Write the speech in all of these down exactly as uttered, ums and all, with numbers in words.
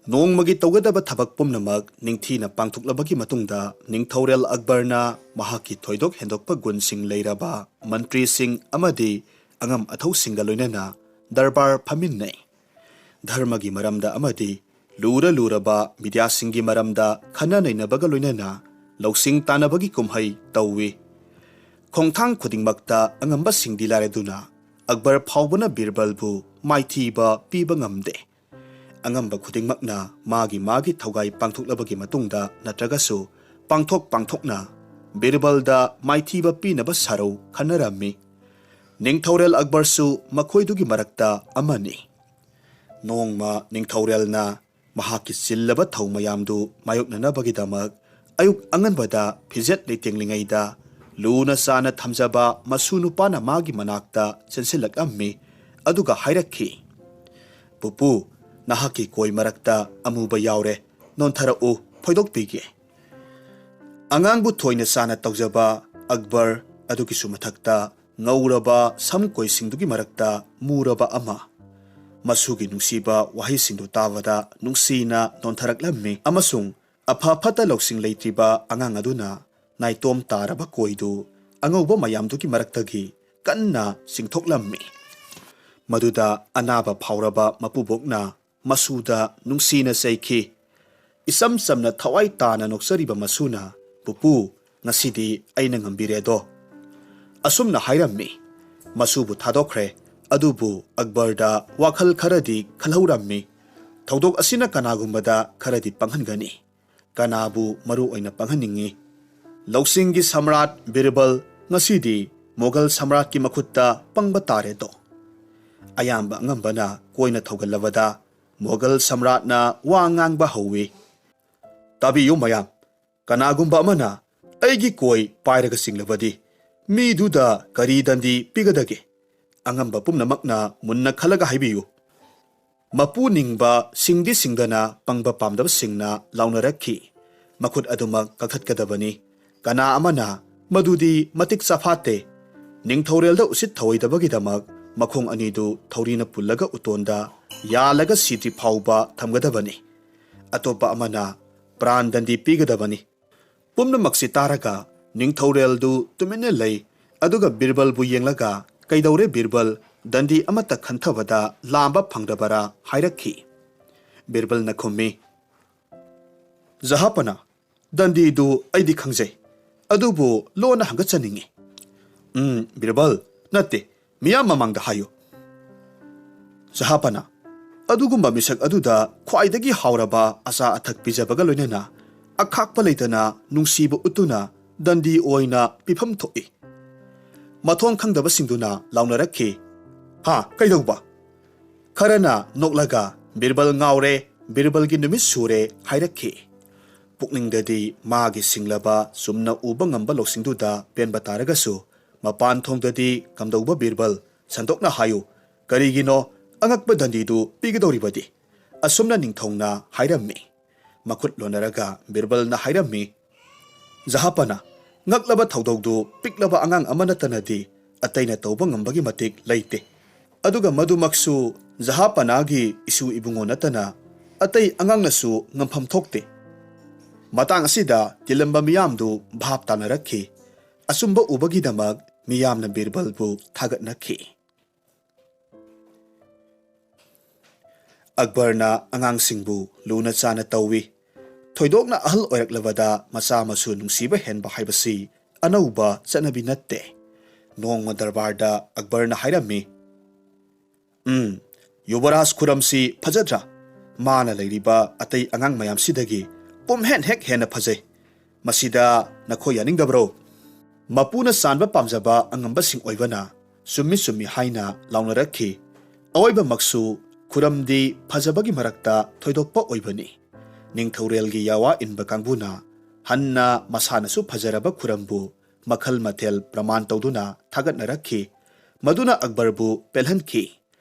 ꯅꯣꯡꯃꯒꯤ ꯇꯧꯒꯗꯕ ꯊꯕꯛ ꯄꯨꯝꯅꯃꯛ ꯅꯤꯡꯊꯤꯅ ꯄꯥꯡꯊꯣꯛꯂꯕꯒꯤ ꯃꯇꯨꯡꯗ, ꯅꯤꯡꯊꯧꯔꯦꯜ ꯑꯛꯕꯔꯅ ꯃꯍꯥꯛꯀꯤ ꯊꯣꯏꯗꯣꯛ ꯍꯦꯟꯗꯣꯛꯄ ꯒꯨꯟꯁꯤꯡ ꯂꯩꯔꯕ ꯃꯟꯇ꯭ꯔꯤꯁꯤꯡ ꯑꯃꯗꯤ ꯑꯉꯝ ꯑꯊꯧꯁꯤꯡꯒ ꯂꯣꯏꯅꯅ ꯗꯔꯕꯥꯔ ꯐꯝꯃꯤꯟꯅꯩ꯫ ꯙꯔꯃꯒꯤ ꯃꯔꯝꯗ ꯑꯃꯗꯤ ꯂꯨꯔ ꯂꯨꯔꯕ ꯕꯤꯗ꯭ꯌꯥꯁꯤꯡꯒꯤ ꯃꯔꯝꯗ ꯈꯟꯅ ꯅꯩꯅꯕꯒ ꯂꯣꯏꯅꯅ ꯂꯧꯁꯤꯡ ꯇꯥꯟꯅꯕꯒꯤ ꯀꯨꯝꯍꯩ ꯇꯧꯏ꯫ ꯈꯣꯡꯊꯥꯡ ꯈꯨꯗꯤꯡꯃꯛꯇ ꯑꯉꯝꯕꯁꯤꯡꯗꯤ ꯂꯥꯏꯔꯗꯨꯅ ꯑꯛꯕꯔ ꯐꯥꯎꯕꯅ ꯕꯤꯔꯕꯜꯕꯨ ꯃꯥꯏꯊꯤꯕ ꯄꯤꯕ ꯉꯝꯗꯦ꯫ ꯑꯉꯝꯕ ꯈꯨꯗꯤꯡꯃꯛꯅ ꯃꯥꯒꯤ ꯃꯥꯒꯤ ꯊꯧꯒꯥꯏ ꯄꯥꯡꯊꯣꯛꯂꯕꯒꯤ ꯃꯇꯨꯡꯗ ꯅꯠꯇ꯭ꯔꯒꯁꯨ ꯄꯥꯡꯊꯣꯛ ꯄꯥꯡꯊꯣꯛꯅ ꯕꯤꯔꯕꯜꯗ ꯃꯥꯏꯊꯤꯕ ꯄꯤꯅꯕ ꯁꯥꯔꯧ ꯈꯟꯅꯔꯝꯃꯤ꯫ ꯅꯤꯡꯊꯧꯔꯦꯜ ꯑꯛꯕꯔꯁꯨ ꯃꯈꯣꯏꯗꯨꯒꯤ ꯃꯔꯛꯇ ꯑꯃꯅꯤ꯫ ꯅꯣꯡꯃ ꯅꯤꯡꯊꯧꯔꯦꯜꯅ ꯃꯍꯥꯛꯀꯤ ꯆꯤꯜꯂꯕ ꯊꯧ ꯃꯌꯥꯝꯗꯨ ꯃꯥꯌꯣꯛꯅꯅꯕꯒꯤꯗꯃꯛ ꯑꯌꯨꯛ ꯑꯉꯟꯕꯗ ꯐꯤꯖꯦꯠ ꯂꯩꯇꯦꯡꯂꯤꯉꯩꯗ ꯂꯨꯅ ꯆꯥꯅ ꯊꯝꯖꯕ ꯃꯁꯨ ꯅꯨꯄꯥꯅ ꯃꯥꯒꯤ ꯃꯅꯥꯛꯇ ꯆꯦꯟꯁꯤꯜꯂꯛꯂꯝꯃꯤ꯫ ꯑꯗꯨꯒ ꯍꯥꯏꯔꯛꯈꯤ, "ꯄꯨꯄꯨ, ꯅꯍꯥꯛꯀꯤ ꯀꯣꯏ ꯃꯔꯛꯇ ꯑꯃꯨꯕ ꯌꯥꯎꯔꯦ꯫ ꯅꯣꯟꯊꯔꯛꯎ, ꯐꯣꯏꯗꯣꯛꯄꯤꯒꯦ꯫" ꯑꯉꯥꯡꯕꯨ ꯊꯣꯏꯅ ꯆꯥꯅ ꯇꯧꯖꯕ ꯑꯛꯕꯔ ꯑꯗꯨꯒꯤꯁꯨ ꯃꯊꯛꯇ ꯉꯧꯔꯕ ꯁꯝ ꯀꯣꯏꯁꯤꯡꯗꯨꯒꯤ ꯃꯔꯛꯇ ꯃꯨꯔꯕ ꯑꯃ꯫ ꯃꯁꯨꯒꯤ ꯅꯨꯡꯁꯤꯕ ꯋꯥꯍꯩꯁꯤꯡꯗꯨ ꯇꯥꯕꯗ ꯅꯨꯡꯁꯤꯅ ꯅꯣꯟꯊꯔꯛꯂꯝꯃꯤ ꯑꯃꯁꯨꯡ ꯑꯐ ꯐꯠꯇ ꯂꯧꯁꯤꯡ ꯂꯩꯇ꯭ꯔꯤꯕ ꯑꯉꯥꯡ ꯑꯗꯨꯅ ꯅꯥꯏꯇꯣꯝ ꯇꯥꯔꯕ ꯀꯣꯏꯗꯨ ꯑꯉꯧꯕ ꯃꯌꯥꯝꯗꯨꯒꯤ ꯃꯔꯛꯇꯒꯤ ꯀꯟꯅ ꯆꯤꯡꯊꯣꯛꯂꯝꯃꯤ꯫ ꯃꯗꯨꯗ ꯑꯅꯥꯕ ꯐꯥꯎꯔꯕ ꯃꯄꯨꯕꯣꯛꯅ ꯃꯁꯨꯗ ꯅꯨꯡꯁꯤꯅ ꯆꯩꯈꯤ꯫ ꯏꯆꯝ ꯆꯝꯅ ꯊꯋꯥꯏ ꯇꯥꯅ ꯅꯣꯛꯆꯔꯤꯕ ꯃꯁꯨꯅ, "ꯄꯨꯄꯨ, ꯉꯁꯤꯗꯤ ꯑꯩꯅ ꯉꯝꯕꯤꯔꯦꯗꯣ꯫" ꯑꯁꯨꯝꯅ ꯍꯥꯏꯔꯝꯃꯤ꯫ ꯃꯁꯨꯕꯨ ꯊꯥꯗꯣꯛꯈ꯭ꯔꯦ꯫ ꯑꯗꯨꯕꯨ ꯑꯛꯕꯔꯗ ꯋꯥꯈꯜ ꯈꯔꯗꯤ ꯈꯜꯍꯧꯔꯝꯃꯤ꯫ ꯊꯧꯗꯣꯛ ꯑꯁꯤꯅ ꯀꯅꯥꯒꯨꯝꯕꯗ ꯈꯔꯗꯤ ꯄꯪꯍꯟꯒꯅꯤ꯫ ꯀꯅꯥꯕꯨ ꯃꯔꯨ ꯑꯣꯏꯅ ꯄꯪꯍꯟꯅꯤꯡꯉꯤ? ꯂꯧꯁꯤꯡꯒꯤ ꯁꯝꯔꯥꯠ ꯕꯤꯔꯕꯜ ꯉꯁꯤꯗꯤ ꯃꯣꯒꯜ ꯁꯝꯔꯥꯠꯀꯤ ꯃꯈꯨꯠꯇ ꯄꯪꯕ ꯇꯥꯔꯦꯗꯣ꯫ ꯑꯌꯥꯝꯕ ꯑꯉꯝꯕꯅ ꯀꯣꯏꯅ ꯊꯧꯒꯜꯂꯕꯗ ꯃꯣꯒꯜ ꯁꯝꯔꯥꯠꯅ ꯋꯥ ꯉꯥꯡꯕ ꯍꯧꯏ꯫ "ꯇꯥꯕꯤꯌꯨ ꯃꯌꯥꯝ, ꯀꯅꯥꯒꯨꯝꯕ ꯑꯃꯅ ꯑꯩꯒꯤ ꯀꯣꯏ ꯄꯥꯏꯔꯒ ꯆꯤꯡꯂꯕꯗꯤ ꯃꯤꯗꯨꯗ ꯀꯔꯤ ꯗꯟꯗꯤ ꯄꯤꯒꯗꯒꯦ? ꯑꯉꯝꯕ ꯄꯨꯝꯅꯃꯛꯅ ꯃꯨꯟꯅ ꯈꯜꯂꯒ ꯍꯥꯏꯕꯤꯌꯨ꯫" ꯃꯄꯨ ꯅꯤꯡꯕ ꯁꯤꯡꯗꯤ ꯁꯤꯡꯗꯅ ꯄꯪꯕ ꯄꯥꯝꯗꯕꯁꯤꯡꯅ ꯂꯥꯎꯅꯔꯛꯈꯤ, "ꯃꯈꯨꯠ ꯑꯗꯨꯃꯛ ꯀꯛꯊꯠꯀꯗꯕꯅꯤ꯫ ꯀꯅꯥ ꯑꯃꯅ ꯃꯗꯨꯗꯤ ꯃꯇꯤꯛ ꯆꯥꯐꯥꯠꯇꯦ꯫" ꯅꯤꯡꯊꯧꯔꯦꯜꯗ ꯎꯁꯤꯠ ꯊꯧꯑꯣꯏꯗꯕꯒꯤꯗꯃꯛ ꯃꯈꯣꯡ ꯑꯅꯤꯗꯨ ꯊꯧꯔꯤꯅ ꯄꯨꯜꯂꯒ ꯎꯇꯣꯟꯗ ꯌꯥꯜꯂꯒ ꯁꯤꯗ꯭ꯔꯤ ꯐꯥꯎꯕ ꯊꯝꯒꯗꯕꯅꯤ꯫ ꯑꯇꯣꯞꯄ ꯑꯃꯅ ꯄ꯭ꯔꯥꯟ ꯗꯟꯗꯤ ꯄꯤꯒꯗꯕꯅꯤ꯫ ꯄꯨꯝꯅꯃꯛꯁꯤ ꯇꯥꯔꯒ ꯅꯤꯡꯊꯧꯔꯦꯜꯗꯨ ꯇꯨꯃꯤꯟꯅ ꯂꯩ꯫ ꯑꯗꯨꯒ ꯕꯤꯔꯕꯜꯕꯨ ꯌꯦꯡꯂꯒ, "ꯀꯩꯗꯧꯔꯦ ꯕꯤꯔꯕꯜ? ꯗꯟꯗꯤ ꯑꯃꯠꯇ ꯈꯟꯊꯕꯗ ꯂꯥꯝꯕ ꯐꯪꯗꯕꯔꯥ?" ꯍꯥꯏꯔꯛꯈꯤ꯫ ꯕꯤꯔꯕꯜꯅ ꯈꯨꯝꯃꯤ, "ꯖꯍꯥꯄꯅ, ꯗꯟꯗꯤꯗꯨ ꯑꯩꯗꯤ ꯈꯪꯖꯩ, ꯑꯗꯨꯕꯨ ꯂꯣꯟꯅ ꯍꯪꯒꯠꯆꯅꯤꯡꯉꯤ꯫" "ꯎꯝ, ꯕꯤꯔꯕꯜ, ꯅꯠꯇꯦ, ꯃꯤꯌꯥꯝ ꯃꯃꯥꯡꯗ ꯍꯥꯏꯌꯨ꯫" ꯖꯍꯥꯄꯅ, "ꯑꯗꯨꯒꯨꯝꯕ ꯃꯤꯁꯛ ꯑꯗꯨꯗ ꯈ꯭ꯋꯥꯏꯗꯒꯤ ꯍꯥꯎꯔꯕ ꯑꯆꯥ ꯑꯊꯛ ꯄꯤꯖꯕꯒ ꯂꯣꯏꯅꯅ ꯑꯈꯥꯛꯄ ꯂꯩꯇꯅ ꯅꯨꯡꯁꯤꯕ ꯎꯠꯇꯨꯅ ꯗꯟꯗꯤ ꯑꯣꯏꯅ ꯄꯤꯐꯝ ꯊꯣꯛꯏ꯫" ꯃꯊꯣꯡ ꯈꯪꯗꯕꯁꯤꯡꯗꯨꯅ ꯂꯥꯎꯅꯔꯛꯈꯤ, "ꯍꯥ, ꯀꯩꯗꯧꯕ?" ꯈꯔꯅ ꯅꯣꯛꯂꯒ, "ꯕꯤꯔꯕꯜ ꯉꯥꯎꯔꯦ, ꯕꯤꯔꯕꯜꯒꯤ ꯅꯨꯃꯤꯠ ꯁꯨꯔꯦ" ꯍꯥꯏꯔꯛꯈꯤ꯫ ꯄꯨꯛꯅꯤꯡꯗꯗꯤ ꯃꯥꯒꯤ ꯁꯤꯡꯂꯕ, ꯆꯨꯝꯅ ꯎꯕ ꯉꯝꯕ ꯂꯧꯁꯤꯡꯗꯨꯗ ꯄꯦꯟꯕ ꯇꯥꯔꯒꯁꯨ, ꯃꯄꯥꯟ ꯊꯣꯡꯗꯗꯤ, "ꯀꯝꯗꯧꯕ ꯕꯤꯔꯕꯜ? ꯁꯟꯗꯣꯛꯅ ꯍꯥꯏꯌꯨ, ꯀꯔꯤꯒꯤꯅꯣ ꯑꯉꯛꯄ ꯗꯟꯗꯤꯗꯨ ꯄꯤꯒꯗꯧꯔꯤꯕꯗꯤ?" ꯑꯁꯨꯝꯅ ꯅꯤꯡꯊꯧꯅ ꯍꯥꯏꯔꯝꯃꯤ꯫ ꯃꯈꯨꯠ ꯂꯣꯟꯅꯔꯒ ꯕꯤꯔꯕꯜꯅ ꯍꯥꯏꯔꯝꯃꯤ, "ꯖꯍꯥꯄꯅ, ꯉꯛꯂꯕ ꯊꯧꯗꯧꯗꯨ ꯄꯤꯛꯂꯕ ꯑꯉꯥꯡ ꯑꯃ ꯅꯠꯇꯅꯗꯤ ꯑꯇꯩꯅ ꯇꯧꯕ ꯉꯝꯕꯒꯤ ꯃꯇꯤꯛ ꯂꯩꯇꯦ꯫ ꯑꯗꯨꯒ ꯃꯗꯨꯃꯛꯁꯨ ꯖꯍꯥꯄꯅꯥꯒꯤ ꯏꯁꯨ ꯏꯕꯨꯡꯉꯣ ꯅꯠꯇꯅ ꯑꯇꯩ ꯑꯉꯥꯡꯅꯁꯨ ꯉꯝꯐꯝ ꯊꯣꯛꯇꯦ꯫" ꯃꯇꯥꯡ ꯑꯁꯤꯗ ꯇꯤꯜꯂꯝꯕ ꯃꯤꯌꯥꯝꯗꯨ ꯚꯥꯞ ꯇꯥꯅꯔꯛꯈꯤ꯫ ꯑꯆꯨꯝꯕ ꯎꯕꯒꯤꯗꯃꯛ ꯃꯤꯌꯥꯝꯅ ꯕꯤꯔꯕꯜꯕꯨ ꯊꯥꯒꯠꯅꯈꯤ꯫ ꯑꯛꯕꯔꯅ ꯑꯉꯥꯡꯁꯤꯡꯕꯨ ꯂꯨꯅ ꯆꯥꯅ ꯇꯧꯏ꯫ ꯊꯣꯏꯗꯣꯛꯅ ꯑꯍꯜ ꯑꯣꯏꯔꯛꯂꯕꯗ ꯃꯆꯥ ꯃꯁꯨ ꯅꯨꯡꯁꯤꯕ ꯍꯦꯟꯕ ꯍꯥꯏꯕꯁꯤ ꯑꯅꯧꯕ ꯆꯠꯅꯕꯤ ꯅꯠꯇꯦ꯫ ꯅꯣꯡꯃ ꯗꯔꯕꯥꯔꯗ ꯑꯛꯕꯔꯅ ꯍꯥꯏꯔꯝꯃꯤ, "ꯎꯝ, ꯌꯨꯕꯔꯥꯖ ꯈꯨꯔꯝꯁꯤ ꯐꯖꯗ꯭ꯔꯥ? ꯃꯥꯅ ꯂꯩꯔꯤꯕ ꯑꯇꯩ ꯑꯉꯥꯡ ꯃꯌꯥꯝꯁꯤꯗꯒꯤ ꯄꯨꯝꯍꯦꯟ ꯍꯦꯛ ꯍꯦꯟꯅ ꯐꯖꯩ꯫ ꯃꯁꯤꯗ ꯅꯈꯣꯏ ꯌꯥꯅꯤꯡꯗꯕ꯭ꯔꯣ?" ꯃꯄꯨꯅ ꯆꯥꯟꯕ ꯄꯥꯝꯖꯕ ꯑꯉꯝꯕꯁꯤꯡ ꯑꯣꯏꯕꯅ ꯆꯨꯝꯃꯤ ꯆꯨꯝꯃꯤ ꯍꯥꯏꯅ ꯂꯥꯎꯅꯔꯛꯈꯤ꯫ ꯑꯑꯣꯏꯕꯃꯛꯁꯨ ꯈꯨꯔꯝꯗꯤ ꯐꯖꯕꯒꯤ ꯃꯔꯛꯇ ꯊꯣꯏꯗꯣꯛꯄ ꯑꯣꯏꯕꯅꯤ꯫ ꯅꯤꯡꯊꯧꯔꯦꯜꯒꯤ ꯌꯥꯋꯥ ꯏꯟꯕ ꯀꯥꯡꯕꯨꯅ ꯍꯟꯅ ꯃꯁꯥꯅꯁꯨ ꯐꯖꯔꯕ ꯈꯨꯔꯝꯕꯨ ꯃꯈꯜ ꯃꯊꯦꯜ ꯄ꯭ꯔꯃꯥꯟ ꯇꯧꯗꯨꯅ ꯊꯥꯒꯠꯅꯔꯛꯈꯤ꯫ ꯃꯗꯨꯅ ꯑꯛꯕꯔꯕꯨ ꯄꯦꯜꯍꯟꯈꯤ꯫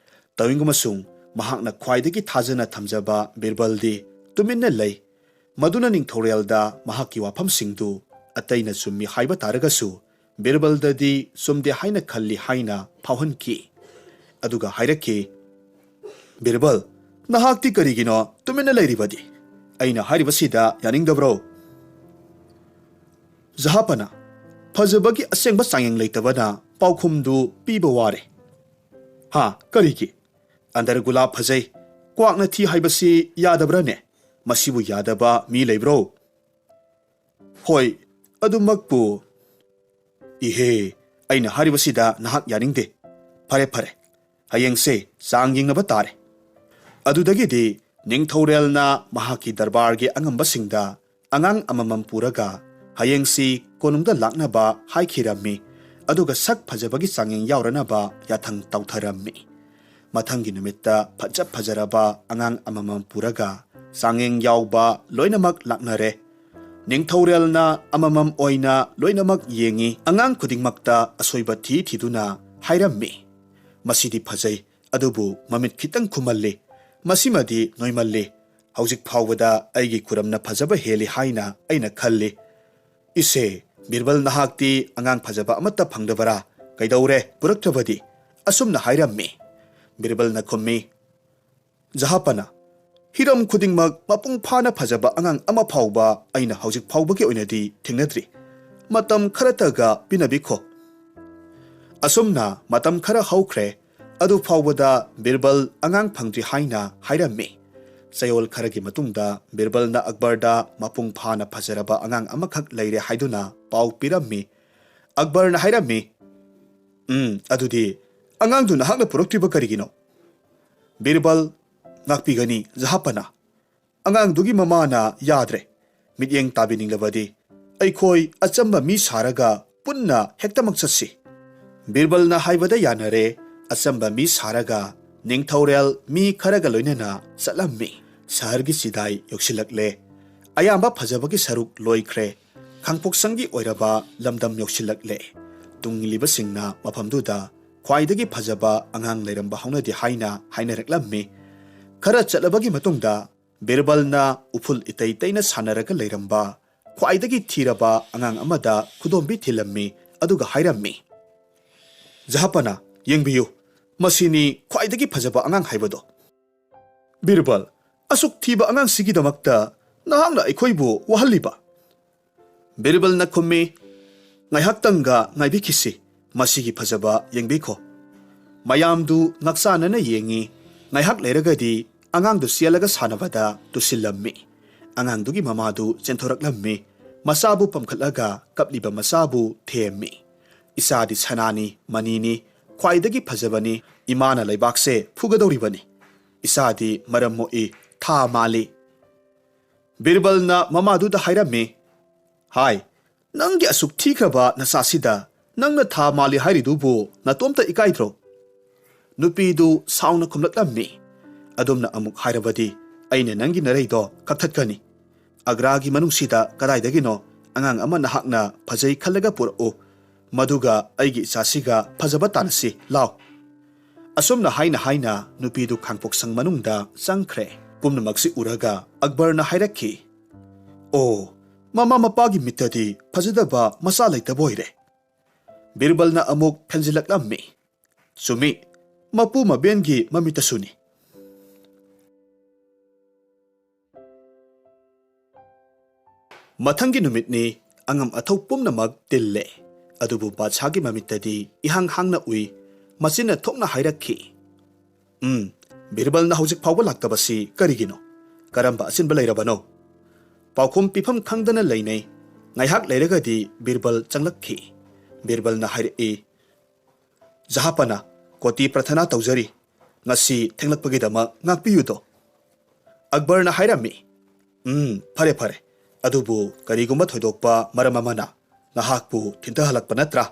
ꯇꯧꯏꯒꯨꯝꯕꯁꯨꯡ ꯃꯍꯥꯛꯅ ꯈ꯭ꯋꯥꯏꯗꯒꯤ ꯊꯥꯖꯅ ꯊꯝꯖꯕ ꯕꯤꯔꯕꯜꯗꯤ ꯇꯨꯃꯤꯟꯅ ꯂꯩ꯫ ꯃꯗꯨꯅ ꯅꯤꯡꯊꯧꯔꯦꯜꯗ ꯃꯍꯥꯛꯀꯤ ꯋꯥꯐꯝꯁꯤꯡꯗꯨ ꯑꯇꯩꯅ ꯆꯨꯝꯃꯤ ꯍꯥꯏꯕ ꯇꯥꯔꯒꯁꯨ ꯕꯤꯔꯕꯜꯗꯗꯤ ꯆꯨꯝꯗꯦ ꯍꯥꯏꯅ ꯈꯜꯂꯤ ꯍꯥꯏꯅ ꯐꯥꯎꯍꯟꯈꯤ꯫ ꯑꯗꯨꯒ ꯍꯥꯏꯔꯛꯈꯤ, "ꯕꯤꯔꯕꯜ, ꯅꯍꯥꯛꯇꯤ ꯀꯔꯤꯒꯤꯅꯣ ꯇꯨꯃꯤꯟꯅ ꯂꯩꯔꯤꯕꯗꯤ? ꯑꯩꯅ ꯍꯥꯏꯔꯤꯕꯁꯤꯗ ꯌꯥꯅꯤꯡꯗꯕ꯭ꯔꯣ?" ꯖꯍꯥꯄꯅ, "ꯐꯖꯕꯒꯤ ꯑꯁꯦꯡꯕ ꯆꯥꯡꯌꯦꯡ ꯂꯩꯇꯕꯅ ꯄꯥꯎꯈꯨꯝꯗꯨ ꯄꯤꯕ ꯋꯥꯔꯦ꯫" "ꯍꯥ, ꯀꯔꯤꯒꯤ? ꯑꯟꯗꯔꯒꯨꯂꯥ ꯐꯖꯩ, ꯀ꯭ꯋꯥꯛꯅ ꯊꯤ ꯍꯥꯏꯕꯁꯤ ꯌꯥꯗꯕ꯭ꯔꯥꯅꯦ? ꯃꯁꯤꯕꯨ ꯌꯥꯗꯕ ꯃꯤ ꯂꯩꯕ꯭ꯔꯣ?" "ꯍꯣꯏ, ꯑꯗꯨꯃꯛꯄꯨ꯫" "ꯏꯍꯦ, ꯑꯩꯅ ꯍꯥꯏꯔꯤꯕꯁꯤꯗ ꯅꯍꯥꯛ ꯌꯥꯅꯤꯡꯗꯦ꯫ ꯐꯔꯦ, ꯐꯔꯦ, ꯍꯌꯦꯡꯁꯦ ꯆꯥꯡ ꯌꯦꯡꯅꯕ ꯇꯥꯔꯦ꯫" ꯑꯗꯨꯗꯒꯤꯗꯤ ꯅꯤꯡꯊꯧꯔꯦꯜꯅ ꯃꯍꯥꯛꯀꯤ ꯗꯔꯕꯥꯔꯒꯤ ꯑꯉꯝꯕꯁꯤꯡꯗ ꯑꯉꯥꯡ ꯑꯃꯃꯝ ꯄꯨꯔꯒ ꯍꯌꯦꯡꯁꯤ ꯀꯣꯅꯨꯡꯗ ꯂꯥꯛꯅꯕ ꯍꯥꯏꯈꯤꯔꯝꯃꯤ꯫ ꯑꯗꯨꯒ ꯁꯛ ꯐꯖꯕꯒꯤ ꯆꯥꯡꯌꯦꯡ ꯌꯥꯎꯔꯅꯕ ꯌꯥꯊꯪ ꯇꯧꯊꯔꯝꯃꯤ꯫ ꯃꯊꯪꯒꯤ ꯅꯨꯃꯤꯠꯇ ꯐꯖ ꯐꯖꯔꯕ ꯑꯉꯥꯡ ꯑꯃꯃꯝ ꯄꯨꯔꯒ ꯆꯥꯡꯌꯦꯡ ꯌꯥꯎꯕ ꯂꯣꯏꯅꯃꯛ ꯂꯥꯛꯅꯔꯦ꯫ ꯅꯤꯡꯊꯧꯔꯦꯜꯅ ꯑꯃꯃꯝ ꯑꯣꯏꯅ ꯂꯣꯏꯅꯃꯛ ꯌꯦꯡꯉꯤ꯫ ꯑꯉꯥꯡ ꯈꯨꯗꯤꯡꯃꯛꯇ ꯑꯁꯣꯏꯕ ꯊꯤ ꯊꯤꯗꯨꯅ ꯍꯥꯏꯔꯝꯃꯤ, "ꯃꯁꯤꯗꯤ ꯐꯖꯩ, ꯑꯗꯨꯕꯨ ꯃꯃꯤꯠ ꯈꯤꯇꯪ ꯈꯨꯝꯃꯜꯂꯤ꯫ ꯃꯁꯤꯃꯗꯤ ꯅꯣꯏꯃꯜꯂꯤ꯫ ꯍꯧꯖꯤꯛ ꯐꯥꯎꯕꯗ ꯑꯩꯒꯤ ꯈꯨꯔꯝꯅ ꯐꯖꯕ ꯍꯦꯜꯂꯤ ꯍꯥꯏꯅ ꯑꯩꯅ ꯈꯜꯂꯤ꯫ ꯏꯁꯦ, ꯕꯤꯔꯕꯜ, ꯅꯍꯥꯛꯇꯤ ꯑꯉꯥꯡ ꯐꯖꯕ ꯑꯃꯠꯇ ꯐꯪꯗꯕꯔꯥ? ꯀꯩꯗꯧꯔꯦ ꯄꯨꯔꯛꯇ꯭ꯔꯕꯗꯤ?" ꯑꯁꯨꯝꯅ ꯍꯥꯏꯔꯝꯃꯤ꯫ ꯕꯤꯔꯕꯜꯅ ꯈꯨꯝꯃꯤ, "ꯖꯍꯥꯄꯅ, ꯍꯤꯔꯝ ꯈꯨꯗꯤꯡꯃꯛ ꯃꯄꯨꯡ ꯐꯥꯅ ꯐꯖꯕ ꯑꯉꯥꯡ ꯑꯃ ꯐꯥꯎꯕ ꯑꯩꯅ ꯍꯧꯖꯤꯛ ꯐꯥꯎꯕꯒꯤ ꯑꯣꯏꯅꯗꯤ ꯊꯦꯡꯅꯗ꯭ꯔꯤ꯫ ꯃꯇꯝ ꯈꯔꯇꯒ ꯄꯤꯅꯕꯤꯈꯣ꯫" ꯑꯁꯨꯝꯅ ꯃꯇꯝ ꯈꯔ ꯍꯧꯈ꯭ꯔꯦ꯫ ꯑꯗꯨ ꯐꯥꯎꯕꯗ ꯕꯤꯔꯕꯜ ꯑꯉꯥꯡ ꯐꯪꯗ꯭ꯔꯤ ꯍꯥꯏꯅ ꯍꯥꯏꯔꯝꯃꯤ꯫ ꯆꯌꯣꯜ ꯈꯔꯒꯤ ꯃꯇꯨꯡꯗ ꯕꯤꯔꯕꯜꯅ ꯑꯛꯕꯔꯗ ꯃꯄꯨꯡ ꯐꯥꯅ ꯐꯖꯔꯕ ꯑꯉꯥꯡ ꯑꯃꯈꯛ ꯂꯩꯔꯦ ꯍꯥꯏꯗꯨꯅ ꯄꯥꯎ ꯄꯤꯔꯝꯃꯤ꯫ ꯑꯛꯕꯔꯅ ꯍꯥꯏꯔꯝꯃꯤ, "ꯎꯝ, ꯑꯗꯨꯗꯤ ꯑꯉꯥꯡꯗꯨ ꯅꯍꯥꯛꯅ ꯄꯨꯔꯛꯇ꯭ꯔꯤꯕ ꯀꯔꯤꯒꯤꯅꯣ?" ꯕꯤꯔꯕꯜ, "ꯉꯥꯛꯄꯤꯒꯅꯤ ꯖꯍꯥꯄꯅ꯫ ꯑꯉꯥꯡꯗꯨꯒꯤ ꯃꯃꯥꯅ ꯌꯥꯗ꯭ꯔꯦ꯫ ꯃꯤꯠꯌꯦꯡ ꯇꯥꯕꯤꯅꯤꯡꯂꯕꯗꯤ ꯑꯩꯈꯣꯏ ꯑꯆꯝꯕ ꯃꯤ ꯁꯥꯔꯒ ꯄꯨꯟꯅ ꯍꯦꯛꯇꯃꯛ ꯆꯠꯁꯤ꯫" ꯕꯤꯔꯕꯜꯅ ꯍꯥꯏꯕꯗ ꯌꯥꯅꯔꯦ꯫ ꯑꯆꯝꯕ ꯃꯤ ꯁꯥꯔꯒ ꯅꯤꯡꯊꯧꯔꯦꯜ ꯃꯤ ꯈꯔꯒ ꯂꯣꯏꯅꯅ ꯆꯠꯂꯝꯃꯤ꯫ ꯁꯍꯔꯒꯤ ꯆꯤꯗꯥꯏ ꯌꯧꯁꯤꯜꯂꯛꯂꯦ꯫ ꯑꯌꯥꯝꯕ ꯐꯖꯕꯒꯤ ꯁꯔꯨꯛ ꯂꯣꯏꯈ꯭ꯔꯦ꯫ ꯈꯥꯡꯄꯣꯛꯁꯪꯒꯤ ꯑꯣꯏꯔꯕ ꯂꯝꯗꯝ ꯌꯧꯁꯤꯜꯂꯛꯂꯦ꯫ ꯇꯨꯡꯏꯜꯂꯤꯕꯁꯤꯡꯅ ꯃꯐꯝꯗꯨꯗ ꯈ꯭ꯋꯥꯏꯗꯒꯤ ꯐꯖꯕ ꯑꯉꯥꯡ ꯂꯩꯔꯝꯕ ꯍꯧꯅꯗꯦ ꯍꯥꯏꯅ ꯍꯥꯏꯅꯔꯛꯂꯝꯃꯤ꯫ ꯈꯔ ꯆꯠꯂꯕꯒꯤ ꯃꯇꯨꯡꯗ ꯕꯤꯔꯕꯜꯅ ꯎꯐꯨꯜ ꯏꯇꯩ ꯇꯩꯅ ꯁꯥꯟꯅꯔꯒ ꯂꯩꯔꯝꯕ ꯈ꯭ꯋꯥꯏꯗꯒꯤ ꯊꯤꯔꯕ ꯑꯉꯥꯡ ꯑꯃꯗ ꯈꯨꯗꯣꯝꯕꯤ ꯊꯤꯜꯂꯝꯃꯤ, ꯑꯗꯨꯒ ꯍꯥꯏꯔꯝꯃꯤ, "ꯖꯍꯥꯄꯅ, ꯌꯦꯡꯕꯤꯌꯨ, ꯃꯁꯤꯅꯤ ꯈ꯭ꯋꯥꯏꯗꯒꯤ ꯐꯖꯕ ꯑꯉꯥꯡ ꯍꯥꯏꯕꯗꯣ꯫ ꯕꯤꯔꯕꯜ, ꯑꯁꯨꯛ ꯊꯤꯕ ꯑꯉꯥꯡꯁꯤꯒꯤꯗꯃꯛꯇ ꯅꯍꯥꯛꯅ ꯑꯩꯈꯣꯏꯕꯨ ꯋꯥꯍꯜꯂꯤꯕ? ꯕꯤꯔꯕꯜꯅ ꯈꯨꯝꯃꯤ, "ꯉꯥꯏꯍꯥꯛꯇꯪꯒ ꯉꯥꯏꯕꯤꯈꯤꯁꯤ, ꯃꯁꯤꯒꯤ ꯐꯖꯕ ꯌꯦꯡꯕꯤꯈꯣ꯫" ꯃꯌꯥꯝꯗꯨ ꯉꯛꯆꯥꯅꯅ ꯌꯦꯡꯉꯤ꯫ ꯉꯥꯏꯍꯥꯛ ꯂꯩꯔꯒꯗꯤ ꯑꯉꯥꯡꯗꯨ ꯆꯦꯜꯂꯒ ꯁꯥꯟꯅꯕꯗ ꯇꯨꯁꯤꯜꯂꯝꯃꯤ꯫ ꯑꯉꯥꯡꯗꯨꯒꯤ ꯃꯃꯥꯗꯨ ꯆꯦꯟꯊꯣꯔꯛꯂꯝꯃꯤ꯫ ꯃꯆꯥꯕꯨ ꯄꯝꯈꯠꯂꯒ ꯀꯞꯂꯤꯕ ꯃꯆꯥꯕꯨ ꯊꯦꯝꯃꯤ꯫ "ꯏꯆꯥꯗꯤ ꯁꯅꯥꯅꯤ, ꯃꯅꯤꯅꯤ, ꯈ꯭ꯋꯥꯏꯗꯒꯤ ꯐꯖꯕꯅꯤ꯫ ꯏꯃꯥꯅ ꯂꯩꯕꯥꯛꯁꯦ ꯐꯨꯒꯗꯧꯔꯤꯕꯅꯤ꯫ ꯏꯆꯥꯗꯤ ꯃꯔꯝ ꯃꯣꯛꯏ, ꯊꯥ ꯃꯥꯜꯂꯤ꯫" ꯕꯤꯔꯕꯜꯅ ꯃꯃꯥꯗꯨꯗ ꯍꯥꯏꯔꯝꯃꯤ, "ꯍꯥꯏ, ꯅꯪꯒꯤ ꯑꯁꯨꯛ ꯊꯤꯈ꯭ꯔꯕ ꯅꯆꯥꯁꯤꯗ ꯅꯪꯅ ꯊꯥ ꯃꯥꯜꯂꯤ ꯍꯥꯏꯔꯤꯗꯨꯕꯨ ꯅꯇꯣꯝꯇ ꯏꯀꯥꯏꯗ꯭ꯔꯣ?" ꯅꯨꯄꯤꯗꯨ ꯁꯥꯎꯅ ꯈꯨꯝꯂꯛꯂꯝꯃꯤ, "ꯑꯗꯨꯝꯅ ꯑꯃꯨꯛ ꯍꯥꯏꯔꯕꯗꯤ ꯑꯩꯅ ꯅꯪꯒꯤ ꯅꯔꯩꯗꯣ ꯀꯛꯊꯠꯀꯅꯤ꯫ ꯑꯒ꯭ꯔꯥꯒꯤ ꯃꯅꯨꯡꯁꯤꯗ ꯀꯗꯥꯏꯗꯒꯤꯅꯣ ꯑꯉꯥꯡ ꯑꯃ ꯅꯍꯥꯛꯅ ꯐꯖꯩ ꯈꯜꯂꯒ ꯄꯨꯔꯛꯎ꯫ ꯃꯗꯨꯒ ꯑꯩꯒꯤ ꯏꯆꯥꯁꯤꯒ ꯐꯖꯕ ꯇꯥꯟꯅꯁꯤ, ꯂꯥꯎ꯫" ꯑꯁꯨꯝꯅ ꯍꯥꯏꯅ ꯍꯥꯏꯅ ꯅꯨꯄꯤꯗꯨ ꯈꯥꯡꯄꯣꯛꯁꯪ ꯃꯅꯨꯡꯗ ꯆꯪꯈ꯭ꯔꯦ꯫ ꯄꯨꯝꯅꯃꯛꯁꯤ ꯎꯔꯒ ꯑꯛꯕꯔꯅ ꯍꯥꯏꯔꯛꯈꯤ, "ꯑꯣ, ꯃꯃꯥ ꯃꯄꯥꯒꯤ ꯃꯤꯠꯇꯗꯤ ꯐꯖꯗꯕ ꯃꯆꯥ ꯂꯩꯇꯕ ꯑꯣꯏꯔꯦ꯫" ꯕꯤꯔꯕꯜꯅ ꯑꯃꯨꯛ ꯐꯦꯟꯖꯤꯜꯂꯛꯂꯝꯃꯤ, "ꯆꯨꯝꯃꯤ, ꯃꯄꯨ ꯃꯕꯦꯟꯒꯤ ꯃꯃꯤꯠꯇꯁꯨꯅꯤ꯫" ꯃꯊꯪꯒꯤ ꯅꯨꯃꯤꯠꯅꯤ꯫ ꯑꯉꯝ ꯑꯊꯧ ꯄꯨꯝꯅꯃꯛ ꯇꯤꯜꯂꯦ, ꯑꯗꯨꯕꯨ ꯕꯥꯗꯁꯥꯒꯤ ꯃꯃꯤꯠꯇꯗꯤ ꯏꯍꯥꯡ ꯍꯥꯡꯅ ꯎꯏ꯫ ꯃꯆꯤꯟꯅ ꯊꯣꯛꯅ ꯍꯥꯏꯔꯛꯈꯤ, "ꯎꯝ, ꯕꯤꯔꯕꯜꯅ ꯍꯧꯖꯤꯛ ꯐꯥꯎꯕ ꯂꯥꯛꯇꯕꯁꯤ ꯀꯔꯤꯒꯤꯅꯣ? ꯀꯔꯝꯕ ꯑꯆꯤꯟꯕ ꯂꯩꯔꯕꯅꯣ?" ꯄꯥꯎꯈꯨꯝ ꯄꯤꯐꯝ ꯈꯪꯗꯅ ꯂꯩꯅꯩ꯫ ꯉꯥꯏꯍꯥꯛ ꯂꯩꯔꯒꯗꯤ ꯕꯤꯔꯕꯜ ꯆꯪꯂꯛꯈꯤ꯫ ꯕꯤꯔꯕꯜꯅ ꯍꯥꯏꯔꯛꯏ, "ꯖꯍꯥꯄꯅ, ꯀꯣꯇꯤ ꯄ꯭ꯔꯊꯅꯥ ꯇꯧꯖꯔꯤ, ꯉꯁꯤ ꯊꯦꯡꯂꯛꯄꯒꯤꯗꯃꯛ ꯉꯥꯛꯄꯤꯌꯨꯗꯣ꯫" ꯑꯛꯕꯔꯅ ꯍꯥꯏꯔꯝꯃꯤ, "ꯎꯝ, ꯐꯔꯦ ꯐꯔꯦ, ꯑꯗꯨꯕꯨ ꯀꯔꯤꯒꯨꯝꯕ ꯊꯣꯏꯗꯣꯛꯄ ꯃꯔꯝ ꯑꯃꯅ ꯅꯍꯥꯛꯄꯨ ꯊꯤꯟꯊꯍꯜꯂꯛꯄ ꯅꯠꯇ꯭ꯔꯥ?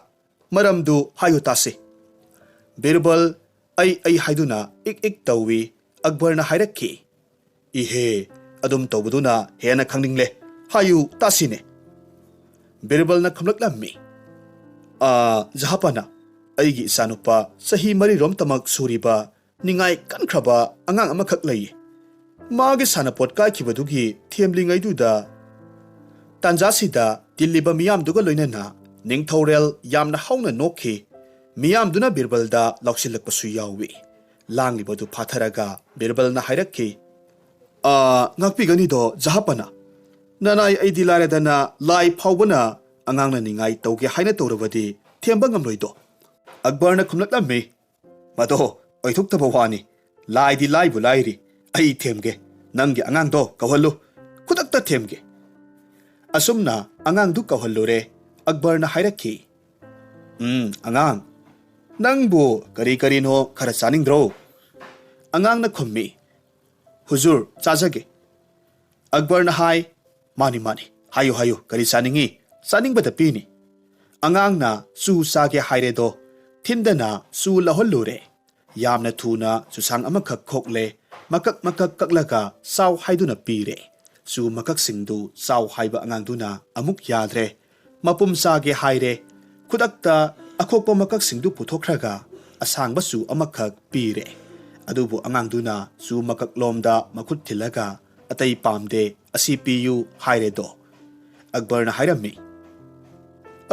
ꯃꯔꯝꯗꯨ ꯍꯥꯏꯌꯨ ꯇꯥꯁꯤ꯫" ꯕꯤꯔꯕꯜ ꯑꯩ ꯑꯩ ꯍꯥꯏꯗꯨꯅ ꯏꯛ ꯏꯛ ꯇꯧꯏ꯫ ꯑꯛꯕꯔꯅ ꯍꯥꯏꯔꯛꯈꯤ, "ꯏꯍꯦ, ꯑꯗꯨꯝ ꯇꯧꯕꯗꯨꯅ ꯍꯦꯟꯅ ꯈꯪꯅꯤꯡꯂꯦ꯫ ꯍꯥꯏꯌꯨ ꯇꯥꯁꯤꯅꯦ꯫" ꯕꯤꯔꯕꯜꯅ ꯈꯨꯝꯂꯛꯂꯝꯃꯤ, "ꯑꯥ, ꯖꯍꯥꯄꯅ, ꯑꯩꯒꯤ ꯏꯆꯥꯅꯨꯄꯥ ꯆꯍꯤ ꯃꯔꯤꯔꯣꯝꯇꯃꯛ ꯁꯨꯔꯤꯕ ꯅꯤꯡꯉꯥꯏ ꯀꯟꯈ꯭ꯔꯕ ꯑꯉꯥꯡ ꯑꯃꯈꯛ ꯂꯩ꯫ ꯃꯥꯒꯤ ꯁꯥꯟꯅꯄꯣꯠ ꯀꯥꯏꯈꯤꯕꯗꯨꯒꯤ ꯊꯦꯝꯂꯤꯉꯩꯗꯨꯗ ꯇꯥꯟꯖꯥꯁꯤꯗ ꯇꯤꯜꯂꯤꯕ ꯃꯤꯌꯥꯝꯗꯨꯒ ꯂꯣꯏꯅꯅ ꯅꯤꯡꯊꯧꯔꯦꯜ ꯌꯥꯝꯅ ꯍꯧꯅ ꯅꯣꯛꯈꯤ꯫ ꯃꯤꯌꯥꯝꯗꯨꯅ ꯕꯤꯔꯕꯜꯗ ꯂꯥꯎꯁꯤꯜꯂꯛꯄꯁꯨ ꯌꯥꯎꯏ꯫ ꯂꯥꯡꯂꯤꯕꯗꯨ ꯐꯥꯊꯔꯒ ꯕꯤꯔꯕꯜꯅ ꯍꯥꯏꯔꯛꯈꯤ, "ꯑꯥ, ꯉꯥꯛꯄꯤꯒꯅꯤꯗꯣ ꯖꯍꯥꯄꯅ꯫ ꯅꯅꯥꯏ ꯑꯩꯗꯤ ꯂꯥꯏꯔꯗꯅ ꯂꯥꯏ ꯐꯥꯎꯕꯅ ꯑꯉꯥꯡꯅ ꯅꯤꯡꯉꯥꯏ ꯇꯧꯒꯦ ꯍꯥꯏꯅ ꯇꯧꯔꯕꯗꯤ ꯊꯦꯝꯕ ꯉꯝꯂꯣꯏꯗꯣ?" ꯑꯛꯕꯔꯅ ꯈꯨꯝꯂꯛꯂꯝꯃꯤ, "ꯃꯗꯣ ꯑꯣꯏꯊꯣꯛꯇꯕ ꯋꯥꯅꯤ꯫ ꯂꯥꯏꯗꯤ ꯂꯥꯏꯕꯨ ꯂꯥꯏꯔꯤ꯫ ꯑꯩ ꯊꯦꯝꯒꯦ꯫ ꯅꯪꯒꯤ ꯑꯉꯥꯡꯗꯣ ꯀꯧꯍꯜꯂꯨ꯫ ꯈꯨꯗꯛꯇ ꯊꯦꯝꯒꯦ꯫" ꯑꯁꯨꯝꯅ ꯑꯉꯥꯡꯗꯨ ꯀꯧꯍꯜꯂꯨꯔꯦ꯫ ꯑꯛꯕꯔꯅ ꯍꯥꯏꯔꯛꯈꯤ, "ꯎꯝ, ꯑꯉꯥꯡ, ꯅꯪꯕꯨ ꯀꯔꯤ ꯀꯔꯤꯅꯣ ꯈꯔ ꯆꯥꯅꯤꯡꯗ꯭ꯔꯣ?" ꯑꯉꯥꯡꯅ ꯈꯨꯝꯃꯤ, "ꯍꯨꯖꯨꯔ, ꯆꯥꯖꯒꯦ꯫" ꯑꯛꯕꯔꯅ ꯍꯥꯏ, "ꯃꯥꯅꯤ, ꯃꯥꯅꯤ, ꯍꯥꯏꯌꯨ, ꯍꯥꯏꯌꯨ, ꯀꯔꯤ ꯆꯥꯅꯤꯡꯉꯤ? ꯆꯥꯅꯤꯡꯕꯗ ꯄꯤꯅꯤ꯫" ꯑꯉꯥꯡꯅ ꯆꯨ ꯆꯥꯒꯦ ꯍꯥꯏꯔꯦꯗꯣ꯫ ꯊꯤꯟꯗꯅ ꯆꯨ ꯂꯧꯍꯜꯂꯨꯔꯦ꯫ ꯌꯥꯝꯅ ꯊꯨꯅ ꯆꯨꯁꯥꯡ ꯑꯃꯈꯛ ꯈꯣꯛꯂꯦ꯫ ꯃꯀꯛ ꯃꯀꯛ ꯀꯛꯂꯒ ꯆꯥꯎ ꯍꯥꯏꯗꯨꯅ ꯄꯤꯔꯦ꯫ ꯆꯨ ꯃꯀꯛꯁꯤꯡꯗꯨ ꯆꯥꯎ ꯍꯥꯏꯕ ꯑꯉꯥꯡꯗꯨꯅ ꯑꯃꯨꯛ ꯌꯥꯗ꯭ꯔꯦ꯫ ꯃꯄꯨꯝ ꯆꯥꯒꯦ ꯍꯥꯏꯔꯦ꯫ ꯈꯨꯗꯛꯇ ꯑꯈꯣꯛꯄ ꯃꯀꯛꯁꯤꯡꯗꯨ ꯄꯨꯊꯣꯛꯈ꯭ꯔꯒ ꯑꯁꯥꯡꯕ ꯆꯨ ꯑꯃꯈꯛ ꯄꯤꯔꯦ꯫ ꯑꯗꯨꯕꯨ ꯑꯉꯥꯡꯗꯨꯅ ꯆꯨ ꯃꯀꯛꯂꯣꯝꯗ ꯃꯈꯨꯠ ꯊꯤꯜꯂꯒ, "ꯑꯇꯩ ꯄꯥꯝꯗꯦ, ꯑꯁꯤ ꯄꯤꯌꯨ" ꯍꯥꯏꯔꯦꯗꯣ꯫ ꯑꯛꯕꯔꯅ ꯍꯥꯏꯔꯝꯃꯤ,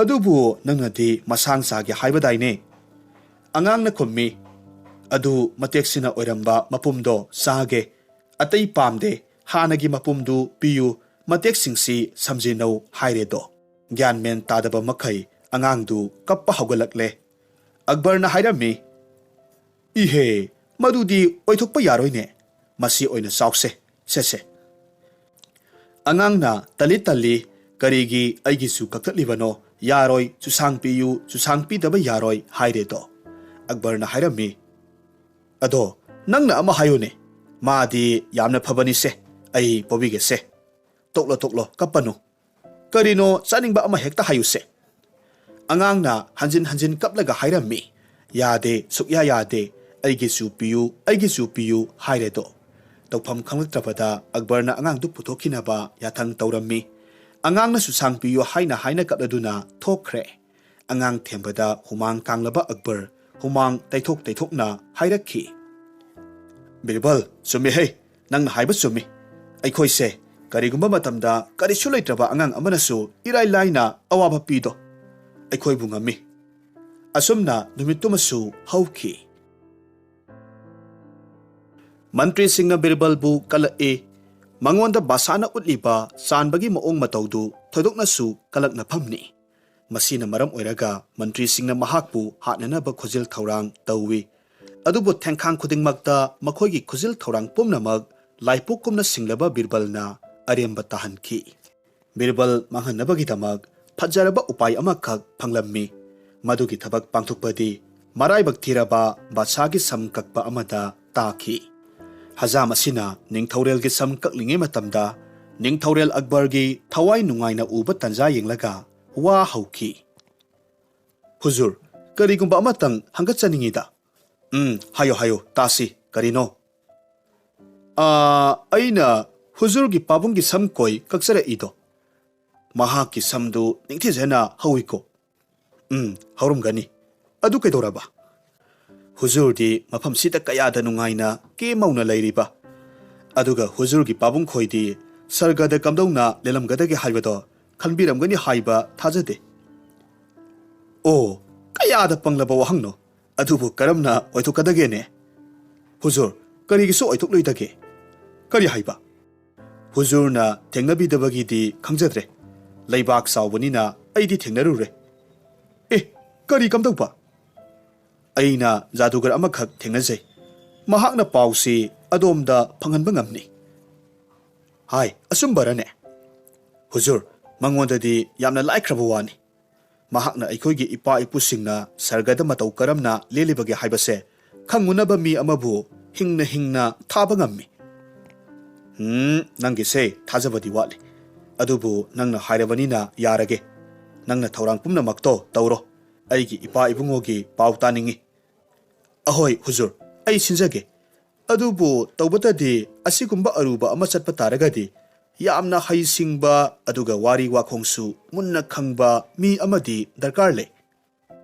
"ꯑꯗꯨꯕꯨ ꯅꯪꯅꯗꯤ ꯃꯁꯥꯡ ꯆꯥꯒꯦ ꯍꯥꯏꯕꯗꯥꯏꯅꯦ?" ꯑꯉꯥꯡꯅ ꯈꯨꯝꯃꯤ, "ꯑꯗꯨ ꯃꯇꯦꯛꯁꯤꯅ ꯑꯣꯏꯔꯝꯕ ꯃꯄꯨꯝꯗꯣ ꯆꯥꯒꯦ, ꯑꯇꯩ ꯄꯥꯝꯗꯦ, ꯍꯥꯟꯅꯒꯤ ꯃꯄꯨꯝꯗꯨ ꯄꯤꯌꯨ, ꯃꯇꯦꯛꯁꯤꯡꯁꯤ ꯁꯝꯖꯤꯟꯅꯧ" ꯍꯥꯏꯔꯦꯗꯣ꯫ ꯒ꯭ꯌꯥꯟ ꯃꯦꯟ ꯇꯥꯗꯕ ꯃꯈꯩ ꯑꯉꯥꯡꯗꯨ ꯀꯞꯄ ꯍꯧꯒꯠꯂꯛꯂꯦ꯫ ꯑꯛꯕꯔꯅ ꯍꯥꯏꯔꯝꯃꯤ, "ꯏꯍꯦ, ꯃꯗꯨꯗꯤ ꯑꯣꯏꯊꯣꯛꯄ ꯌꯥꯔꯣꯏꯅꯦ꯫ ꯃꯁꯤ ꯑꯣꯏꯅ ꯆꯥꯎꯁꯦ, ꯁꯦ, ꯁꯦ꯫" ꯑꯉꯥꯡꯅ ꯇꯜꯂꯤ ꯇꯜꯂꯤ, "ꯀꯔꯤꯒꯤ ꯑꯩꯒꯤꯁꯨ ꯀꯛꯊꯠꯂꯤꯕꯅꯣ? ꯌꯥꯔꯣꯏ, ꯆꯨꯁꯥꯡ ꯄꯤꯌꯨ, ꯆꯨꯁꯥꯡ ꯄꯤꯗꯕ ꯌꯥꯔꯣꯏ" ꯍꯥꯏꯔꯦꯗꯣ꯫ ꯑꯛꯕꯔꯅ ꯍꯥꯏꯔꯝꯃꯤ, "ꯑꯗꯣ ꯅꯪꯅ ꯑꯃ ꯍꯥꯏꯌꯨꯅꯦ, ꯃꯥꯗꯤ ꯌꯥꯝꯅ ꯐꯕꯅꯤꯁꯦ, ꯑꯩ ꯄꯣꯕꯤꯒꯦꯁꯦ꯫ ꯇꯣꯛꯂꯣ, ꯇꯣꯛꯂꯣ, ꯀꯞꯄꯅꯨ꯫ ꯀꯔꯤꯅꯣ ꯆꯥꯅꯤꯡꯕ ꯑꯃ ꯍꯦꯛꯇ ꯍꯥꯏꯌꯨꯁꯦ꯫" ꯑꯉꯥꯡꯅ ꯍꯟꯖꯤꯟ ꯍꯟꯖꯤꯟ ꯀꯞꯂꯒ ꯍꯥꯏꯔꯝꯃꯤ, "ꯌꯥꯗꯦ, ꯁꯨꯛꯌꯥ ꯌꯥꯗꯦ, ꯑꯩꯒꯤꯁꯨ ꯄꯤꯌꯨ, ꯑꯩꯒꯤꯁꯨ ꯄꯤꯌꯨ" ꯍꯥꯏꯔꯦꯗꯣ꯫ ꯇꯧꯐꯝ ꯈꯪꯂꯛꯇ꯭ꯔꯕꯗ ꯑꯛꯕꯔꯅ ꯑꯉꯥꯡꯗꯨ ꯄꯨꯊꯣꯛꯈꯤꯅꯕ ꯌꯥꯊꯪ ꯇꯧꯔꯝꯃꯤ꯫ ꯑꯉꯥꯡꯅꯁꯨ ꯁꯥꯡ ꯄꯤꯌꯨ ꯍꯥꯏꯅ ꯍꯥꯏꯅ ꯀꯞꯂꯗꯨꯅ ꯊꯣꯛꯈ꯭ꯔꯦ꯫ ꯑꯉꯥꯡ ꯊꯦꯝꯕꯗ ꯍꯨꯃꯥꯡ ꯀꯥꯡꯂꯕ ꯑꯛꯕꯔ ꯍꯨꯃꯥꯡ ꯇꯩꯊꯣꯛ ꯇꯩꯊꯣꯛꯅ ꯍꯥꯏꯔꯛꯈꯤ, "ꯕꯤꯔꯕꯜ, ꯆꯨꯝꯃꯤꯍꯦ, ꯅꯪꯅ ꯍꯥꯏꯕ ꯆꯨꯝꯃꯤ꯫ ꯑꯩꯈꯣꯏꯁꯦ ꯀꯔꯤꯒꯨꯝꯕ ꯃꯇꯝꯗ ꯀꯔꯤꯁꯨ ꯂꯩꯇ꯭ꯔꯕ ꯑꯉꯥꯡ ꯑꯃꯅꯁꯨ ꯏꯔꯥꯏ ꯂꯥꯏꯅ ꯑꯋꯥꯕ ꯄꯤꯗꯣ ꯑꯩꯈꯣꯏꯕꯨ ꯉꯝꯃꯤ꯫" ꯑꯁꯨꯝꯅ ꯅꯨꯃꯤꯠꯇꯨꯃꯁꯨ ꯍꯧꯈꯤ꯫ ꯃꯟꯇ꯭ꯔꯤꯁꯤꯡꯅ ꯕꯤꯔꯕꯜꯕꯨ ꯀꯂꯛꯏ꯫ ꯃꯉꯣꯟꯗ ꯕꯥꯁꯥꯅ ꯎꯠꯂꯤꯕ ꯆꯥꯟꯕꯒꯤ ꯃꯑꯣꯡ ꯃꯇꯧꯗꯨ ꯊꯣꯏꯗꯣꯛꯅꯁꯨ ꯀꯂꯛꯅꯐꯝꯅꯤ꯫ ꯃꯁꯤꯅ ꯃꯔꯝ ꯑꯣꯏꯔꯒ ꯃꯟꯇ꯭ꯔꯤꯁꯤꯡꯅ ꯃꯍꯥꯛꯄꯨ ꯍꯥꯠꯅꯅꯕ ꯈꯨꯖꯤꯜ ꯊꯧꯔꯥꯡ ꯇꯧꯏ꯫ ꯑꯗꯨꯕꯨ ꯊꯦꯡꯈꯥꯡ ꯈꯨꯗꯤꯡꯃꯛꯇ ꯃꯈꯣꯏꯒꯤ ꯈꯨꯖꯤꯜ ꯊꯧꯔꯥꯡ ꯄꯨꯝꯅꯃꯛ ꯂꯥꯏꯄꯣꯛꯀꯨꯝꯅ ꯁꯤꯡꯂꯕ ꯕꯤꯔꯕꯜꯅ ꯑꯔꯦꯝꯕ ꯇꯥꯍꯟꯈꯤ꯫ ꯕꯤꯔꯕꯜ ꯃꯥꯡꯍꯟꯅꯕꯒꯤꯗꯃꯛ ꯐꯖꯔꯕ ꯎꯄꯥꯏ ꯑꯃꯈꯛ ꯐꯪꯂꯝꯃꯤ꯫ ꯃꯗꯨꯒꯤ ꯊꯕꯛ ꯄꯥꯡꯊꯣꯛꯄꯗꯤ ꯃꯔꯥꯏꯕꯛ ꯊꯤꯔꯕ ꯕꯥꯗꯁꯥꯒꯤ ꯁꯝ ꯀꯛꯄ ꯑꯃꯗ ꯇꯥꯈꯤ꯫ ꯍꯖꯥꯝ ꯑꯁꯤꯅ ꯅꯤꯡꯊꯧꯔꯦꯜꯒꯤ ꯁꯝ ꯀꯛꯂꯤꯉꯩ ꯃꯇꯝꯗ ꯅꯤꯡꯊꯧꯔꯦꯜ ꯑꯛꯕꯔꯒꯤ ꯊꯋꯥꯏ ꯅꯨꯡꯉꯥꯏꯅ ꯎꯕ ꯇꯟꯖꯥ ꯌꯦꯡꯂꯒ ꯋꯥ ꯍꯧꯈꯤ꯫ "ꯍꯨꯖꯨꯔ, ꯀꯔꯤꯒꯨꯝꯕ ꯑꯃꯇꯪ ꯍꯪꯒꯠꯆꯅꯤꯡꯉꯤꯗ꯫" "ꯎꯝ, ꯍꯥꯏꯌꯣ, ꯍꯥꯏꯌꯣ, ꯇꯥꯁꯤ, ꯀꯔꯤꯅꯣ?" "ꯑꯥ, ꯑꯩꯅ ꯍꯨꯖꯨꯔꯒꯤ ꯄꯥꯕꯨꯡꯒꯤ ꯁꯝ ꯀꯣꯏ ꯀꯛꯆꯔꯛꯏꯗꯣ꯫ ꯃꯍꯥꯛꯀꯤ ꯁꯝꯗꯨ ꯅꯤꯡꯊꯤꯖꯅ ꯍꯧꯏꯀꯣ?" "ꯎꯝ, ꯍꯧꯔꯝꯒꯅꯤ꯫ ꯑꯗꯨ ꯀꯩꯗꯧꯔꯕ?" "ꯍꯨꯖꯨꯔꯗꯤ ꯃꯐꯝꯁꯤꯗ ꯀꯌꯥꯗ ꯅꯨꯡꯉꯥꯏꯅ ꯀꯦ ꯃꯧꯅ ꯂꯩꯔꯤꯕ꯫ ꯑꯗꯨꯒ ꯍꯨꯖꯨꯔꯒꯤ ꯄꯥꯕꯨꯡ ꯈꯣꯏꯗꯤ ꯁꯔꯒꯗ ꯀꯝꯗꯧꯅ ꯂꯦꯜꯂꯝꯒꯗꯒꯦ ꯍꯥꯏꯕꯗꯣ ꯈꯟꯕꯤꯔꯝꯒꯅꯤ ꯍꯥꯏꯕ ꯊꯥꯖꯗꯦ꯫" "ꯑꯣ, ꯀꯌꯥꯗ ꯄꯪꯂꯕ ꯋꯥꯍꯪꯅꯣ! ꯑꯗꯨꯕꯨ ꯀꯔꯝꯅ ꯑꯣꯏꯊꯣꯛꯀꯗꯒꯦꯅꯦ? ꯍꯨꯖꯨꯔ, ꯀꯔꯤꯒꯤꯁꯨ ꯑꯣꯏꯊꯣꯛꯂꯣꯏꯗꯒꯦ?" "ꯀꯔꯤ ꯍꯥꯏꯕ?" "ꯍꯨꯖꯨꯔꯅ ꯊꯦꯡꯅꯕꯤꯗꯕꯒꯤꯗꯤ ꯈꯪꯖꯗ꯭ꯔꯦ꯫ ꯂꯩꯕꯥꯛ ꯆꯥꯎꯕꯅꯤꯅ ꯑꯩꯗꯤ ꯊꯦꯡꯅꯔꯨꯔꯦ꯫" "ꯑꯦ, ꯀꯔꯤ ꯀꯝꯗꯧꯕ?" "ꯑꯩꯅ ꯖꯥꯗꯨꯒꯔ ꯑꯃꯈꯛ ꯊꯦꯡꯅꯖꯩ꯫ ꯃꯍꯥꯛꯅ ꯄꯥꯎꯁꯤ ꯑꯗꯣꯝꯗ ꯐꯪꯍꯟꯕ ꯉꯝꯅꯤ꯫" "ꯍꯥꯏ, ꯑꯆꯨꯝꯕꯔꯅꯦ?" "ꯍꯨꯖꯨꯔ, ꯃꯉꯣꯟꯗꯗꯤ ꯌꯥꯝꯅ ꯂꯥꯏꯈ꯭ꯔꯕ ꯋꯥꯅꯤ꯫ ꯃꯍꯥꯛꯅ ꯑꯩꯈꯣꯏꯒꯤ ꯏꯄꯥ ꯏꯄꯨꯁꯤꯡꯅ ꯁꯔꯒꯗ ꯃꯇꯧ ꯀꯔꯝꯅ ꯂꯦꯜꯂꯤꯕꯒꯦ ꯍꯥꯏꯕꯁꯦ ꯈꯪꯉꯨꯅꯕ ꯃꯤ ꯑꯃꯕꯨ ꯍꯤꯡꯅ ꯍꯤꯡꯅ ꯊꯥꯕ ꯉꯝꯃꯤ꯫" "ꯎꯝ, ꯅꯪꯒꯤꯁꯦ ꯊꯥꯖꯕꯗꯤ ꯋꯥꯠꯂꯤ꯫ ꯑꯗꯨꯕꯨ ꯅꯪꯅ ꯍꯥꯏꯔꯕꯅꯤꯅ ꯌꯥꯔꯒꯦ꯫ ꯅꯪꯅ ꯊꯧꯔꯥꯡ ꯄꯨꯝꯅꯃꯛꯇꯣ ꯇꯧꯔꯣ꯫ ꯑꯩꯒꯤ ꯏꯄꯥ ꯏꯕꯨꯡꯉꯣꯒꯤ ꯄꯥꯎ ꯇꯥꯅꯤꯡꯉꯤ꯫" "ꯑꯍꯣꯏ, ꯍꯨꯖꯨꯔ, ꯑꯩ ꯁꯤꯟꯖꯒꯦ꯫ ꯑꯗꯨꯕꯨ ꯇꯧꯕꯇꯗꯤ ꯑꯁꯤꯒꯨꯝꯕ ꯑꯔꯨꯕ ꯑꯃ ꯆꯠꯄ ꯇꯥꯔꯒꯗꯤ ꯌꯥꯝꯅ ꯍꯩꯁꯤꯡꯕ ꯑꯗꯨꯒ ꯋꯥꯔꯤ ꯋꯥꯈꯣꯡꯁꯨ ꯃꯨꯟꯅ ꯈꯪꯕ ꯃꯤ ꯑꯃꯗꯤ ꯗꯔꯀꯥꯔ ꯂꯩ꯫"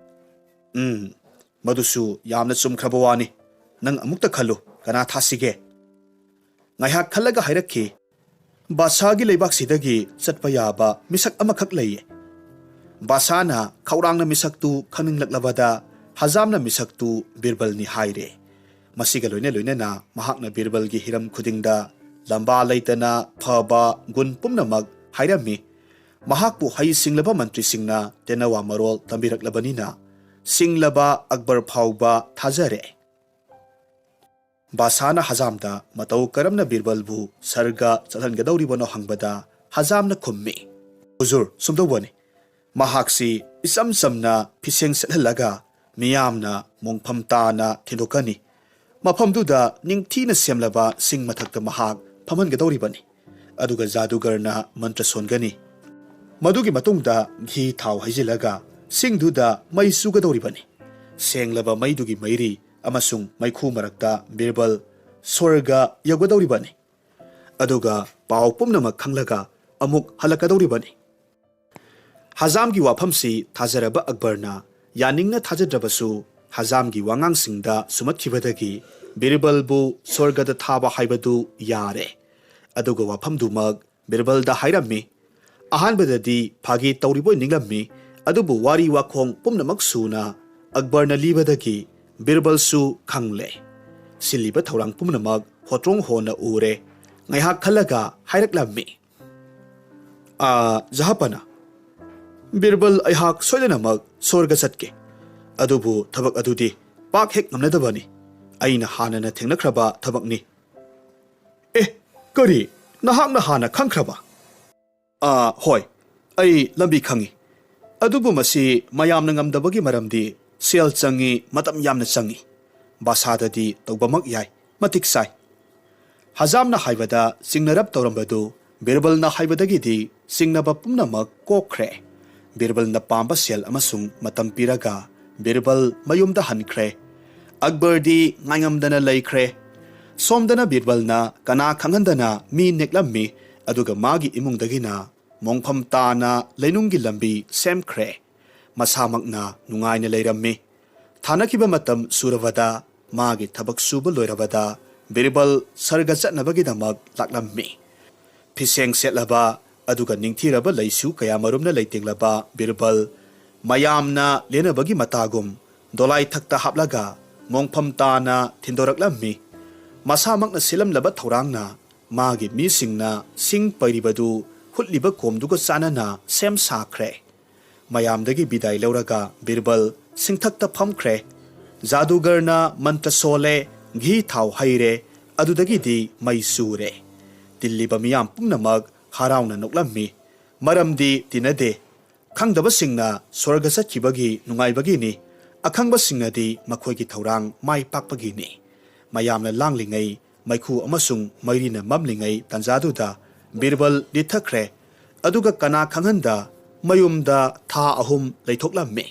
"ꯎꯝ, ꯃꯗꯨꯁꯨ ꯌꯥꯝꯅ ꯆꯨꯝꯈ꯭ꯔꯕ ꯋꯥꯅꯤ꯫ ꯅꯪ ꯑꯃꯨꯛꯇ ꯈꯜꯂꯨ, ꯀꯅꯥ ꯊꯥꯁꯤꯒꯦ?" ꯉꯥꯏꯍꯥꯛ ꯈꯜꯂꯒ ꯍꯥꯏꯔꯛꯈꯤ, "ꯕꯥꯗꯁꯥꯒꯤ ꯂꯩꯕꯥꯛꯁꯤꯗꯒꯤ ꯆꯠꯄ ꯌꯥꯕ ꯃꯤꯁꯛ ꯑꯃꯈꯛ ꯂꯩꯌꯦ꯫" ꯕꯥꯗꯁꯥꯅ ꯈꯧꯔꯥꯡꯅ ꯃꯤꯁꯛꯇꯨ ꯈꯪꯅꯤꯡꯂꯛꯂꯕꯗ ꯍꯖꯥꯝꯅ ꯃꯤꯁꯛꯇꯨ ꯕꯤꯔꯕꯜꯅꯤ ꯍꯥꯏꯔꯦ꯫ ꯃꯁꯤꯒ ꯂꯣꯏꯅ ꯂꯣꯏꯅꯅ ꯃꯍꯥꯛꯅ ꯕꯤꯔꯕꯜꯒꯤ ꯍꯤꯔꯝ ꯈꯨꯗꯤꯡꯗ ꯂꯝꯕꯥ ꯂꯩꯇꯅ ꯐꯕ ꯒꯨꯟ ꯄꯨꯝꯅꯃꯛ ꯍꯥꯏꯔꯝꯃꯤ꯫ ꯃꯍꯥꯛꯄꯨ ꯍꯩꯁꯤꯡꯂꯕ ꯃꯟꯇ꯭ꯔꯤꯁꯤꯡꯅ ꯇꯦꯟꯅꯋꯥ ꯃꯔꯣꯜ ꯇꯝꯕꯤꯔꯛꯂꯕꯅꯤꯅ ꯁꯤꯡꯂꯕ ꯑꯛꯕꯔ ꯐꯥꯎꯕ ꯊꯥꯖꯔꯦ꯫ ꯕꯥꯁꯥꯅ ꯍꯖꯥꯝꯗ ꯃꯇꯧ ꯀꯔꯝꯅ ꯕꯤꯔꯕꯜꯕꯨ ꯁꯔꯒ ꯆꯠꯍꯟꯒꯗꯧꯔꯤꯕꯅꯣ ꯍꯪꯕꯗ ꯍꯖꯥꯝꯅ ꯈꯨꯝꯃꯤ, "ꯍꯨꯖꯨꯔ, ꯁꯨꯝꯗꯧꯕꯅꯤ꯫ ꯃꯍꯥꯛꯁꯤ ꯏꯆꯝ ꯆꯝꯅ ꯐꯤꯁꯦꯡ ꯁꯦꯠꯍꯜꯂꯒ ꯃꯤꯌꯥꯝꯅ ꯃꯣꯡꯐꯝ ꯇꯥꯅ ꯊꯤꯟꯗꯣꯛꯀꯅꯤ꯫ ꯃꯐꯝꯗꯨꯗ ꯅꯤꯡꯊꯤꯅ ꯁꯦꯝꯂꯕ ꯁꯤꯡ ꯃꯊꯛꯇ ꯃꯍꯥꯛ ꯐꯝꯍꯟꯒꯗꯧꯔꯤꯕꯅꯤ꯫ ꯑꯗꯨꯒ ꯖꯥꯗꯨꯒꯔꯅ ꯃꯟꯇ꯭ꯔ ꯁꯣꯟꯒꯅꯤ꯫ ꯃꯗꯨꯒꯤ ꯃꯇꯨꯡꯗ ꯘꯤ ꯊꯥꯎ ꯍꯩꯖꯤꯜꯂꯒ ꯁꯤꯡꯗꯨꯗ ꯃꯩ ꯆꯨꯒꯗꯧꯔꯤꯕꯅꯤ꯫ ꯁꯦꯡꯂꯕ ꯃꯩꯗꯨꯒꯤ ꯃꯩꯔꯤ ꯑꯃꯁꯨꯡ ꯃꯩꯈꯨ ꯃꯔꯛꯇ ꯕꯤꯔꯕꯜ ꯁ꯭ꯋꯔꯒ ꯌꯧꯒꯗꯧꯔꯤꯕꯅꯤ꯫ ꯑꯗꯨꯒ ꯄꯥꯎ ꯄꯨꯝꯅꯃꯛ ꯈꯪꯂꯒ ꯑꯃꯨꯛ ꯍꯜꯂꯛꯀꯗꯧꯔꯤꯕꯅꯤ꯫" ꯍꯖꯥꯝꯒꯤ ꯋꯥꯐꯝꯁꯤ ꯊꯥꯖꯔꯕ ꯑꯛꯕꯔꯅ ꯌꯥꯅꯤꯡꯅ ꯊꯥꯖꯗ꯭ꯔꯕꯁꯨ ꯍꯖꯥꯝꯒꯤ ꯋꯥꯉꯥꯡꯁꯤꯡꯗ ꯁꯨꯝꯍꯠꯈꯤꯕꯗꯒꯤ ꯕꯤꯔꯕꯜꯕꯨ ꯁ꯭ꯋꯔꯒꯗ ꯊꯥꯕ ꯍꯥꯏꯕꯗꯨ ꯌꯥꯔꯦ꯫ ꯑꯗꯨꯒ ꯋꯥꯐꯝꯗꯨꯃꯛ ꯕꯤꯔꯕꯜꯗ ꯍꯥꯏꯔꯝꯃꯤ꯫ ꯑꯍꯥꯟꯕꯗꯗꯤ ꯐꯥꯒꯤ ꯇꯧꯔꯤꯕꯣꯏ ꯅꯤꯡꯂꯝꯃꯤ, ꯑꯗꯨꯕꯨ ꯋꯥꯔꯤ ꯋꯥꯈꯣꯡ ꯄꯨꯝꯅꯃꯛ ꯁꯨꯅ ꯑꯛꯕꯔꯅ ꯂꯤꯕꯗꯒꯤ ꯕꯤꯔꯕꯜꯁꯨ ꯈꯪꯂꯦ꯫ ꯁꯤꯜꯂꯤꯕ ꯊꯧꯔꯥꯡ ꯄꯨꯝꯅꯃꯛ ꯍꯣꯇ꯭ꯔꯣꯡ ꯍꯣꯟꯅ ꯎꯔꯦ꯫ ꯉꯥꯏꯍꯥꯛ ꯈꯜꯂꯒ ꯍꯥꯏꯔꯛꯂꯝꯃꯤ, "ꯑꯥ, ꯖꯍꯥꯄꯅ, ꯕꯤꯔꯕꯜ ꯑꯩꯍꯥꯛ ꯁꯣꯏꯗꯅꯃꯛ ꯁ꯭ꯋꯔꯒ ꯆꯠꯀꯦ꯫ ꯑꯗꯨꯕꯨ ꯊꯕꯛ ꯑꯗꯨꯗꯤ ꯄꯥꯛ ꯍꯦꯛ ꯉꯝꯅꯗꯕꯅꯤ꯫ ꯑꯩꯅ ꯍꯥꯟꯅꯅ ꯊꯦꯡꯅꯈ꯭ꯔꯕ ꯊꯕꯛꯅꯤ꯫" "ꯑꯦ, ꯀꯔꯤ? ꯅꯍꯥꯛꯅ ꯍꯥꯟꯅ ꯈꯪꯈ꯭ꯔꯕ?" "ꯑꯥ, ꯍꯣꯏ, ꯑꯩ ꯂꯝꯕꯤ ꯈꯪꯏ꯫ ꯑꯗꯨꯕꯨ ꯃꯁꯤ ꯃꯌꯥꯝꯅ ꯉꯝꯗꯕꯒꯤ ꯃꯔꯝꯗꯤ ꯁꯦꯜ ꯆꯪꯏ, ꯃꯇꯝ ꯌꯥꯝꯅ ꯆꯪꯏ꯫ ꯕꯥꯁꯥꯗꯗꯤ ꯇꯧꯕꯃꯛ ꯌꯥꯏ, ꯃꯇꯤꯛ ꯆꯥꯏ꯫" ꯍꯖꯥꯝꯅ ꯍꯥꯏꯕꯗ ꯆꯤꯡꯅꯔꯞ ꯇꯧꯔꯝꯕꯗꯨ ꯕꯤꯔꯕꯜꯅ ꯍꯥꯏꯕꯗꯒꯤꯗꯤ ꯆꯤꯡꯅꯕ ꯄꯨꯝꯅꯃꯛ ꯀꯣꯛꯈ꯭ꯔꯦ꯫ ꯕꯤꯔꯕꯜꯅ ꯄꯥꯝꯕ ꯁꯦꯜ ꯑꯃꯁꯨꯡ ꯃꯇꯝ ꯄꯤꯔꯒ ꯕꯤꯔꯕꯜ ꯃꯌꯨꯝꯗ ꯍꯟꯈ꯭ꯔꯦ꯫ ꯑꯛꯕꯔꯗꯤ ꯉꯥꯏꯉꯝꯗꯅ ꯂꯩꯈ꯭ꯔꯦ꯫ ꯁꯣꯝꯗꯅ ꯕꯤꯔꯕꯜꯅ ꯀꯅꯥ ꯈꯪꯍꯟꯗꯅ ꯃꯤ ꯅꯦꯛꯂꯝꯃꯤ, ꯑꯗꯨꯒ ꯃꯥꯒꯤ ꯏꯃꯨꯡꯗꯒꯤꯅ ꯃꯣꯡꯐꯝ ꯇꯥꯅ ꯂꯩꯅꯨꯡꯒꯤ ꯂꯝꯕꯤ ꯁꯦꯝꯈ꯭ꯔꯦ꯫ ꯃꯁꯥꯃꯛꯅ ꯅꯨꯡꯉꯥꯏꯅ ꯂꯩꯔꯝꯃꯤ꯫ ꯊꯥꯅꯈꯤꯕ ꯃꯇꯝ ꯁꯨꯔꯕꯗ, ꯃꯥꯒꯤ ꯊꯕꯛ ꯁꯨꯕ ꯂꯣꯏꯔꯕꯗ, ꯕꯤꯔꯕꯜ ꯁꯔꯒ ꯆꯠꯅꯕꯒꯤꯗꯃꯛ ꯂꯥꯛꯂꯝꯃꯤ꯫ ꯐꯤꯁꯦꯡ ꯁꯦꯠꯂꯕ ꯑꯗꯨꯒ ꯅꯤꯡꯊꯤꯔꯕ ꯂꯩꯁꯨ ꯀꯌꯥꯃꯔꯨꯝꯅ ꯂꯩꯇꯦꯡꯂꯕ ꯕꯤꯔꯕꯜ, ꯃꯌꯥꯝꯅ ꯂꯦꯟꯅꯕꯒꯤ ꯃꯇꯥꯒꯨꯝ ꯗꯣꯂꯥꯏ ꯊꯛꯇ ꯍꯥꯞꯂꯒ ꯃꯣꯡꯐꯝ ꯇꯥꯅ ꯊꯤꯟꯗꯣꯔꯛꯂꯝꯃꯤ꯫ ꯃꯁꯥꯃꯛꯅ ꯁꯤꯜꯂꯝꯂꯕ ꯊꯧꯔꯥꯡꯅ ꯃꯥꯒꯤ ꯃꯤꯁꯤꯡꯅ ꯁꯤꯡ ꯄꯩꯔꯤꯕꯗꯨ ꯍꯨꯠꯂꯤꯕ ꯀꯣꯝꯗꯨꯒ ꯆꯥꯟꯅꯅ ꯁꯦꯝ ꯁꯥꯈ꯭ꯔꯦ꯫ ꯃꯌꯥꯝꯗꯒꯤ ꯕꯤꯗꯥꯏ ꯂꯧꯔꯒ ꯕꯤꯔꯕꯜ ꯁꯤꯡꯊꯛꯇ ꯐꯝꯈ꯭ꯔꯦ꯫ ꯖꯥꯗꯨꯒꯔꯅ ꯃꯟꯇ꯭ꯔ ꯁꯣꯜꯂꯦ, ꯘꯤ ꯊꯥꯎ ꯍꯩꯔꯦ, ꯑꯗꯨꯗꯒꯤꯗꯤ ꯃꯩ ꯆꯨꯔꯦ꯫ ꯇꯤꯜꯂꯤꯕ ꯃꯤꯌꯥꯝ ꯄꯨꯝꯅꯃꯛ ꯍꯔꯥꯎꯅ ꯅꯣꯛꯂꯝꯃꯤ꯫ ꯃꯔꯝꯗꯤ ꯇꯤꯟꯅꯗꯦ꯫ ꯈꯪꯗꯕꯁꯤꯡꯅ ꯁ꯭ꯋꯔꯒ ꯆꯠꯈꯤꯕꯒꯤ ꯅꯨꯡꯉꯥꯏꯕꯒꯤꯅꯤ꯫ ꯑꯈꯪꯕꯁꯤꯡꯅꯗꯤ ꯃꯈꯣꯏꯒꯤ ꯊꯧꯔꯥꯡ ꯃꯥꯏ ꯄꯥꯛꯄꯒꯤꯅꯤ꯫ ꯃꯌꯥꯝꯅ ꯂꯥꯡꯂꯤꯉꯩ, ꯃꯩꯈꯨ ꯑꯃꯁꯨꯡ ꯃꯩꯔꯤꯅ ꯃꯝꯂꯤꯉꯩ ꯇꯥꯟꯖꯥꯗꯨꯗ ꯕꯤꯔꯕꯜ ꯂꯤꯠꯊꯈ꯭ꯔꯦ꯫ ꯑꯗꯨꯒ ꯀꯅꯥ ꯈꯪꯍꯟꯗ ꯃꯌꯨꯝꯗ ꯊꯥ ꯑꯍꯨꯝ ꯂꯩꯊꯣꯛꯂꯝꯃꯤ꯫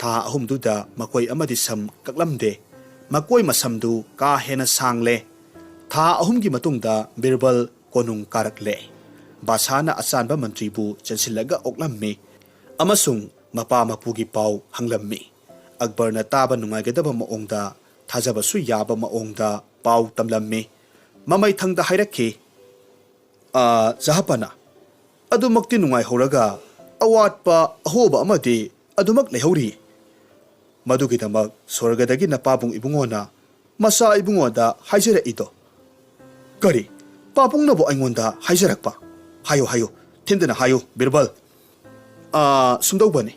ꯊꯥ ꯑꯍꯨꯝꯗꯨꯗ ꯃꯀꯣꯏ ꯑꯃꯗꯤ ꯁꯝ ꯀꯛꯂꯝꯗꯦ꯫ ꯃꯀꯣꯏ ꯃꯁꯝꯗꯨ ꯀꯥ ꯍꯦꯟꯅ ꯁꯥꯡꯂꯦ꯫ ꯊꯥ ꯑꯍꯨꯝꯒꯤ ꯃꯇꯨꯡꯗ ꯕꯤꯔꯕꯜ ꯀꯣꯅꯨꯡ ꯀꯥꯔꯛꯂꯦ꯫ ꯕꯥꯁꯥꯅ ꯑꯆꯥꯟꯕ ꯃꯟꯇ꯭ꯔꯤꯕꯨ ꯆꯦꯟꯁꯤꯜꯂꯒ ꯑꯣꯛꯂꯝꯃꯤ ꯑꯃꯁꯨꯡ ꯃꯄꯥ ꯃꯄꯨꯒꯤ ꯄꯥꯎ ꯍꯪꯂꯝꯃꯤ꯫ ꯑꯛꯕꯔꯅ ꯇꯥꯕ ꯅꯨꯡꯉꯥꯏꯒꯗꯕ ꯃꯑꯣꯡꯗ, ꯊꯥꯖꯕꯁꯨ ꯌꯥꯕ ꯃꯑꯣꯡꯗ ꯄꯥꯎ ꯇꯝꯂꯝꯃꯤ꯫ ꯃꯃꯩꯊꯪꯗ ꯍꯥꯏꯔꯛꯈꯤ, "ꯑ, ꯖꯍꯥꯄꯅ, ꯑꯗꯨꯃꯛꯇꯤ ꯅꯨꯡꯉꯥꯏꯍꯧꯔꯒ ꯑꯋꯥꯠꯄ ꯑꯍꯣꯕ ꯑꯃꯗꯤ ꯑꯗꯨꯃꯛ ꯂꯩꯍꯧꯔꯤ꯫ ꯃꯗꯨꯒꯤꯗꯃꯛ ꯁ꯭ꯋꯔꯒꯗꯒꯤ ꯅꯄꯥꯕꯨꯡ ꯏꯕꯨꯡꯉꯣꯅ ꯃꯆꯥ ꯏꯕꯨꯡꯉꯣꯗ ꯍꯥꯏꯖꯔꯛꯏꯗꯣ"꯫ "ꯀꯔꯤ? ꯄꯥꯕꯨꯡꯅꯕꯨ ꯑꯩꯉꯣꯟꯗ ꯍꯥꯏꯖꯔꯛꯄ? ꯍꯥꯏꯌꯨ, ꯍꯥꯏꯌꯨ, ꯊꯤꯟꯗꯅ ꯍꯥꯏꯌꯨ, ꯕꯤꯔꯕꯜ꯫ ꯑꯥ, ꯁꯨꯝꯗꯧꯕꯅꯤ꯫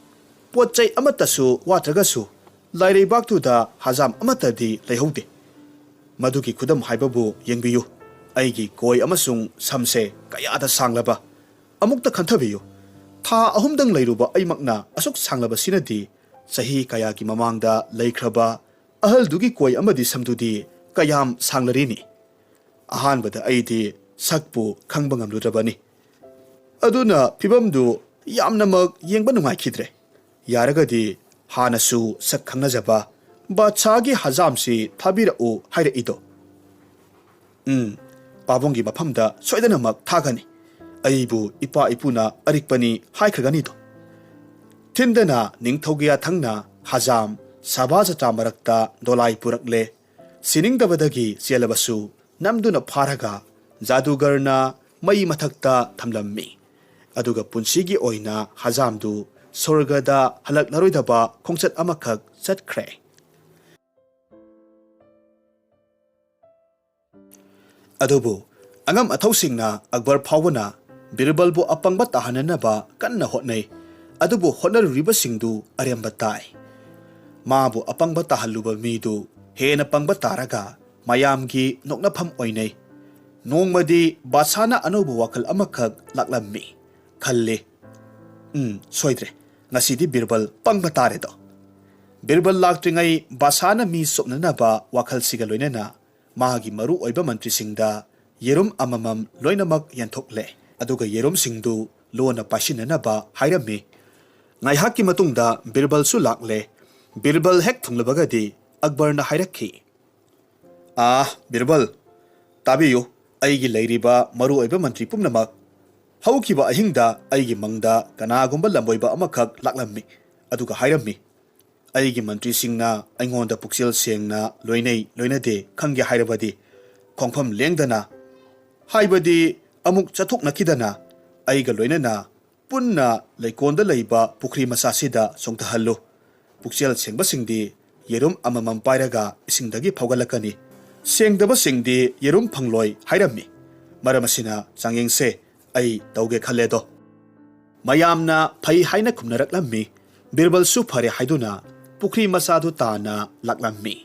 ꯄꯣꯠ ꯆꯩ ꯑꯃꯠꯇꯁꯨ ꯋꯥꯠꯇ꯭ꯔꯒꯁꯨ ꯂꯥꯏꯔꯩꯕꯥꯛꯇꯨꯗ ꯍꯖꯥꯝ ꯑꯃꯠꯇꯗꯤ ꯂꯩꯍꯧꯗꯦ꯫ ꯃꯗꯨꯒꯤ ꯈꯨꯗꯝ ꯍꯥꯏꯕꯕꯨ ꯌꯦꯡꯕꯤꯌꯨ꯫ ꯑꯩꯒꯤ ꯀꯣꯏ ꯑꯃꯁꯨꯡ ꯁꯝꯁꯦ ꯀꯌꯥꯗ ꯁꯥꯡꯂꯕ꯫ ꯑꯃꯨꯛꯇ ꯈꯟꯊꯕꯤꯌꯨ꯫ ꯊꯥ ꯑꯍꯨꯝꯗꯪ ꯂꯩꯔꯨꯕ ꯑꯩꯃꯛꯅ ꯑꯁꯨꯛ ꯁꯥꯡꯂꯕꯁꯤꯅꯗꯤ ꯆꯍꯤ ꯀꯌꯥꯒꯤ ꯃꯃꯥꯡꯗ ꯂꯩꯈ꯭ꯔꯕ ꯑꯍꯜꯗꯨꯒꯤ ꯀꯣꯏ ꯑꯃꯗꯤ ꯁꯝꯗꯨꯗꯤ ꯀꯌꯥꯝ ꯁꯥꯡꯂꯔꯤꯅꯤ? ꯑꯍꯥꯟꯕꯗ ꯑꯩꯗꯤ ꯁꯛꯄꯨ ꯈꯪꯕ ꯉꯝꯂꯨꯗ꯭ꯔꯕꯅꯤ꯫ ꯑꯗꯨꯅ ꯐꯤꯚꯝꯗꯨ ꯌꯥꯝꯅꯃꯛ ꯌꯦꯡꯕ ꯅꯨꯡꯉꯥꯏꯈꯤꯗ꯭ꯔꯦ꯫ ꯌꯥꯔꯒꯗꯤ ꯍꯥꯟꯅꯁꯨ ꯁꯛ ꯈꯪꯅꯖꯕ ꯕꯥꯗꯁꯥꯒꯤ ꯍꯖꯥꯝꯁꯤ ꯊꯥꯕꯤꯔꯛꯎ ꯍꯥꯏꯔꯛꯏꯗꯣ"꯫ "ꯎꯝ, ꯄꯥꯕꯨꯡꯒꯤ ꯃꯐꯝꯗ ꯁꯣꯏꯗꯅꯃꯛ ꯊꯥꯒꯅꯤ꯫ ꯑꯩꯕꯨ ꯏꯄꯥ ꯏꯄꯨꯅ ꯑꯔꯤꯛꯄꯅꯤ ꯍꯥꯏꯈ꯭ꯔꯒꯅꯤꯗꯣ"꯫ ꯊꯤꯟꯗꯅ ꯅꯤꯡꯊꯧꯒꯤ ꯌꯥꯊꯪꯅ ꯍꯖꯥꯝ ꯁꯚꯥ ꯖꯇ꯭ꯔꯥ ꯃꯔꯛꯇ ꯗꯣꯂꯥꯏ ꯄꯨꯔꯛꯂꯦ꯫ ꯁꯤꯅꯤꯡꯗꯕꯗꯒꯤ ꯆꯦꯜꯂꯕꯁꯨ ꯅꯝꯗꯨꯅ ꯐꯥꯔꯒ ꯖꯥꯗꯨꯒꯔꯅ ꯃꯩ ꯃꯊꯛꯇ ꯊꯝꯂꯝꯃꯤ꯫ ꯑꯗꯨꯒ ꯄꯨꯟꯁꯤꯒꯤ ꯑꯣꯏꯅ ꯍꯖꯥꯝꯗꯨ ꯁ꯭ꯋꯔꯒꯗ ꯍꯜꯂꯛꯂꯔꯣꯏꯗꯕ ꯈꯣꯡꯆꯠ ꯑꯃꯈꯛ ꯆꯠꯈ꯭ꯔꯦ꯫ ꯑꯗꯨꯕꯨ ꯑꯉꯝ ꯑꯊꯧꯁꯤꯡꯅ ꯑꯛꯕꯔ ꯐꯥꯎꯕꯅ ꯕꯤꯔꯕꯜꯕꯨ ꯑꯄꯪꯕ ꯇꯥꯍꯟꯅꯅꯕ ꯀꯟꯅ ꯍꯣꯠꯅꯩ꯫ ꯑꯗꯨꯕꯨ ꯍꯣꯠꯅꯔꯨꯔꯤꯕꯁꯤꯡꯗꯨ ꯑꯔꯦꯝꯕ ꯇꯥꯏ꯫ ꯃꯥꯕꯨ ꯑꯄꯪꯕ ꯇꯥꯍꯜꯂꯨꯕ ꯃꯤꯗꯨ ꯍꯦꯟꯅ ꯄꯪꯕ ꯇꯥꯔꯒ ꯃꯌꯥꯝꯒꯤ ꯅꯣꯛꯅꯐꯝ ꯑꯣꯏꯅꯩ꯫ ꯅꯣꯡꯃꯗꯤ ꯕꯥꯁꯥꯅ ꯑꯅꯧꯕ ꯋꯥꯈꯜ ꯑꯃꯈꯛ ꯂꯥꯛꯂꯝꯃꯤ꯫ ꯈꯜꯂꯤ, "ꯎꯝ, ꯁꯣꯏꯗ꯭ꯔꯦ, ꯉꯁꯤꯗꯤ ꯕꯤꯔꯕꯜ ꯄꯪꯕ ꯇꯥꯔꯦꯗꯣ"꯫ ꯕꯤꯔꯕꯜ ꯂꯥꯛꯇ꯭ꯔꯤꯉꯩ ꯕꯥꯁꯥꯅ ꯃꯤ ꯆꯣꯞꯅꯅꯕ ꯋꯥꯈꯜꯁꯤꯒ ꯂꯣꯏꯅꯅ ꯃꯥꯒꯤ ꯃꯔꯨ ꯑꯣꯏꯕ ꯃꯟꯇ꯭ꯔꯤꯁꯤꯡꯗ ꯌꯦꯔꯨꯝ ꯑꯃꯃꯝ ꯂꯣꯏꯅꯃꯛ ꯌꯦꯟꯊꯣꯛꯂꯦ꯫ ꯑꯗꯨꯒ ꯌꯦꯔꯨꯝꯁꯤꯡꯗꯨ ꯂꯣꯟꯅ ꯄꯥꯏꯁꯤꯟꯅꯅꯕ ꯍꯥꯏꯔꯝꯃꯤ꯫ ꯉꯥꯏꯍꯥꯛꯀꯤ ꯃꯇꯨꯡꯗ ꯕꯤꯔꯕꯜꯁꯨ ꯂꯥꯛꯂꯦ꯫ ꯕꯤꯔꯕꯜ ꯍꯦꯛ ꯊꯨꯡꯂꯕꯒꯗꯤ ꯑꯛꯕꯔꯅ ꯍꯥꯏꯔꯛꯈꯤ, "ꯑꯥ, ꯕꯤꯔꯕꯜ, ꯇꯥꯕꯤꯌꯨ, ꯑꯩꯒꯤ ꯂꯩꯔꯤꯕ ꯃꯔꯨ ꯑꯣꯏꯕ ꯃꯟꯇ꯭ꯔꯤ ꯄꯨꯝꯅꯃꯛ꯫ ꯍꯧꯈꯤꯕ ꯑꯍꯤꯡꯗ ꯑꯩꯒꯤ ꯃꯪꯗ ꯀꯅꯥꯒꯨꯝꯕ ꯂꯝꯕꯣꯏꯕ ꯑꯃꯈꯛ ꯂꯥꯛꯂꯝꯃꯤ, ꯑꯗꯨꯒ ꯍꯥꯏꯔꯝꯃꯤ, ꯑꯩꯒꯤ ꯃꯟꯇ꯭ꯔꯤꯁꯤꯡꯅ ꯑꯩꯉꯣꯟꯗ ꯄꯨꯛꯆꯦꯜ ꯁꯦꯡꯅ ꯂꯣꯏꯅꯩ ꯂꯣꯏꯅꯗꯦ ꯈꯪꯒꯦ ꯍꯥꯏꯔꯕꯗꯤ ꯈꯣꯡꯐꯝ ꯂꯦꯡꯗꯅ, ꯍꯥꯏꯕꯗꯤ ꯑꯃꯨꯛ ꯆꯠꯊꯣꯛꯅꯈꯤꯗꯅ, ꯑꯩꯒ ꯂꯣꯏꯅꯅ ꯄꯨꯟꯅ ꯂꯩꯀꯣꯟꯗ ꯂꯩꯕ ꯄꯨꯈ꯭ꯔꯤ ꯃꯆꯥꯁꯤꯗ ꯆꯣꯡꯊꯍꯜꯂꯨ꯫ ꯄꯨꯛꯆꯦꯜ ꯁꯦꯡꯕꯁꯤꯡꯗꯤ ꯌꯦꯔꯨꯝ ꯑꯃꯃꯝ ꯄꯥꯏꯔꯒ ꯏꯁꯤꯡꯗꯒꯤ ꯐꯥꯎꯒꯠꯂꯛꯀꯅꯤ꯫ ꯁꯦꯡꯗꯕꯁꯤꯡꯗꯤ ꯌꯦꯔꯨꯝ ꯐꯪꯂꯣꯏ" ꯍꯥꯏꯔꯝꯃꯤ꯫ ꯃꯔꯝ ꯑꯁꯤꯅ ꯆꯥꯡꯌꯦꯡꯁꯦ, ꯑꯩ ꯇꯧꯒꯦ ꯈꯜꯂꯦꯗꯣ꯫ ꯃꯌꯥꯝꯅ ꯐꯩ ꯍꯥꯏꯅ ꯈꯨꯝꯅꯔꯛꯂꯝꯃꯤ꯫ ꯕꯤꯔꯕꯜꯁꯨ ꯐꯔꯦ ꯍꯥꯏꯗꯨꯅ ꯄꯨꯈ꯭ꯔꯤ ꯃꯆꯥꯗꯨ ꯇꯥꯟꯅ ꯂꯥꯛꯂꯝꯃꯤ꯫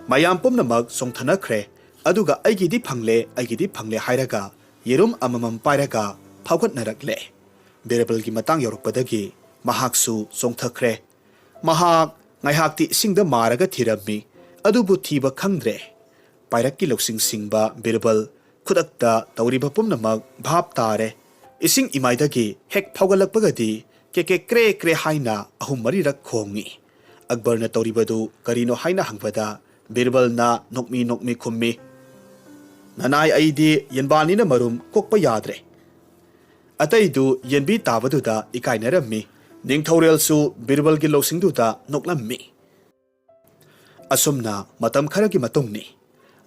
ꯃꯌꯥꯝ ꯄꯨꯝꯅꯃꯛ ꯆꯣꯡꯊꯅꯈ꯭ꯔꯦ꯫ ꯑꯗꯨꯒ "ꯑꯩꯒꯤꯗꯤ ꯐꯪꯂꯦ, ꯑꯩꯒꯤꯗꯤ ꯐꯪꯂꯦ" ꯍꯥꯏꯔꯒ ꯌꯦꯔꯨꯝ ꯑꯃꯃꯝ ꯄꯥꯏꯔꯒ ꯐꯥꯎꯒꯠꯅꯔꯛꯂꯦ꯫ ꯕꯤꯔꯕꯜꯒꯤ ꯃꯇꯥꯡ ꯌꯧꯔꯛꯄꯗꯒꯤ ꯃꯍꯥꯛꯁꯨ ꯆꯣꯡꯊꯈ꯭ꯔꯦ꯫ ꯃꯍꯥꯛ ꯉꯥꯏꯍꯥꯛꯇꯤ ꯏꯁꯤꯡꯗ ꯃꯥꯔꯒ ꯊꯤꯔꯝꯃꯤ, ꯑꯗꯨꯕꯨ ꯊꯤꯕ ꯈꯪꯗ꯭ꯔꯦ꯫ ꯄꯥꯏꯔꯛꯀꯤ ꯂꯧꯁꯤꯡ ꯁꯤꯡꯕ ꯕꯤꯔꯕꯜ ꯈꯨꯗꯛꯇ ꯇꯧꯔꯤꯕ ꯄꯨꯝꯅꯃꯛ ꯚꯥꯞ ꯇꯥꯔꯦ꯫ ꯏꯁꯤꯡ ꯏꯃꯥꯏꯗꯒꯤ ꯍꯦꯛ ꯐꯥꯎꯒꯠꯂꯛꯄꯒꯗꯤ ꯀꯦ ꯀꯦ ꯀ꯭ꯔꯦ ꯀ꯭ꯔꯦ ꯍꯥꯏꯅ ꯑꯍꯨꯝ ꯃꯔꯤꯔꯛ ꯈꯣꯡꯉꯤ꯫ ꯑꯛꯕꯔꯅ ꯇꯧꯔꯤꯕꯗꯨ ꯀꯔꯤꯅꯣ ꯍꯥꯏꯅ ꯍꯪꯕꯗ ꯕꯤꯔꯕꯜꯅ ꯅꯣꯛꯃꯤ ꯅꯣꯛꯃꯤ ꯈꯨꯝꯃꯤ, "ꯅꯅꯥꯏ ꯑꯩꯗꯤ ꯌꯦꯟꯕꯥꯅꯤꯅ ꯃꯔꯨꯝ ꯀꯣꯛꯄ ꯌꯥꯗ꯭ꯔꯦ"꯫ ꯑꯇꯩꯗꯨ ꯌꯦꯟꯕꯤ ꯇꯥꯕꯗꯨꯗ ꯏꯀꯥꯏꯅꯔꯝꯃꯤ꯫ ꯅꯤꯡꯊꯧꯔꯦꯜꯁꯨ ꯕꯤꯔꯕꯜꯒꯤ ꯂꯧꯁꯤꯡꯗꯨꯗ ꯅꯣꯛꯂꯝꯃꯤ꯫ ꯑꯁꯨꯝꯅ ꯃꯇꯝ ꯈꯔꯒꯤ ꯃꯇꯨꯡꯅꯤ꯫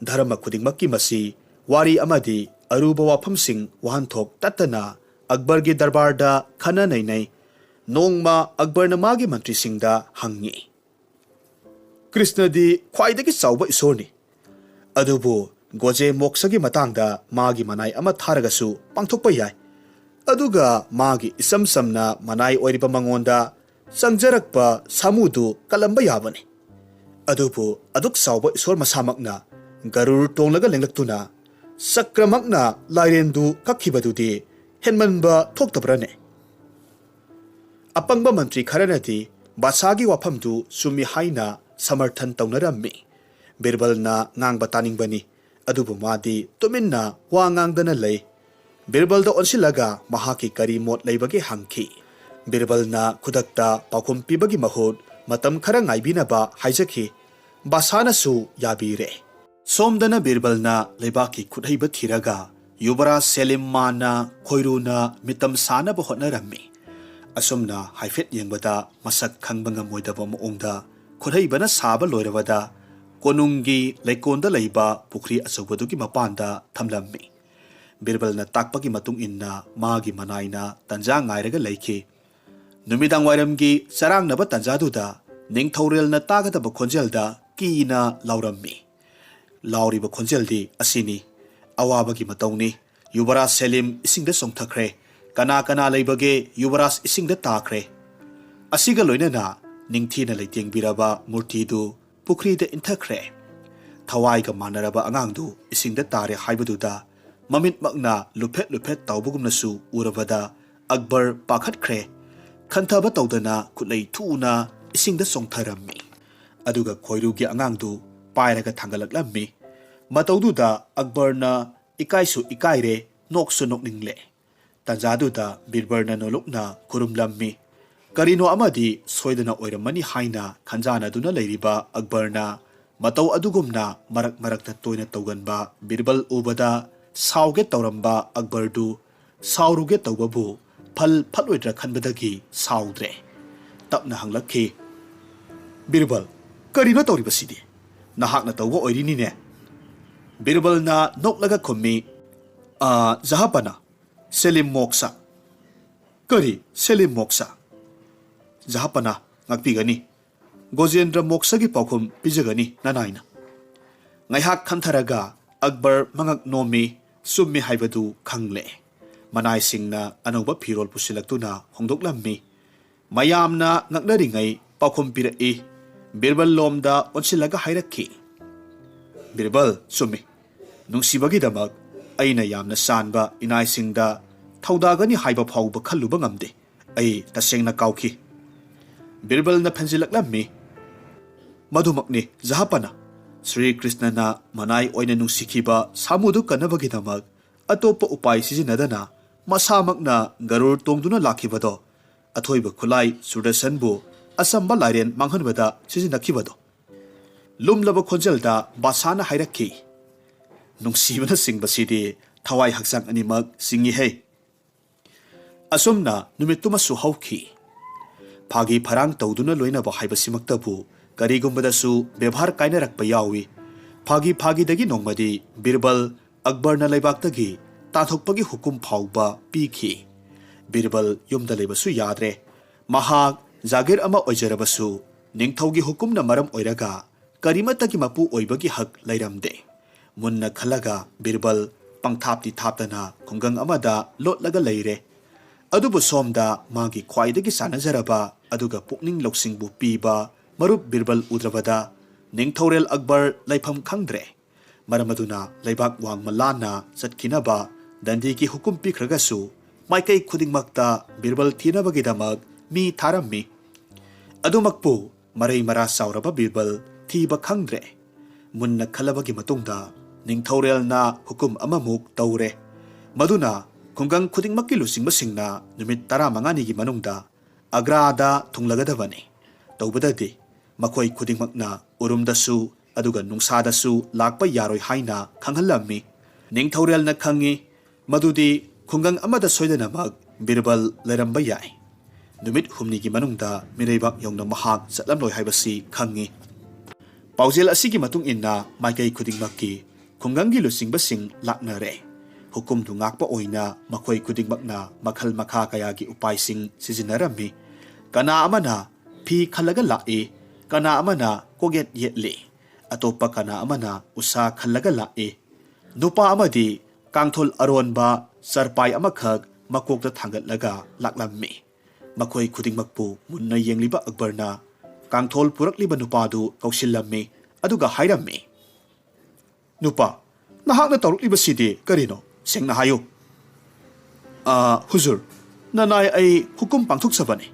ꯙꯔꯃ ꯈꯨꯗꯤꯡꯃꯛꯀꯤ ꯃꯁꯤ ꯋꯥꯔꯤ ꯑꯃꯗꯤ ꯑꯔꯨꯕ ꯋꯥꯐꯝꯁꯤꯡ ꯋꯥꯍꯟꯊꯣꯛ ꯇꯠꯇꯅ ꯑꯛꯕꯔꯒꯤ ꯗꯔꯕꯥꯔꯗ ꯈꯟꯅ ꯅꯩꯅꯩ꯫ ꯅꯣꯡꯃ ꯑꯛꯕꯔꯅ ꯃꯥꯒꯤ ꯃꯟꯇ꯭ꯔꯤꯁꯤꯡꯗ ꯍꯪꯉꯤ, "ꯀ꯭ꯔꯤꯁꯅꯗꯤ ꯈ꯭ꯋꯥꯏꯗꯒꯤ ꯆꯥꯎꯕ ꯏꯁꯣꯔꯅꯤ, ꯑꯗꯨꯕꯨ ꯒꯣꯖꯦ ꯃꯣꯛꯁꯒꯤ ꯃꯇꯥꯡꯗ ꯃꯥꯒꯤ ꯃꯅꯥꯏ ꯑꯃ ꯊꯥꯔꯒꯁꯨ ꯄꯥꯡꯊꯣꯛꯄ ꯌꯥꯏ꯫ ꯑꯗꯨꯒ ꯃꯥꯒꯤ ꯏꯆꯝ ꯆꯝꯅ ꯃꯅꯥꯏ ꯑꯣꯏꯔꯤꯕ ꯃꯉꯣꯟꯗ ꯆꯪꯖꯔꯛꯄ ꯁꯥꯃꯨꯗꯨ ꯀꯜꯂꯝꯕ ꯌꯥꯕꯅꯤ꯫ ꯑꯗꯨꯕꯨ ꯑꯗꯨꯛ ꯆꯥꯎꯕ ꯏꯁꯣꯔ ꯃꯁꯥꯃꯛꯅ ꯒꯔꯨꯔ ꯇꯣꯡꯂꯒ ꯂꯦꯡꯂꯛꯇꯨꯅ ꯆꯀ꯭ꯔꯃꯛꯅ ꯂꯥꯏꯔꯦꯟꯗꯨ ꯀꯛꯈꯤꯕꯗꯨꯗꯤ ꯍꯦꯟꯃꯟꯕ ꯊꯣꯛꯇꯕ꯭ꯔꯅꯦ? ꯑꯄꯪꯕ ꯃꯟꯇ꯭ꯔꯤ ꯈꯔꯅꯗꯤ ꯕꯥꯁꯥꯒꯤ ꯋꯥꯐꯝꯗꯨ ꯆꯨꯝꯃꯤ ꯍꯥꯏꯅ ꯁꯃꯔꯊꯟ ꯇꯧꯅꯔꯝꯃꯤ꯫ ꯕꯤꯔꯕꯜꯅ ꯉꯥꯡꯕ ꯇꯥꯅꯤꯡꯕꯅꯤ, ꯑꯗꯨꯕꯨ ꯃꯥꯗꯤ ꯇꯨꯃꯤꯟꯅ ꯋꯥ ꯉꯥꯡꯗꯅ ꯂꯩ꯫ ꯕꯤꯔꯕꯜꯗ ꯑꯣꯟꯁꯤꯜꯂꯒ ꯃꯍꯥꯛꯀꯤ ꯀꯔꯤ ꯃꯣꯠ ꯂꯩꯕꯒꯦ ꯍꯪꯈꯤ꯫ ꯕꯤꯔꯕꯜꯅ ꯈꯨꯗꯛꯇ ꯄꯥꯎꯈꯨꯝ ꯄꯤꯕꯒꯤ ꯃꯍꯨꯠ ꯃꯇꯝ ꯈꯔ ꯉꯥꯏꯕꯤꯅꯕ ꯍꯥꯏꯖꯈꯤ꯫ ꯕꯥꯁꯥꯅꯁꯨ ꯌꯥꯕꯤꯔꯦ꯫ ꯁꯣꯝꯗꯅ ꯕꯤꯔꯕꯜꯅ ꯂꯩꯕꯥꯛꯀꯤ ꯈꯨꯠꯍꯩꯕ ꯊꯤꯔꯒ ꯌꯨꯕꯔꯥꯖ ꯁꯦꯂꯤꯝ ꯃꯥꯟꯅ ꯈꯣꯏꯔꯨꯅ ꯃꯤꯇꯝ ꯁꯥꯅꯕ ꯍꯣꯠꯅꯔꯝꯃꯤ꯫ ꯑꯁꯨꯝꯅ ꯍꯥꯏꯐꯦꯠ ꯌꯦꯡꯕꯗ ꯃꯁꯛ ꯈꯪꯕ ꯉꯝꯃꯣꯏꯗꯕ ꯃꯑꯣꯡꯗ ꯈꯨꯠꯍꯩꯕꯅ ꯁꯥꯕ ꯂꯣꯏꯔꯕꯗ ꯀꯣꯅꯨꯡꯒꯤ ꯂꯩꯀꯣꯟꯗ ꯂꯩꯕ ꯄꯨꯈ꯭ꯔꯤ ꯑꯆꯧꯕꯗꯨꯒꯤ ꯃꯄꯥꯟꯗ ꯊꯝꯂꯝꯃꯤ꯫ ꯕꯤꯔꯕꯜꯅ ꯇꯥꯛꯄꯒꯤ ꯃꯇꯨꯡ ꯏꯟꯅ ꯃꯥꯒꯤ ꯃꯅꯥꯏꯅ ꯇꯟꯖꯥ ꯉꯥꯏꯔꯒ ꯂꯩꯈꯤ꯫ ꯅꯨꯃꯤꯗꯥꯡ ꯋꯥꯏꯔꯝꯒꯤ ꯆꯔꯥꯡꯅꯕ ꯇꯟꯖꯥꯗꯨꯗ ꯅꯤꯡꯊꯧꯔꯦꯜꯅ ꯇꯥꯒꯗꯕ ꯈꯣꯟꯖꯦꯜꯗ ꯀꯤꯅ ꯂꯥꯎꯔꯝꯃꯤ꯫ ꯂꯥꯎꯔꯤꯕ ꯈꯣꯟꯖꯦꯜꯗꯤ ꯑꯁꯤꯅꯤ, "ꯑꯋꯥꯕꯒꯤ ꯃꯇꯧꯅꯤ꯫ ꯌꯨꯕꯔꯥꯖ ꯁꯦꯂꯤꯝ ꯏꯁꯤꯡꯗ ꯆꯣꯡꯊꯈ꯭ꯔꯦ꯫ ꯀꯅꯥ ꯀꯅꯥ ꯂꯩꯕꯒꯦ? ꯌꯨꯕꯔꯥꯖ ꯏꯁꯤꯡꯗ ꯇꯥꯈ꯭ꯔꯦ꯫" ꯑꯁꯤꯒ ꯂꯣꯏꯅꯅ ꯅꯤꯡꯊꯤꯅ ꯂꯩꯇꯦꯡꯕꯤꯔꯕ ꯃꯨꯔꯇꯤꯗꯨ ꯄꯨꯈ꯭ꯔꯤꯗ ꯏꯟꯊꯈ꯭ꯔꯦ꯫ ꯊꯋꯥꯏꯒ ꯃꯥꯟꯅꯔꯕ ꯑꯉꯥꯡꯗꯨ ꯏꯁꯤꯡꯗ ꯇꯥꯔꯦ ꯍꯥꯏꯕꯗꯨꯗ ꯃꯃꯤꯠꯃꯛꯅ ꯂꯨꯐꯦꯠ ꯂꯨꯐꯦꯠ ꯇꯧꯕꯒꯨꯝꯅꯁꯨ ꯎꯔꯕꯗ ꯑꯛꯕꯔ ꯄꯥꯈꯠꯈ꯭ꯔꯦ꯫ ꯈꯟꯊꯕ ꯇꯧꯗꯅ ꯈꯨꯠꯂꯩ ꯊꯨꯅ ꯏꯁꯤꯡꯗ ꯆꯣꯡꯊꯔꯝꯃꯤ꯫ ꯑꯗꯨꯒ ꯈꯣꯏꯔꯨꯒꯤ ꯑꯉꯥꯡꯗꯨ ꯄꯥꯏꯔꯒ ꯊꯥꯡꯒꯠꯂꯛꯂꯝꯃꯤ꯫ ꯃꯇꯧꯗꯨꯗ ꯑꯛꯕꯔꯅ ꯏꯀꯥꯏꯁꯨ ꯏꯀꯥꯏꯔꯦ, ꯅꯣꯛꯁꯨ ꯅꯣꯛꯅꯤꯡꯂꯦ꯫ ꯇꯟꯖꯥꯗꯨꯗ ꯕꯤꯔꯕꯜꯅ ꯅꯣꯂꯨꯛꯅ ꯈꯨꯔꯨꯝꯂꯝꯃꯤ꯫ ꯀꯔꯤꯅꯣ ꯑꯃꯗꯤ ꯁꯣꯏꯗꯅ ꯑꯣꯏꯔꯝꯃꯅꯤ ꯍꯥꯏꯅ ꯈꯟꯖꯥꯅꯗꯨꯅ ꯂꯩꯔꯤꯕ ꯑꯛꯕꯔꯅ ꯃꯇꯧ ꯑꯗꯨꯒꯨꯝꯅ ꯃꯔꯛ ꯃꯔꯛꯇ ꯇꯣꯏꯅ ꯇꯧꯒꯟꯕ ꯕꯤꯔꯕꯜ ꯎꯕꯗ ꯁꯥꯎꯒꯦ ꯇꯧꯔꯝꯕ ꯑꯛꯕꯔꯗꯨ ꯁꯥꯎꯔꯨꯒꯦ ꯇꯧꯕꯕꯨ ꯐꯜ ꯐꯠꯂꯣꯏꯗ꯭ꯔꯥ ꯈꯟꯕꯗꯒꯤ ꯁꯥꯎꯗ꯭ꯔꯦ꯫ ꯇꯞꯅ ꯍꯪꯂꯛꯈꯤ, "ꯕꯤꯔꯕꯜ, ꯀꯔꯤꯅꯣ ꯇꯧꯔꯤꯕꯁꯤꯗꯤ? ꯅꯍꯥꯛꯅ ꯇꯧꯕ ꯑꯣꯏꯔꯤꯅꯤꯅꯦ?" ꯕꯤꯔꯕꯜꯅ ꯅꯣꯛꯂꯒ ꯈꯨꯝꯃꯤ, "ꯑ, ꯖꯍꯥꯄꯅ, ꯁꯦꯂꯤꯝ ꯃꯣꯛꯁ꯫" "ꯀꯔꯤ ꯁꯦꯂꯤꯝ ꯃꯣꯛꯁ?" "ꯖꯍꯥꯄꯅ ꯉꯥꯛꯄꯤꯒꯅꯤ꯫ ꯒꯣꯖꯦꯟꯗ꯭ꯔ ꯃꯣꯛꯁꯒꯤ ꯄꯥꯎꯈꯨꯝ ꯄꯤꯖꯒꯅꯤ ꯅꯅꯥꯏꯅ꯫" ꯉꯥꯏꯍꯥꯛ ꯈꯟꯊꯔꯒ ꯑꯛꯕꯔ ꯃꯉꯛ ꯅꯣꯝꯃꯤ꯫ ꯆꯨꯝꯃꯤ ꯍꯥꯏꯕꯗꯨ ꯈꯪꯂꯦ꯫ ꯃꯅꯥꯏꯁꯤꯡꯅ ꯑꯅꯧꯕ ꯐꯤꯔꯣꯜ ꯄꯨꯁꯤꯜꯂꯛꯇꯨꯅ ꯍꯣꯡꯗꯣꯛꯂꯝꯃꯤ꯫ ꯃꯌꯥꯝꯅ ꯉꯛꯅꯔꯤꯉꯩ ꯄꯥꯎꯈꯨꯝ ꯄꯤꯔꯛꯏ꯫ ꯕꯤꯔꯕꯜ ꯂꯣꯝꯗ ꯑꯣꯟꯁꯤꯜꯂꯒ ꯍꯥꯏꯔꯛꯈꯤ, "ꯕꯤꯔꯕꯜ, ꯆꯨꯝꯃꯤ꯫ ꯅꯨꯡꯁꯤꯕꯒꯤꯗꯃꯛ ꯑꯩꯅ ꯌꯥꯝꯅ ꯆꯥꯟꯕ ꯏꯅꯥꯏꯁꯤꯡꯗ ꯊꯧꯗꯥꯒꯅꯤ ꯍꯥꯏꯕ ꯐꯥꯎꯕ ꯈꯜꯂꯨꯕ ꯉꯝꯗꯦ꯫ ꯑꯩ ꯇꯁꯦꯡꯅ ꯀꯥꯎꯈꯤ꯫" ꯕꯤꯔꯕꯜꯅ ꯐꯦꯟꯖꯤꯜꯂꯛꯂꯝꯃꯤ꯫ "ꯃꯗꯨꯃꯛꯅꯤ, ꯖꯍꯥꯄꯅ꯫ ꯁ꯭ꯔꯤ ꯀ꯭ꯔꯤꯁꯅꯅ ꯃꯅꯥꯏ ꯑꯣꯏꯅ ꯅꯨꯡꯁꯤꯈꯤꯕ ꯁꯥꯃꯨꯗꯨ ꯀꯟꯅꯕꯒꯤꯗꯃꯛ ꯑꯇꯣꯞꯄ ꯎꯄꯥꯏ ꯁꯤꯖꯤꯟꯅꯗꯅ ꯃꯁꯥꯃꯛꯅ ꯒꯔꯨꯔ ꯇꯣꯡꯗꯨꯅ ꯂꯥꯛꯈꯤꯕꯗꯣ ꯑꯊꯣꯏꯕ ꯈꯨꯠꯂꯥꯏ ꯁꯨꯔꯗꯁꯟꯕꯨ ꯑꯆꯝꯕ ꯂꯥꯏꯔꯦꯟ ꯃꯥꯡꯍꯟꯕꯗ ꯁꯤꯖꯤꯟꯅꯈꯤꯕꯗꯣ꯫" ꯂꯨꯝꯂꯕ ꯈꯣꯟꯖꯦꯜꯗ ꯕꯥꯁꯥꯅ ꯍꯥꯏꯔꯛꯈꯤ, "ꯅꯨꯡꯁꯤꯕꯅꯆꯤꯡꯕꯁꯤꯗꯤ ꯊꯋꯥꯏ ꯍꯛꯆꯥꯡ ꯑꯅꯤꯃꯛ ꯆꯤꯡꯏꯍꯦ꯫" ꯑꯁꯨꯝꯅ ꯅꯨꯃꯤꯠꯇꯨꯃꯁꯨ ꯍꯧꯈꯤ꯫ ꯐꯥꯒꯤ ꯐꯔꯥꯡ ꯇꯧꯗꯨꯅ ꯂꯣꯏꯅꯕ ꯍꯥꯏꯕꯁꯤꯃꯛꯇꯕꯨ ꯀꯔꯤꯒꯨꯝꯕꯗꯁꯨ ꯕꯦꯕꯥꯔ ꯀꯥꯏꯅꯔꯛꯄ ꯌꯥꯎꯏ꯫ ꯐꯥꯒꯤ ꯐꯥꯒꯤꯗꯒꯤ ꯅꯣꯡꯃꯗꯤ ꯕꯤꯔꯕꯜ ꯑꯛꯕꯔꯅ ꯂꯩꯕꯥꯛꯇꯒꯤ ꯇꯥꯟꯊꯣꯛꯄꯒꯤ ꯍꯨꯀꯨꯝ ꯐꯥꯎꯕ ꯄꯤꯈꯤ꯫ ꯕꯤꯔꯕꯜ ꯌꯨꯝꯗ ꯂꯩꯕꯁꯨ ꯌꯥꯗ꯭ꯔꯦ꯫ ꯃꯍꯥꯛ ꯖꯥꯒꯤꯔ ꯑꯃ ꯑꯣꯏꯖꯔꯕꯁꯨ ꯅꯤꯡꯊꯧꯒꯤ ꯍꯨꯀꯨꯝꯅ ꯃꯔꯝ ꯑꯣꯏꯔꯒ ꯀꯔꯤꯃꯠꯇꯒꯤ ꯃꯄꯨ ꯑꯣꯏꯕꯒꯤ ꯍꯛ ꯂꯩꯔꯝꯗꯦ꯫ ꯃꯨꯟꯅ ꯈꯜꯂꯒ ꯕꯤꯔꯕꯜ ꯄꯪꯊꯥꯞꯇꯤ ꯊꯥꯞꯇꯅ ꯈꯨꯡꯒꯪ ꯑꯃꯗ ꯂꯣꯠꯂꯒ ꯂꯩꯔꯦ꯫ ꯑꯗꯨꯕꯨ ꯁꯣꯝꯗ ꯃꯥꯒꯤ ꯈ꯭ꯋꯥꯏꯗꯒꯤ ꯆꯥꯟꯅꯖꯔꯕ ꯑꯗꯨꯒ ꯄꯨꯛꯅꯤꯡ ꯂꯧꯁꯤꯡꯕꯨ ꯄꯤꯕ ꯃꯔꯨꯞ ꯕꯤꯔꯕꯜ ꯎꯗ꯭ꯔꯕꯗ ꯅꯤꯡꯊꯧꯔꯦꯜ ꯑꯛꯕꯔ ꯂꯩꯐꯝ ꯈꯪꯗ꯭ꯔꯦ꯫ ꯃꯔꯝ ꯑꯗꯨꯅ ꯂꯩꯕꯥꯛ ꯋꯥꯡꯃ ꯂꯥꯟꯅ ꯆꯠꯈꯤꯅꯕ ꯗꯟꯗꯤꯒꯤ ꯍꯨꯀꯨꯝ ꯄꯤꯈ꯭ꯔꯒꯁꯨ ꯃꯥꯏꯀꯩ ꯈꯨꯗꯤꯡꯃꯛꯇ ꯕꯤꯔꯕꯜ ꯊꯤꯅꯕꯒꯤꯗꯃꯛ ꯃꯤ ꯊꯥꯔꯝꯃꯤ꯫ ꯑꯗꯨꯃꯛꯄꯨ ꯃꯔꯩ ꯃꯔꯥ ꯆꯥꯎꯔꯕ ꯕꯤꯔꯕꯜ ꯊꯤꯕ ꯈꯪꯗ꯭ꯔꯦ꯫ ꯃꯨꯟꯅ ꯈꯜꯂꯕꯒꯤ ꯃꯇꯨꯡꯗ ꯅꯤꯡꯊꯧꯔꯦꯜꯅ ꯍꯨꯀꯨꯝ ꯑꯃꯃꯨꯛ ꯇꯧꯔꯦ꯫ ꯃꯗꯨꯅ ꯈꯨꯡꯒꯪ ꯈꯨꯗꯤꯡꯃꯛꯀꯤ ꯂꯨꯆꯤꯡꯕꯁꯤꯡꯅ ꯅꯨꯃꯤꯠ ꯇꯔꯥꯃꯉꯥꯅꯤꯒꯤ ꯃꯅꯨꯡꯗ ꯑꯒ꯭ꯔꯥꯗ ꯊꯨꯡꯂꯒꯗꯕꯅꯤ꯫ ꯇꯧꯕꯗꯗꯤ ꯃꯈꯣꯏ ꯈꯨꯗꯤꯡꯃꯛꯅ ꯎꯔꯨꯝꯗꯁꯨ ꯑꯗꯨꯒ ꯅꯨꯡꯁꯥꯗꯁꯨ ꯂꯥꯛꯄ ꯌꯥꯔꯣꯏ ꯍꯥꯏꯅ ꯈꯪꯍꯜꯂꯝꯃꯤ꯫ ꯅꯤꯡꯊꯧꯔꯦꯜꯅ ꯈꯪꯏ ꯃꯗꯨꯗꯤ ꯈꯨꯡꯒꯪ ꯑꯃꯗ ꯁꯣꯏꯗꯅꯃꯛ ꯕꯤꯔꯕꯜ ꯂꯩꯔꯝꯕ ꯌꯥꯏ꯫ ꯅꯨꯃꯤꯠ ꯍꯨꯝꯅꯤꯒꯤ ꯃꯅꯨꯡꯗ ꯃꯤꯔꯩꯕꯥꯛ ꯌꯧꯅ ꯃꯍꯥꯛ ꯆꯠꯂꯝꯂꯣꯏ ꯍꯥꯏꯕꯁꯤ ꯈꯪꯏ꯫ ꯄꯥꯎꯖꯦꯜ ꯑꯁꯤꯒꯤ ꯃꯇꯨꯡ ꯏꯟꯅ ꯃꯥꯏꯀꯩ ꯈꯨꯗꯤꯡꯃꯛꯀꯤ ꯈꯨꯡꯒꯪꯒꯤ ꯂꯨꯆꯤꯡꯕꯁꯤꯡ ꯂꯥꯛꯅꯔꯦ꯫ ꯍꯨꯀꯨꯝꯗꯨ ꯉꯥꯛꯄ ꯑꯣꯏꯅ ꯃꯈꯣꯏ ꯈꯨꯗꯤꯡꯃꯛꯅ ꯃꯈꯜ ꯃꯈꯥ ꯀꯌꯥꯒꯤ ꯎꯄꯥꯏꯁꯤꯡ ꯁꯤꯖꯤꯟꯅꯔꯝꯃꯤ꯫ ꯀꯅꯥ ꯑꯃꯅ ꯐꯤ ꯈꯜꯂꯒ ꯂꯥꯛꯏ, ꯀꯅꯥ ꯑꯃꯅ ꯀꯣꯛꯌꯦꯠ ꯌꯦꯠꯂꯤ, ꯑꯇꯣꯞꯄ ꯀꯅꯥ ꯑꯃꯅ ꯎꯁꯥ ꯈꯜꯂꯒ ꯂꯥꯛꯏ꯫ ꯅꯨꯄꯥ ꯑꯃꯗꯤ ꯀꯥꯡꯊꯣꯜ ꯑꯔꯣꯟꯕ ꯆꯔꯄꯥꯏ ꯑꯃꯈꯛ ꯃꯀꯣꯛꯇ ꯊꯥꯡꯒꯠꯂꯒ ꯂꯥꯛꯂꯝꯃꯤ꯫ ꯃꯈꯣꯏ ꯈꯨꯗꯤꯡꯃꯛꯄꯨ ꯃꯨꯟꯅ ꯌꯦꯡꯂꯤꯕ ꯑꯛꯕꯔꯅ ꯀꯥꯡꯊꯣꯜ ꯄꯨꯔꯛꯂꯤꯕ ꯅꯨꯄꯥꯗꯨ ꯀꯧꯁꯤꯜꯂꯝꯃꯤ, ꯑꯗꯨꯒ ꯍꯥꯏꯔꯝꯃꯤ, "ꯅꯨꯄꯥ, ꯅꯍꯥꯛꯅ ꯇꯧꯔꯛꯂꯤꯕꯁꯤꯗꯤ ꯀꯔꯤꯅꯣ? ꯁꯦꯡꯅ ꯍꯥꯏꯌꯨ꯫" "ꯑ, ꯍꯨꯖꯨꯔ, ꯅꯅꯥꯏ ꯑꯩ ꯍꯨꯀꯨꯝ ꯄꯥꯡꯊꯣꯛꯆꯕꯅꯤ꯫"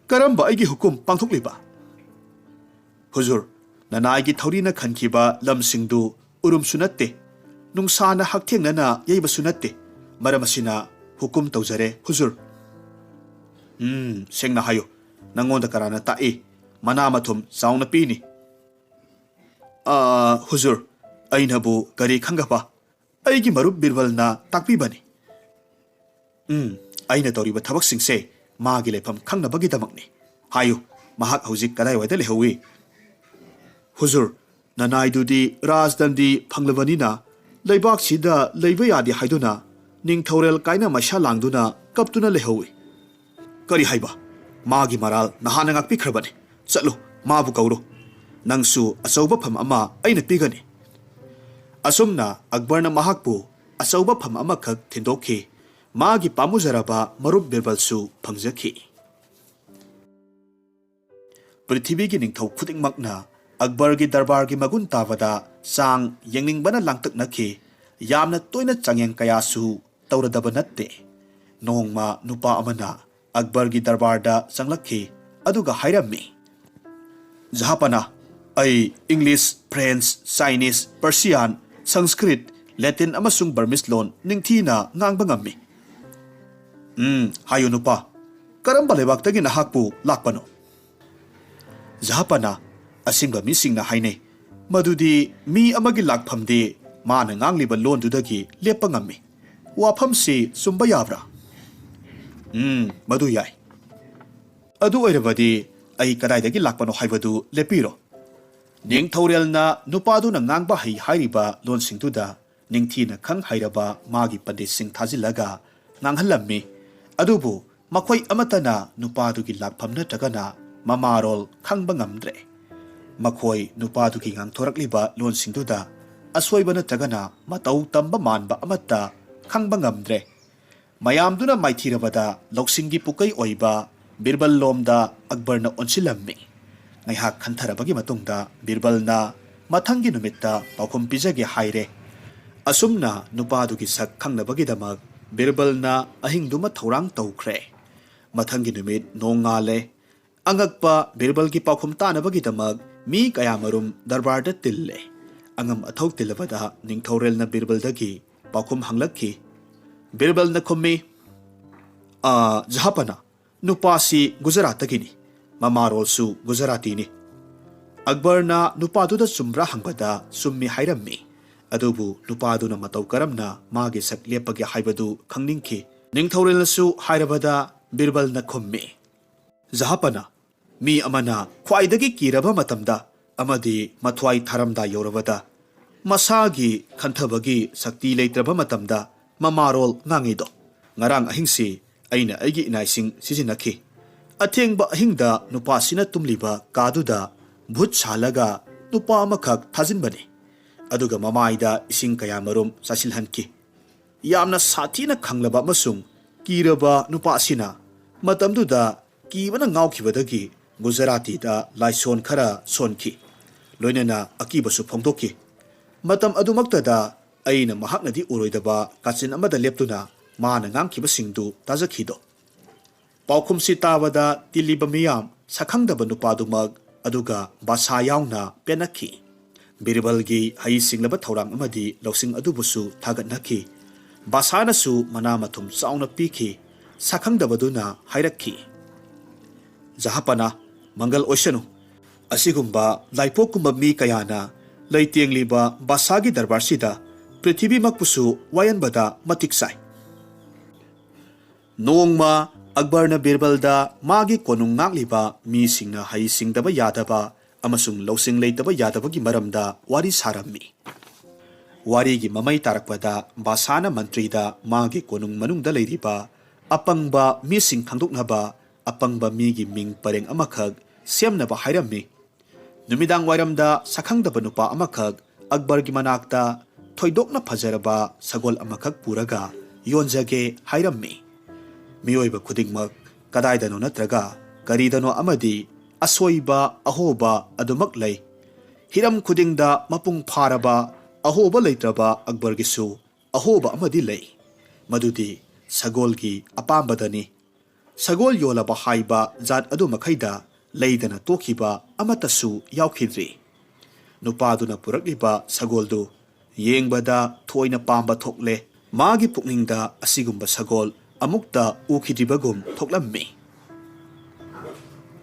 "ꯀꯔꯝꯕ ꯑꯩꯒꯤ ꯍꯨꯀꯨꯝ ꯄꯥꯡꯊꯣꯛꯂꯤꯕ?" "ꯍꯨꯖꯨꯔ, ꯅꯅꯥꯏꯒꯤ ꯊꯧꯔꯤꯅ ꯈꯟꯈꯤꯕ ꯂꯝꯁꯤꯡꯗꯨ ꯎꯔꯨꯝꯁꯨ ꯅꯠꯇꯦ, ꯅꯨꯡꯁꯥꯅ ꯍꯛꯊꯦꯡꯅꯅ ꯌꯩꯕꯁꯨ ꯅꯠꯇꯦ꯫ ꯃꯔꯝ ꯑꯁꯤꯅ ꯍꯨꯀꯨꯝ ꯇꯧꯖꯔꯦ, ꯍꯨꯖꯨꯔ꯫" "ꯎꯝ, ꯁꯦꯡꯅ ꯍꯥꯏꯌꯨ, ꯅꯉꯣꯟꯗ ꯀꯅꯥꯅ ꯇꯥꯛꯏ? ꯃꯅꯥ ꯃꯊꯨꯝ ꯆꯥꯎꯅ ꯄꯤꯅꯤ꯫" "ꯑ, ꯍꯨꯖꯨꯔ, ꯑꯩꯅꯕꯨ ꯀꯔꯤ ꯈꯪꯒꯕ? ꯑꯩꯒꯤ ꯃꯔꯨꯞ ꯕꯤꯔꯕꯜꯅ ꯇꯥꯛꯄꯤꯕꯅꯤ꯫" "ꯎꯝ, ꯑꯩꯅ ꯇꯧꯔꯤꯕ ꯊꯕꯛꯁꯤꯡꯁꯦ ꯃꯥꯒꯤ ꯂꯩꯐꯝ ꯈꯪꯅꯕꯒꯤꯗꯃꯛꯅꯤ꯫ ꯍꯥꯏꯌꯨ, ꯃꯍꯥꯛ ꯍꯧꯖꯤꯛ ꯀꯗꯥꯏꯋꯥꯏꯗ ꯂꯩꯍꯧꯏ?" "ꯍꯨꯖꯨꯔ, ꯅꯅꯥꯏꯗꯨꯗꯤ ꯔꯥꯖꯗꯟꯗꯤ ꯐꯪꯂꯕꯅꯤꯅ ꯂꯩꯕꯥꯛꯁꯤꯗ ꯂꯩꯕ ꯌꯥꯗꯦ ꯍꯥꯏꯗꯨꯅ ꯅꯤꯡꯊꯧꯔꯦꯜ ꯀꯥꯏꯅ ꯃꯩꯁꯥ ꯂꯥꯡꯗꯨꯅ ꯀꯞꯇꯨꯅ ꯂꯩꯍꯧꯏ꯫" "ꯀꯔꯤ ꯍꯥꯏꯕ? ꯃꯥꯒꯤ ꯃꯔꯥꯜ ꯅꯍꯥꯟꯅ ꯉꯥꯛꯄꯤꯈ꯭ꯔꯕꯅꯤ꯫ ꯆꯠꯂꯨ, ꯃꯥꯕꯨ ꯀꯧꯔꯨ꯫ ꯅꯪꯁꯨ ꯑꯆꯧꯕ ꯐꯝ ꯑꯃ ꯑꯩꯅ ꯄꯤꯒꯅꯤ꯫" ꯑꯁꯨꯝꯅ ꯑꯛꯕꯔꯅ ꯃꯍꯥꯛꯄꯨ ꯑꯆꯧꯕ ꯐꯝ ꯑꯃꯈꯛ ꯊꯤꯟꯗꯣꯛꯈꯤ꯫ ꯃꯥꯒꯤ ꯄꯥꯝꯃꯨꯖꯔꯕ ꯃꯔꯨꯞ ꯕꯤꯔꯕꯜꯁꯨ ꯐꯪꯖꯈꯤ꯫ ꯄ꯭ꯔꯤꯊꯤꯕꯤꯒꯤ ꯅꯤꯡꯊꯧ ꯈꯨꯗꯤꯡꯃꯛꯅ ꯑꯛꯕꯔꯒꯤ ꯗꯔꯕꯥꯔꯒꯤ ꯃꯒꯨꯟ ꯇꯥꯕꯗ ꯆꯥꯡ ꯌꯦꯡꯅꯤꯡꯕꯅ ꯂꯥꯡꯇꯛꯅꯈꯤ꯫ ꯌꯥꯝꯅ ꯇꯣꯏꯅ ꯆꯥꯡꯌꯦꯡ ꯀꯌꯥꯁꯨ ꯇꯧꯔꯗꯕ ꯅꯠꯇꯦ꯫ ꯅꯣꯡꯃ ꯅꯨꯄꯥ ꯑꯃꯅ ꯑꯛꯕꯔꯒꯤ ꯗꯔꯕꯥꯔꯗ ꯆꯪꯂꯛꯈꯤ, ꯑꯗꯨꯒ ꯍꯥꯏꯔꯝꯃꯤ, "ꯖꯍꯥꯄꯅꯥ, ꯑꯩ English, French, Chinese, Persian, Sanskrit, Latin ꯑꯃꯁꯨꯡ ꯕꯔꯃꯤꯁ ꯂꯣꯟ ꯅꯤꯡꯊꯤꯅ ꯉꯥꯡꯕ ꯉꯝꯃꯤ꯫" "ꯎꯝ, ꯍꯥꯏꯌꯨ ꯅꯨꯄꯥ, ꯀꯔꯝꯕ ꯂꯩꯕꯥꯛꯇꯒꯤ ꯅꯍꯥꯛꯄꯨ ꯂꯥꯛꯄꯅꯣ?" "ꯖꯍꯥꯄꯅꯥ, ꯑꯁꯦꯡꯕ ꯃꯤꯁꯤꯡꯅ ꯍꯥꯏꯅꯩ ꯃꯗꯨꯗꯤ ꯃꯤ ꯑꯃꯒꯤ ꯂꯥꯛꯐꯝꯗꯤ ꯃꯥꯅ ꯉꯥꯡꯂꯤꯕ ꯂꯣꯟꯗꯨꯗꯒꯤ ꯂꯦꯞꯄ ꯉꯝꯃꯤ꯫ ꯋꯥꯐꯝꯁꯤ ꯆꯨꯝꯕ ꯌꯥꯕ꯭ꯔꯥ?" "ꯎꯝ, ꯃꯗꯨ ꯌꯥꯏ꯫" "ꯑꯗꯨ ꯑꯣꯏꯔꯕꯗꯤ ꯑꯩ ꯀꯗꯥꯏꯗꯒꯤ ꯂꯥꯛꯄꯅꯣ ꯍꯥꯏꯕꯗꯨ ꯂꯦꯞꯄꯤꯔꯣ꯫" ꯅꯤꯡꯊꯧꯔꯦꯜꯅ ꯅꯨꯄꯥꯗꯨꯅ ꯉꯥꯡꯕ ꯍꯩ ꯍꯥꯏꯔꯤꯕ ꯂꯣꯟꯁꯤꯡꯗꯨꯗ ꯅꯤꯡꯊꯤꯅ ꯈꯪ ꯍꯩꯔꯕ ꯃꯥꯒꯤ ꯄꯟꯗꯤꯠꯁꯤꯡ ꯊꯥꯖꯤꯜꯂꯒ ꯉꯥꯡꯍꯜꯂꯝꯃꯤ꯫ ꯑꯗꯨꯕꯨ ꯃꯈꯣꯏ ꯑꯃꯠꯇꯅ ꯅꯨꯄꯥꯗꯨꯒꯤ ꯂꯥꯛꯐꯝ ꯅꯠꯇ꯭ꯔꯒꯅ ꯃꯃꯥꯔꯣꯜ ꯈꯪꯕ ꯉꯝꯗ꯭ꯔꯦ꯫ ꯃꯈꯣꯏ ꯅꯨꯄꯥꯗꯨꯒꯤ ꯉꯥꯡꯊꯣꯔꯛꯂꯤꯕ ꯂꯣꯟꯁꯤꯡꯗꯨꯗ ꯑꯁꯣꯏꯕ ꯅꯠꯇ꯭ꯔꯒꯅ ꯃꯇꯧ ꯇꯝꯕ ꯃꯥꯟꯕ ꯑꯃꯠꯇ ꯈꯪꯕ ꯉꯝꯗ꯭ꯔꯦ꯫ ꯃꯌꯥꯝꯗꯨꯅ ꯃꯥꯏꯊꯤꯔꯕꯗ ꯂꯧꯁꯤꯡꯒꯤ ꯄꯨꯀꯩ ꯑꯣꯏꯕ ꯕꯤꯔꯕꯜ ꯂꯣꯝꯗ ꯑꯛꯕꯔꯅ ꯑꯣꯟꯁꯤꯜꯂꯝꯃꯤ꯫ ꯉꯥꯏꯍꯥꯛ ꯈꯟꯊꯔꯕꯒꯤ ꯃꯇꯨꯡꯗ ꯕꯤꯔꯕꯜꯅ ꯃꯊꯪꯒꯤ ꯅꯨꯃꯤꯠꯇ ꯄꯥꯎꯈꯨꯝ ꯄꯤꯖꯒꯦ ꯍꯥꯏꯔꯦ꯫ ꯑꯁꯨꯝꯅ ꯅꯨꯄꯥꯗꯨꯒꯤ ꯁꯛ ꯈꯪꯅꯕꯒꯤꯗꯃꯛ ꯕꯤꯔꯕꯜꯅ ꯑꯍꯤꯡꯗꯨꯃ ꯊꯧꯔꯥꯡ ꯇꯧꯈ꯭ꯔꯦ꯫ ꯃꯊꯪꯒꯤ ꯅꯨꯃꯤꯠ ꯅꯣꯡꯉꯥꯜꯂꯦ꯫ ꯑꯉꯛꯄ ꯕꯤꯔꯕꯜꯒꯤ ꯄꯥꯎꯈꯨꯝ ꯇꯥꯅꯕꯒꯤꯗꯃꯛ ꯃꯤ ꯀꯌꯥꯃꯔꯨꯝ ꯗꯔꯕꯥꯔꯗ ꯇꯤꯜꯂꯦ꯫ ꯑꯉꯝ ꯑꯊꯧ ꯇꯤꯜꯂꯕꯗ ꯅꯤꯡꯊꯧꯔꯦꯜꯅ ꯕꯤꯔꯕꯜꯗꯒꯤ ꯄꯥꯎꯈꯨꯝ ꯍꯪꯂꯛꯈꯤ꯫ ꯕꯤꯔꯕꯜꯅ ꯈꯨꯝꯃꯤ, "ꯑ, ꯖꯍꯥꯄꯅ, ꯅꯨꯄꯥꯁꯤ ꯒꯨꯖꯔꯥꯠꯇꯒꯤꯅꯤ꯫ ꯃꯃꯥꯔꯣꯜꯁꯨ ꯒꯨꯖꯔꯥꯇꯤꯅꯤ꯫" ꯑꯛꯕꯔꯅ ꯅꯨꯄꯥꯗꯨꯗ ꯆꯨꯝꯕ꯭ꯔꯥ ꯍꯪꯕꯗ ꯆꯨꯝꯃꯤ ꯍꯥꯏꯔꯝꯃꯤ꯫ ꯑꯗꯨꯕꯨ ꯅꯨꯄꯥꯗꯨꯅ ꯃꯇꯧ ꯀꯔꯝꯅ ꯃꯥꯒꯤ ꯁꯛ ꯂꯦꯞꯄꯒꯦ ꯍꯥꯏꯕꯗꯨ ꯈꯪꯅꯤꯡꯈꯤ꯫ ꯅꯤꯡꯊꯧꯔꯦꯜꯅꯁꯨ ꯍꯥꯏꯔꯕꯗ ꯕꯤꯔꯕꯜꯅ ꯈꯨꯝꯃꯤ, "ꯖꯍꯥꯄꯅ, ꯃꯤ ꯑꯃꯅ ꯈ꯭ꯋꯥꯏꯗꯒꯤ ꯀꯤꯔꯕ ꯃꯇꯝꯗ ꯑꯃꯗꯤ ꯃꯊ꯭ꯋꯥꯏ ꯊꯥꯔꯝꯗꯥꯏ ꯌꯧꯔꯕꯗ ꯃꯁꯥꯒꯤ ꯈꯟꯊꯕꯒꯤ ꯁꯛꯇꯤ ꯂꯩꯇ꯭ꯔꯕ ꯃꯇꯝꯗ ꯃꯃꯥꯔꯣꯜ ꯉꯥꯡꯉꯤꯗꯣ꯫ ꯉꯔꯥꯡ ꯑꯍꯤꯡꯁꯤ ꯑꯩꯅ ꯑꯩꯒꯤ ꯏꯅꯥꯏꯁꯤꯡ ꯁꯤꯖꯤꯟꯅꯈꯤ꯫ ꯑꯊꯦꯡꯕ ꯑꯍꯤꯡꯗ ꯅꯨꯄꯥꯁꯤꯅ ꯇꯨꯝꯂꯤꯕ ꯀꯥꯗꯨꯗ ꯚꯨꯠ ꯁꯥꯜꯂꯒ ꯅꯨꯄꯥ ꯑꯃꯈꯛ ꯊꯥꯖꯤꯟꯕꯅꯤ꯫ ꯑꯗꯨꯒ ꯃꯃꯥꯏꯗ ꯏꯁꯤꯡ ꯀꯌꯥꯃꯔꯨꯝ ꯆꯥꯏꯁꯤꯜꯍꯟꯈꯤ꯫ ꯌꯥꯝꯅ ꯁꯥꯊꯤꯅ ꯈꯪꯂꯕ ꯑꯃꯁꯨꯡ ꯀꯤꯔꯕ ꯅꯨꯄꯥ ꯑꯁꯤꯅ ꯃꯇꯝꯗꯨꯗ ꯀꯤꯕꯅ ꯉꯥꯎꯈꯤꯕꯗꯒꯤ ꯒꯨꯖꯔꯥꯇꯤꯗ ꯂꯥꯏꯁꯣꯟ ꯈꯔ ꯁꯣꯟꯈꯤ, ꯂꯣꯏꯅꯅ ꯑꯀꯤꯕꯁꯨ ꯐꯣꯡꯗꯣꯛꯈꯤ꯫ ꯃꯇꯝ ꯑꯗꯨꯃꯛꯇꯗ ꯑꯩꯅ ꯃꯍꯥꯛꯅꯗꯤ ꯎꯔꯣꯏꯗꯕ ꯀꯥꯆꯤꯟ ꯑꯃꯗ ꯂꯦꯞꯇꯨꯅ ꯃꯥꯅ ꯉꯥꯡꯈꯤꯕꯁꯤꯡꯗꯨ ꯇꯥꯖꯈꯤꯗꯣ꯫" ꯄꯥꯎꯈꯨꯝꯁꯤ ꯇꯥꯕꯗ ꯇꯤꯜꯂꯤꯕ ꯃꯤꯌꯥꯝ ꯁꯛꯈꯪꯗꯕ ꯅꯨꯄꯥꯗꯨꯃꯛ ꯑꯗꯨꯒ ꯕꯥꯁꯥ ꯌꯥꯎꯅ ꯄꯦꯟꯅꯈꯤ꯫ ꯕꯤꯔꯕꯜꯒꯤ ꯍꯩꯁꯤꯡꯂꯕ ꯊꯧꯔꯥꯡ ꯑꯃꯗꯤ ꯂꯧꯁꯤꯡ ꯑꯗꯨꯕꯨꯁꯨ ꯊꯥꯒꯠꯅꯈꯤ꯫ ꯕꯥꯁꯥꯅꯁꯨ ꯃꯅꯥ ꯃꯊꯨꯝ ꯆꯥꯎꯅ ꯄꯤꯈꯤ꯫ ꯁꯛꯈꯪꯗꯕꯗꯨꯅ ꯍꯥꯏꯔꯛꯈꯤ, "ꯖꯍꯥꯄꯅꯥ, ꯃꯪꯒꯜ ꯑꯣꯏꯁꯅꯨ꯫ ꯑꯁꯤꯒꯨꯝꯕ ꯂꯥꯏꯄꯣꯛꯀꯨꯝꯕ ꯃꯤ ꯀꯌꯥꯅ ꯂꯩꯇꯦꯡꯂꯤꯕ ꯕꯥꯁꯥꯒꯤ ꯗꯔꯕꯥꯔꯁꯤꯗ ꯄ꯭ꯔꯤꯊꯤꯕꯤꯃꯛꯄꯨꯁꯨ ꯋꯥꯌꯦꯟꯕꯗ ꯃꯇꯤꯛ ꯆꯥꯏ꯫" ꯅꯣꯡꯃ ꯑꯛꯕꯔꯅ ꯕꯤꯔꯕꯜꯗ ꯃꯥꯒꯤ ꯀꯣꯅꯨꯡ ꯉꯥꯛꯂꯤꯕ ꯃꯤꯁꯤꯡꯅ ꯍꯩꯁꯤꯡꯗꯕ ꯌꯥꯗꯕ ꯑꯃꯁꯨꯡ ꯂꯧꯁꯤꯡ ꯂꯩꯇꯕ ꯌꯥꯗꯕꯒꯤ ꯃꯔꯝꯗ ꯋꯥꯔꯤ ꯁꯥꯔꯝꯃꯤ꯫ ꯋꯥꯔꯤꯒꯤ ꯃꯃꯩ ꯇꯥꯔꯛꯄꯗ ꯕꯥꯁꯥꯅ ꯃꯟꯇ꯭ꯔꯤꯗ ꯃꯥꯒꯤ ꯀꯣꯅꯨꯡ ꯃꯅꯨꯡꯗ ꯂꯩꯔꯤꯕ ꯑꯄꯪꯕ ꯃꯤꯁꯤꯡ ꯈꯪꯗꯣꯛꯅꯕ ꯑꯄꯪꯕ ꯃꯤꯒꯤ ꯃꯤꯡ ꯄꯔꯦꯡ ꯑꯃꯈꯛ ꯁꯦꯝꯅꯕ ꯍꯥꯏꯔꯝꯃꯤ꯫ ꯅꯨꯃꯤꯗꯥꯡ ꯋꯥꯏꯔꯝꯗ ꯁꯛꯈꯪꯗꯕ ꯅꯨꯄꯥ ꯑꯃꯈꯛ ꯑꯛꯕꯔꯒꯤ ꯃꯅꯥꯛꯇ ꯊꯣꯏꯗꯣꯛꯅ ꯐꯖꯔꯕ ꯁꯒꯣꯜ ꯑꯃꯈꯛ ꯄꯨꯔꯒ ꯌꯣꯟꯖꯒꯦ ꯍꯥꯏꯔꯝꯃꯤ꯫ ꯃꯤꯑꯣꯏꯕ ꯈꯨꯗꯤꯡꯃꯛ ꯀꯗꯥꯏꯗꯅꯣ ꯅꯠꯇ꯭ꯔꯒ ꯀꯔꯤꯗꯅꯣ ꯑꯃꯗꯤ ꯑꯁꯣꯏꯕ ꯑꯍꯣꯕ ꯑꯗꯨꯃꯛ ꯂꯩ꯫ ꯍꯤꯔꯝ ꯈꯨꯗꯤꯡꯗ ꯃꯄꯨꯡ ꯐꯥꯔꯕ ꯑꯍꯣꯕ ꯂꯩꯇ꯭ꯔꯕ ꯑꯛꯕꯔꯒꯤꯁꯨ ꯑꯍꯣꯕ ꯑꯃꯗꯤ ꯂꯩ꯫ ꯃꯗꯨꯗꯤ ꯁꯒꯣꯜꯒꯤ ꯑꯄꯥꯝꯕꯗꯅꯤ꯫ ꯁꯒꯣꯜ ꯌꯣꯜꯂꯕ ꯍꯥꯏꯕ ꯖꯥꯠ ꯑꯗꯨ ꯃꯈꯩꯗ ꯂꯩꯗꯅ ꯇꯣꯛꯈꯤꯕ ꯑꯃꯠꯇꯁꯨ ꯌꯥꯎꯈꯤꯗ꯭ꯔꯤ꯫ ꯅꯨꯄꯥꯗꯨꯅ ꯄꯨꯔꯛꯂꯤꯕ ꯁꯒꯣꯜꯗꯨ ꯌꯦꯡꯕꯗ ꯊꯣꯏꯅ ꯄꯥꯝꯕ ꯊꯣꯛꯂꯦ꯫ ꯃꯥꯒꯤ ꯄꯨꯛꯅꯤꯡꯗ ꯑꯁꯤꯒꯨꯝꯕ ꯁꯒꯣꯜ ꯑꯃꯨꯛꯇ ꯎꯈꯤꯗ꯭ꯔꯤꯕꯒꯨꯝ ꯊꯣꯛꯂꯝꯃꯤ꯫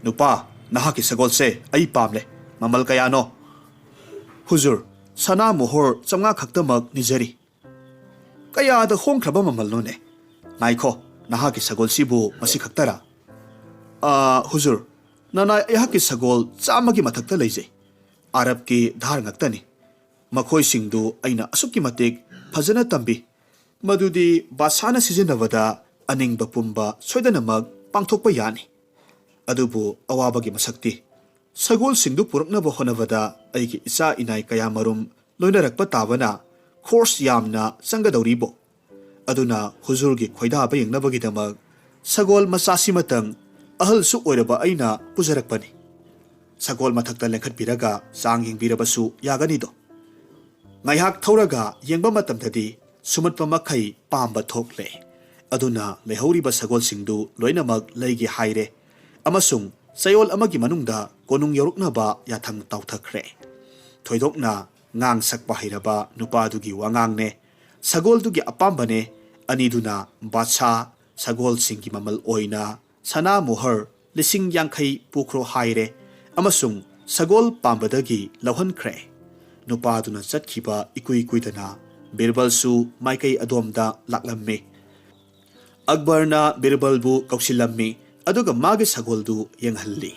"ꯅꯨꯄꯥ, ꯅꯍꯥꯛꯀꯤ ꯁꯒꯣꯜꯁꯦ ꯑꯩ ꯄꯥꯝꯂꯦ꯫ ꯃꯃꯜ ꯀꯌꯥꯅꯣ?" "ꯍꯨꯖꯨꯔ, ꯁꯅꯥ ꯃꯣꯍꯣꯔ ꯆꯥꯝꯃꯉꯥ ꯈꯛꯇꯃꯛ ꯅꯤꯖꯔꯤ꯫" "ꯀꯌꯥꯗ ꯍꯣꯡꯈ꯭ꯔꯕ ꯃꯃꯜꯅꯣꯅꯦ? ꯉꯥꯏꯈꯣ, ꯅꯍꯥꯛꯀꯤ ꯁꯒꯣꯜꯁꯤꯕꯨ ꯃꯁꯤ ꯈꯛꯇꯔꯥ?" "ꯑꯥ, ꯍꯨꯖꯨꯔ, ꯅꯅꯥꯏ ꯑꯩꯍꯥꯛꯀꯤ ꯁꯒꯣꯜ ꯆꯥꯝꯃꯒꯤ ꯃꯊꯛꯇ ꯂꯩꯖꯩ꯫ ꯑꯔꯕꯀꯤ ꯙꯥꯔ ꯉꯥꯛꯇꯅꯤ꯫ ꯃꯈꯣꯏꯁꯤꯡꯗꯨ ꯑꯩꯅ ꯑꯁꯨꯛꯀꯤ ꯃꯇꯤꯛ ꯐꯖꯅ ꯇꯝꯕꯤ, ꯃꯗꯨꯗꯤ ꯕꯥꯗꯁꯥꯅ ꯁꯤꯖꯤꯟꯅꯕꯗ ꯑꯅꯤꯡꯕ ꯄꯨꯝꯕ ꯁꯣꯏꯗꯅꯃꯛ ꯄꯥꯡꯊꯣꯛꯄ ꯌꯥꯅꯤ꯫ ꯑꯗꯨꯕꯨ ꯑꯋꯥꯕꯒꯤ ꯃꯁꯛꯇꯤ ꯁꯒꯣꯜꯁꯤꯡꯗꯨ ꯄꯨꯔꯛꯅꯕ ꯍꯣꯠꯅꯕꯗ ꯑꯩꯒꯤ ꯏꯆꯥ ꯏꯅꯥꯏ ꯀꯌꯥꯃꯔꯨꯝ ꯂꯣꯏꯅꯔꯛꯄ ꯇꯥꯕꯅ ꯈꯣꯔꯁ ꯌꯥꯝꯅ ꯆꯪꯒꯗꯧꯔꯤꯕꯣ꯫ ꯑꯗꯨꯅ ꯍꯨꯖꯨꯔꯒꯤ ꯈꯣꯏꯗꯥꯕ ꯌꯦꯡꯅꯕꯒꯤꯗꯃꯛ ꯁꯒꯣꯜ ꯃꯆꯥꯁꯤꯃꯇꯪ ꯑꯍꯜꯁꯨ ꯑꯣꯏꯔꯕ ꯑꯩꯅ ꯄꯨꯖꯔꯛꯄꯅꯤ꯫ ꯁꯒꯣꯜ ꯃꯊꯛꯇ ꯂꯦꯡꯈꯠꯄꯤꯔꯒ ꯆꯥꯡ ꯌꯦꯡꯕꯤꯔꯕꯁꯨ ꯌꯥꯒꯅꯤꯗꯣ꯫ ꯉꯥꯏꯍꯥꯛ ꯊꯧꯔꯒ ꯌꯦꯡꯕ ꯃꯇꯝꯗꯗꯤ ꯁꯨꯝꯍꯠꯄ ꯃꯈꯩ ꯄꯥꯝꯕ ꯊꯣꯛꯂꯦ꯫ ꯑꯗꯨꯅ ꯂꯩꯍꯧꯔꯤꯕ ꯁꯒꯣꯜꯁꯤꯡꯗꯨ ꯂꯣꯏꯅꯃꯛ ꯂꯩꯒꯦ ꯍꯥꯏꯔꯦ ꯑꯃꯁꯨꯡ ꯆꯌꯣꯜ ꯑꯃꯒꯤ ꯃꯅꯨꯡꯗ ꯀꯣꯅꯨꯡ ꯌꯧꯔꯛꯅꯕ ꯌꯥꯊꯪ ꯇꯧꯊꯈ꯭ꯔꯦ꯫ ꯊꯣꯏꯗꯣꯛꯅ ꯉꯥꯡ ꯁꯛꯄ ꯍꯩꯔꯕ ꯅꯨꯄꯥꯗꯨꯒꯤ ꯋꯥꯉꯥꯡꯅꯦ, ꯁꯒꯣꯜꯗꯨꯒꯤ ꯑꯄꯥꯝꯕꯅꯦ, ꯑꯅꯤꯗꯨꯅ ꯕꯥꯗꯁꯥ ꯁꯒꯣꯜꯁꯤꯡꯒꯤ ꯃꯃꯜ ꯑꯣꯏꯅ ꯁꯅꯥ ꯃꯣꯍꯔ ꯂꯤꯁꯤꯡ ꯌꯥꯡꯈꯩ ꯄꯨꯈ꯭ꯔꯣ ꯍꯥꯏꯔꯦ ꯑꯃꯁꯨꯡ ꯁꯒꯣꯜ ꯄꯥꯝꯕꯗꯒꯤ ꯂꯧꯍꯟꯈ꯭ꯔꯦ꯫ ꯅꯨꯄꯥꯗꯨꯅ ꯆꯠꯈꯤꯕ ꯏꯀꯨꯏ ꯀꯨꯏꯗꯅ ꯕꯤꯔꯕꯜꯁꯨ ꯃꯥꯏꯀꯩ ꯑꯗꯣꯝꯗ ꯂꯥꯛꯂꯝꯃꯤ꯫ ꯑꯛꯕꯔꯅ ꯕꯤꯔꯕꯜꯕꯨ ꯀꯧꯁꯤꯜꯂꯝꯃꯤ, ꯑꯗꯨꯒ ꯃꯥꯒꯤ ꯁꯒꯣꯜꯗꯨ ꯌꯦꯡꯍꯜꯂꯤ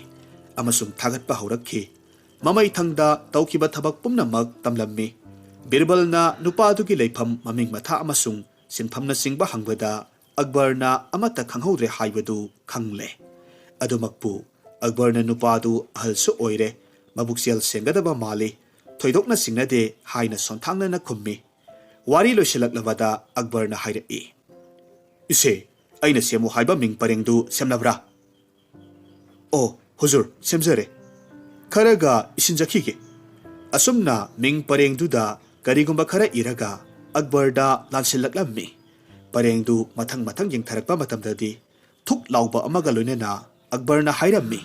ꯑꯃꯁꯨꯡ ꯊꯥꯒꯠꯄ ꯍꯧꯔꯛꯈꯤ꯫ ꯃꯃꯩꯊꯪꯗ ꯇꯧꯈꯤꯕ ꯊꯕꯛ ꯄꯨꯝꯅꯃꯛ ꯇꯝꯂꯝꯃꯤ꯫ ꯕꯤꯔꯕꯜꯅ ꯅꯨꯄꯥꯗꯨꯒꯤ ꯂꯩꯐꯝ, ꯃꯃꯤꯡ ꯃꯊꯥ ꯑꯃꯁꯨꯡ ꯁꯤꯟꯐꯝꯅꯆꯤꯡꯕ ꯍꯪꯕꯗ ꯑꯛꯕꯔꯅ ꯑꯃꯠꯇ ꯈꯪꯍꯧꯗ꯭ꯔꯦ ꯍꯥꯏꯕꯗꯨ ꯈꯪꯂꯦ꯫ ꯑꯗꯨꯃꯛꯄꯨ ꯑꯛꯕꯔꯅ ꯅꯨꯄꯥꯗꯨ ꯑꯍꯜꯁꯨ ꯑꯣꯏꯔꯦ, ꯃꯕꯨꯛꯆꯦꯜ ꯁꯦꯡꯒꯗꯕ ꯃꯥꯜꯂꯤ꯫ ꯊꯣꯏꯗꯣꯛꯅ ꯆꯤꯡꯅꯗꯦ" ꯍꯥꯏꯅ ꯁꯣꯟꯊꯥꯡꯅꯅ ꯈꯨꯝꯃꯤ꯫ ꯋꯥꯔꯤ ꯂꯣꯏꯁꯤꯜꯂꯛꯂꯕꯗ ꯑꯛꯕꯔꯅ ꯍꯥꯏꯔꯛꯏ, "ꯏꯆꯦ, ꯑꯩꯅ ꯁꯦꯝꯃꯨ ꯍꯥꯏꯕ ꯃꯤꯡ ꯄꯔꯦꯡꯗꯨ ꯁꯦꯝꯂꯕ꯭ꯔꯥ?" "ꯑꯣ ꯍꯨꯖꯨꯔ, ꯁꯦꯝꯖꯔꯦ꯫ ꯈꯔꯒ ꯏꯁꯤꯟꯖꯈꯤꯒꯦ꯫" ꯑꯁꯨꯝꯅ ꯃꯤꯡ ꯄꯔꯦꯡꯗꯨꯗ ꯀꯔꯤꯒꯨꯝꯕ ꯈꯔ ꯏꯔꯒ ꯑꯛꯕꯔꯗ ꯂꯥꯟꯁꯤꯜꯂꯛꯂꯝꯃꯤ꯫ ꯄꯔꯦꯡꯗꯨ ꯃꯊꯪ ꯃꯊꯪ ꯌꯦꯡꯊꯔꯛꯄ ꯃꯇꯝꯗꯗꯤ ꯊꯨꯛ ꯂꯥꯎꯕ ꯑꯃꯒ ꯂꯣꯏꯅꯅ ꯑꯛꯕꯔꯅ ꯍꯥꯏꯔꯝꯃꯤ,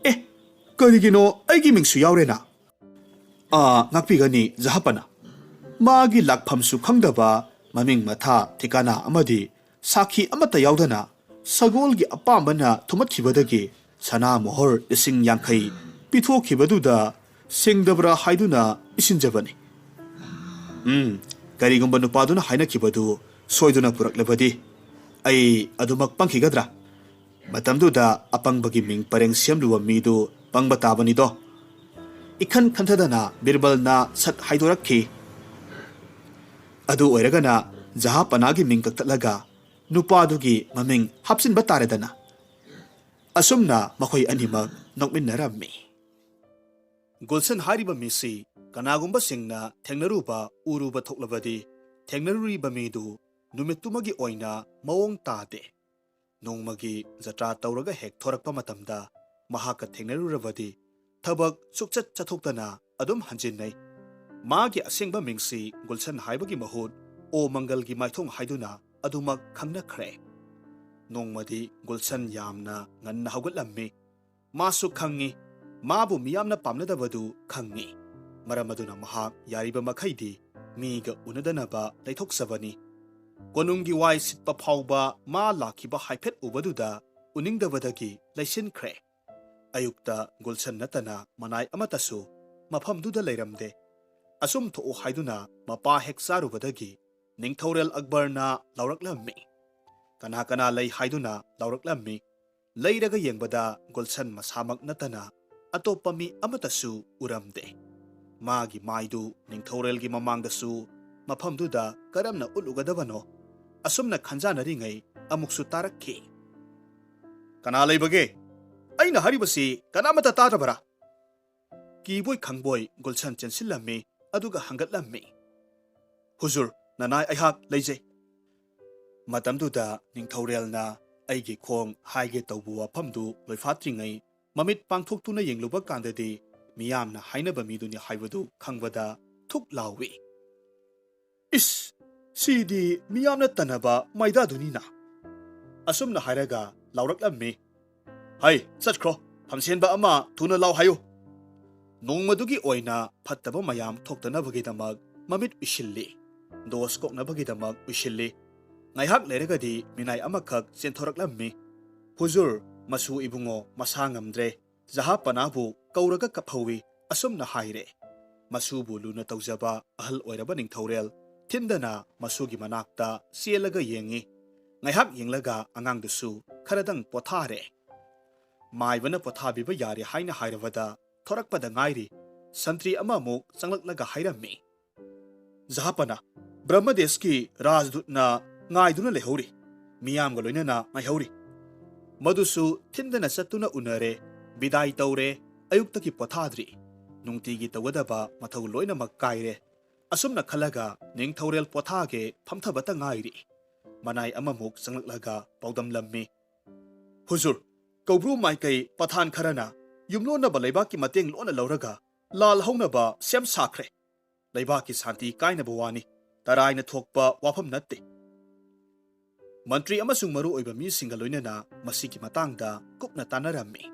"ꯑꯦ, ꯀꯔꯤꯒꯤꯅꯣ ꯑꯩꯒꯤ ꯃꯤꯡꯁꯨ ꯌꯥꯎꯔꯦꯅ?" "ꯑꯥ, ꯉꯥꯛꯄꯤꯒꯅꯤ ꯖꯍꯥꯄꯅ꯫ ꯃꯥꯒꯤ ꯂꯥꯛꯐꯝꯁꯨ ꯈꯪꯗꯕ, ꯃꯃꯤꯡ ꯃꯊꯥ ꯊꯤꯀꯥꯅꯥ ꯑꯃꯗꯤ ꯁꯥꯈꯤ ꯑꯃꯠꯇ ꯌꯥꯎꯗꯅ ꯁꯒꯣꯜꯒꯤ ꯑꯄꯥꯝꯕꯅ ꯊꯨꯝꯃꯠꯈꯤꯕꯗꯒꯤ ꯁꯅꯥ ꯃꯣꯍꯣꯔ ꯂꯤꯁꯤꯡ ꯌꯥꯡꯈꯩ ꯄꯤꯊꯣꯛꯈꯤꯕꯗꯨꯗ ꯁꯦꯡꯗꯕ꯭ꯔꯥ ꯍꯥꯏꯗꯨꯅ ꯏꯁꯤꯟꯖꯕꯅꯤ꯫" ꯎꯝ, ꯀꯔꯤꯒꯨꯝꯕ ꯅꯨꯄꯥꯗꯨꯅ ꯍꯥꯏꯅꯈꯤꯕꯗꯨ ꯁꯣꯏꯗꯨꯅ ꯄꯨꯔꯛꯂꯕꯗꯤ ꯑꯩ ꯑꯗꯨꯃꯛ ꯄꯪꯈꯤꯒꯗ꯭ꯔꯥ? ꯃꯇꯝꯗꯨꯗ ꯑꯄꯪꯕꯒꯤ ꯃꯤꯡ ꯄꯔꯦꯡ ꯁꯦꯝꯂꯨꯕ ꯃꯤꯗꯨ ꯄꯪꯕ ꯇꯥꯕꯅꯤꯗꯣ꯫ ꯏꯈꯟ ꯈꯟꯊꯗꯅ ꯕꯤꯔꯕꯜꯅ ꯁꯠ ꯍꯥꯏꯗꯣꯔꯛꯈꯤ, "ꯑꯗꯨ ꯑꯣꯏꯔꯒꯅ ꯖꯍꯥꯄꯅꯥꯒꯤ ꯃꯤꯡ ꯀꯛꯊꯠꯂꯒ ꯅꯨꯄꯥꯗꯨꯒꯤ ꯃꯃꯤꯡ ꯍꯥꯞꯆꯤꯟꯕ ꯇꯥꯔꯦꯗꯅ꯫" ꯑꯁꯨꯝꯅ ꯃꯈꯣꯏ ꯑꯅꯤꯃꯛ ꯅꯣꯛꯃꯤꯟꯅꯔꯝꯃꯤ꯫ ꯒꯨꯜꯁꯟ ꯍꯥꯏꯔꯤꯕ ꯃꯤꯁꯤ ꯀꯅꯥꯒꯨꯝꯕꯁꯤꯡꯅ ꯊꯦꯡꯅꯔꯨꯕ, ꯎꯔꯨꯕ ꯊꯣꯛꯂꯕꯗꯤ ꯊꯦꯡꯅꯔꯨꯔꯤꯕ ꯃꯤꯗꯨ ꯅꯨꯃꯤꯠꯇꯨꯃꯒꯤ ꯑꯣꯏꯅ ꯃꯑꯣꯡ ꯇꯥꯗꯦ꯫ ꯅꯣꯡꯃꯒꯤ ꯖꯇ꯭ꯔꯥ ꯇꯧꯔꯒ ꯍꯦꯛ ꯊꯣꯔꯛꯄ ꯃꯇꯝꯗ ꯃꯍꯥꯛꯀ ꯊꯦꯡꯅꯔꯨꯔꯕꯗꯤ ꯊꯕꯛ ꯁꯨꯛꯆꯠ ꯆꯠꯊꯣꯛꯇꯅ ꯑꯗꯨꯝ ꯍꯟꯖꯤꯟꯅꯩ꯫ ꯃꯥꯒꯤ ꯑꯁꯦꯡꯕ ꯃꯤꯡꯁꯤ ꯒꯨꯜꯁꯟ ꯍꯥꯏꯕꯒꯤ ꯃꯍꯨꯠ ꯑꯣ ꯃꯪꯒꯜꯒꯤ ꯃꯥꯏꯊꯣꯡ ꯍꯥꯏꯗꯨꯅ ꯑꯗꯨꯃꯛ ꯈꯪꯅꯈ꯭ꯔꯦ꯫ ꯅꯣꯡꯃꯗꯤ ꯒꯨꯜꯁꯟ ꯌꯥꯝꯅ ꯉꯟꯅ ꯍꯧꯒꯠꯂꯝꯃꯤ꯫ ꯃꯥꯁꯨ ꯈꯪꯉꯤ, ꯃꯥꯕꯨ ꯃꯤꯌꯥꯝꯅ ꯄꯥꯝꯅꯗꯕꯗꯨ ꯈꯪꯉꯤ꯫ ꯃꯔꯝ ꯑꯗꯨꯅ ꯃꯍꯥꯛ ꯌꯥꯔꯤꯕ ꯃꯈꯩꯗꯤ ꯃꯤꯒ ꯎꯅꯗꯅꯕ ꯂꯩꯊꯣꯛꯆꯕꯅꯤ꯫ ꯀꯣꯅꯨꯡꯒꯤ ꯋꯥꯏ ꯁꯤꯠꯄ ꯐꯥꯎꯕ ꯃꯥ ꯂꯥꯛꯈꯤꯕ ꯍꯥꯏꯐꯦꯠ ꯎꯕꯗꯨꯗ ꯎꯅꯤꯡꯗꯕꯗꯒꯤ ꯂꯩꯁꯤꯟꯈ꯭ꯔꯦ꯫ ꯑꯌꯨꯛꯇ ꯒꯨꯜꯁꯟ ꯅꯠꯇꯅ ꯃꯅꯥꯏ ꯑꯃꯠꯇꯁꯨ ꯃꯐꯝꯗꯨꯗ ꯂꯩꯔꯝꯗꯦ꯫ ꯑꯁꯨꯝ ꯊꯣꯛꯎ ꯍꯥꯏꯗꯨꯅ ꯃꯄꯥ ꯍꯦꯛ ꯆꯥꯔꯨꯕꯗꯒꯤ ꯅꯤꯡꯊꯧꯔꯦꯜ ꯑꯛꯕꯔꯅ ꯂꯥꯎꯔꯛꯂꯝꯃꯤ꯫ ꯀꯅꯥ ꯀꯅꯥ ꯂꯩ ꯍꯥꯏꯗꯨꯅ ꯂꯥꯎꯔꯛꯂꯝꯃꯤ꯫ ꯂꯩꯔꯒ ꯌꯦꯡꯕꯗ ꯒꯨꯜꯁꯟ ꯃꯁꯥꯃꯛ ꯅꯠꯇꯅ ꯑꯇꯣꯞꯄ ꯃꯤ ꯑꯃꯠꯇꯁꯨ ꯎꯔꯝꯗꯦ꯫ ꯃꯥꯒꯤ ꯃꯥꯏꯗꯨ ꯅꯤꯡꯊꯧꯔꯦꯜꯒꯤ ꯃꯃꯥꯡꯗꯁꯨ ꯃꯐꯝꯗꯨꯗ ꯀꯔꯝꯅ ꯎꯠꯂꯨꯒꯗꯕꯅꯣ? ꯑꯁꯨꯝꯅ ꯈꯟꯖꯥꯅꯔꯤꯉꯩ ꯑꯃꯨꯛꯁꯨ ꯇꯥꯔꯛꯈꯤ꯫ "ꯀꯅꯥ ꯂꯩꯕꯒꯦ? ꯑꯩꯅ ꯍꯥꯏꯔꯤꯕꯁꯤ ꯀꯅꯥꯃꯠꯇ ꯇꯥꯗ꯭ꯔꯕꯔꯥ?" ꯀꯤꯕꯣꯏ ꯈꯪꯕꯣꯏ ꯒꯨꯜꯁꯟ ꯆꯦꯟꯁꯤꯜꯂꯝꯃꯤ, ꯑꯗꯨꯒ ꯍꯪꯒꯠꯂꯝꯃꯤ꯫ "ꯍꯨꯖꯨꯔ, ꯅꯅꯥꯏ ꯑꯩꯍꯥꯛ ꯂꯩꯖꯩ꯫" ꯃꯇꯝꯗꯨꯗ ꯅꯤꯡꯊꯧꯔꯦꯜꯅ ꯑꯩꯒꯤ ꯈꯣꯡ ꯍꯥꯏꯒꯦ ꯇꯧꯕ ꯋꯥꯐꯝꯗꯨ ꯂꯣꯏꯐꯥꯠꯇ꯭ꯔꯤꯉꯩ ꯃꯃꯤꯠ ꯄꯥꯡꯊꯣꯛꯇꯨꯅ ꯌꯦꯡꯂꯨꯕ ꯀꯥꯟꯗꯗꯤ ꯃꯤꯌꯥꯝꯅ ꯍꯥꯏꯅꯕ ꯃꯤꯗꯨꯅꯤ ꯍꯥꯏꯕꯗꯨ ꯈꯪꯕꯗ ꯊꯨꯛ ꯂꯥꯎꯏ꯫ "ꯏꯁ! ꯁꯤꯗꯤ ꯃꯤꯌꯥꯝꯅ ꯇꯟꯅꯕ ꯃꯩꯗꯥꯗꯨꯅꯤꯅ!" ꯑꯁꯨꯝꯅ ꯍꯥꯏꯔꯒ ꯂꯥꯎꯔꯛꯂꯝꯃꯤ꯫ "ꯍꯩ, ꯆꯠꯈ꯭ꯔꯣ! ꯐꯝꯁꯦꯟꯕ ꯑꯃ ꯊꯨꯅ ꯂꯥꯎ ꯍꯥꯏꯌꯨ!" ꯅꯣꯡꯃꯗꯨꯒꯤ ꯑꯣꯏꯅ ꯐꯠꯇꯕ ꯃꯌꯥꯝ ꯊꯣꯛꯇꯅꯕꯒꯤꯗꯃꯛ ꯃꯃꯤꯠ ꯎꯏꯁꯤꯜꯂꯤ꯫ ꯗꯣꯁ ꯀꯣꯛꯅꯕꯒꯤꯗꯃꯛ ꯎꯏꯁꯤꯜꯂꯤ꯫ ꯉꯥꯏꯍꯥꯛ ꯂꯩꯔꯒꯗꯤ ꯃꯤꯅꯥꯏ ꯑꯃꯈꯛ ꯆꯦꯟꯊꯣꯔꯛꯂꯝꯃꯤ꯫ "ꯍꯨꯖꯨꯔ, ꯃꯁꯨ ꯏꯕꯨꯡꯉꯣ ꯃꯁꯥ ꯉꯝꯗ꯭ꯔꯦ꯫ ꯖꯍꯥꯄꯅꯥꯕꯨ ꯀꯧꯔꯒ ꯀꯞꯍꯧꯏ", ꯑꯁꯨꯝꯅ ꯍꯥꯏꯔꯦ꯫ ꯃꯁꯨꯕꯨ ꯂꯨꯅ ꯇꯧꯖꯕ ꯑꯍꯜ ꯑꯣꯏꯔꯕ ꯅꯤꯡꯊꯧꯔꯦꯜ ꯊꯤꯟꯗꯅ ꯃꯁꯨꯒꯤ ꯃꯅꯥꯛꯇ ꯆꯦꯜꯂꯒ ꯌꯦꯡꯉꯤ꯫ ꯉꯥꯏꯍꯥꯛ ꯌꯦꯡꯂꯒ ꯑꯉꯥꯡꯗꯨꯁꯨ ꯈꯔꯗꯪ ꯄꯣꯊꯥꯔꯦ꯫ ꯃꯥꯏꯕꯅ ꯄꯣꯊꯥꯕꯤꯕ ꯌꯥꯔꯦ ꯍꯥꯏꯅ ꯍꯥꯏꯔꯕꯗ ꯊꯣꯔꯛꯄꯗ ꯉꯥꯏꯔꯤ ꯁꯟꯇ꯭ꯔꯤ ꯑꯃꯃꯨꯛ ꯆꯪꯂꯛꯂꯒ ꯍꯥꯏꯔꯝꯃꯤ꯫ "ꯖꯍꯥꯄꯅꯥ, ꯕ꯭ꯔꯍꯃꯗꯦꯁꯀꯤ ꯔꯥꯖꯗꯨꯠꯅ ꯉꯥꯏꯗꯨꯅ ꯂꯩꯍꯧꯔꯤ꯫ ꯃꯤꯌꯥꯝꯒ ꯂꯣꯏꯅꯅ ꯉꯥꯏꯍꯧꯔꯤ꯫ ꯃꯗꯨꯁꯨ ꯊꯤꯟꯗꯅ ꯆꯠꯇꯨꯅ ꯎꯅꯔꯦ, ꯕꯤꯗꯥꯏ ꯇꯧꯔꯦ, ꯑꯌꯨꯛꯇꯒꯤ ꯄꯣꯊꯥꯗ꯭ꯔꯤ꯫ ꯅꯨꯡꯇꯤꯒꯤ ꯇꯧꯒꯗꯕ ꯃꯊꯧ ꯂꯣꯏꯅꯃꯛ ꯀꯥꯏꯔꯦ꯫" ꯑꯁꯨꯝꯅ ꯈꯜꯂꯒ ꯅꯤꯡꯊꯧꯔꯦꯜ ꯄꯣꯊꯥꯒꯦ ꯐꯝꯊꯕꯇ ꯉꯥꯏꯔꯤ꯫ ꯃꯅꯥꯏ ꯑꯃꯃꯨꯛ ꯆꯪꯂꯛꯂꯒ ꯄꯥꯎꯗꯝꯂꯝꯃꯤ꯫ "ꯍꯨꯖꯨꯔ, ꯀꯧꯕ꯭ꯔꯨ ꯃꯥꯏꯀꯩ ꯄꯊꯥꯟ ꯈꯔꯅ ꯌꯨꯝꯂꯣꯟꯅꯕ ꯂꯩꯕꯥꯛꯀꯤ ꯃꯇꯦꯡ ꯂꯣꯟꯅ ꯂꯧꯔꯒ ꯂꯥꯜ ꯍꯧꯅꯕ ꯁꯦꯝ ꯁꯥꯈ꯭ꯔꯦ꯫ ꯂꯩꯕꯥꯛꯀꯤ ꯁꯥꯟꯇꯤ ꯀꯥꯏꯅꯕ ꯋꯥꯅꯤ, ꯇꯔꯥꯏꯅ ꯊꯣꯛꯄ ꯋꯥꯐꯝ ꯅꯠꯇꯦ꯫" ꯃꯟꯇ꯭ꯔꯤ ꯑꯃꯁꯨꯡ ꯃꯔꯨ ꯑꯣꯏꯕ ꯃꯤꯁꯤꯡꯒ ꯂꯣꯏꯅꯅ ꯃꯁꯤꯒꯤ ꯃꯇꯥꯡꯗ ꯀꯨꯞꯅ ꯇꯥꯟꯅꯔꯝꯃꯤ꯫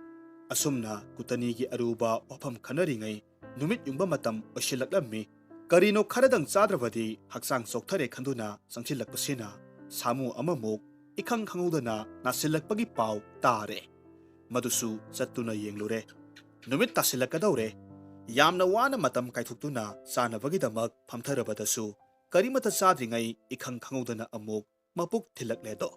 ꯑꯁꯨꯝꯅ ꯀꯨꯇꯅꯤꯒꯤ ꯑꯔꯨꯕ ꯋꯥꯐꯝ ꯈꯟꯅꯔꯤꯉꯩ ꯅꯨꯃꯤꯠ ꯌꯨꯡꯕ ꯃꯇꯝ ꯑꯣꯏꯁꯤꯜꯂꯛꯂꯝꯃꯤ꯫ ꯀꯔꯤꯅꯣ ꯈꯔꯗꯪ ꯆꯥꯗ꯭ꯔꯕꯗꯤ ꯍꯛꯆꯥꯡ ꯆꯣꯛꯊꯔꯦ ꯈꯟꯗꯨꯅ ꯆꯪꯁꯤꯜꯂꯛꯄꯁꯤꯅ ꯁꯥꯃꯨ ꯑꯃꯃꯨꯛ ꯏꯈꯪ ꯈꯪꯍꯧꯗꯅ ꯅꯥꯁꯤꯜꯂꯛꯄꯒꯤ ꯄꯥꯎ ꯇꯥꯔꯦ꯫ ꯃꯗꯨꯁꯨ ꯆꯠꯇꯨꯅ ꯌꯦꯡꯂꯨꯔꯦ꯫ ꯅꯨꯃꯤꯠ ꯇꯥꯁꯤꯜꯂꯛꯀꯗꯧꯔꯦ꯫ ꯌꯥꯝꯅ ꯋꯥꯅ ꯃꯇꯝ ꯀꯥꯏꯊꯣꯛꯇꯨꯅ ꯆꯥꯅꯕꯒꯤꯗꯃꯛ ꯐꯝꯊꯔꯕꯗꯁꯨ ꯀꯔꯤꯃꯠꯇ ꯆꯥꯗ꯭ꯔꯤꯉꯩ ꯏꯈꯪ ꯈꯪꯍꯧꯗꯅ ꯑꯃꯨꯛ ꯃꯕꯨꯛ ꯊꯤꯜꯂꯛꯂꯦꯗꯣ꯫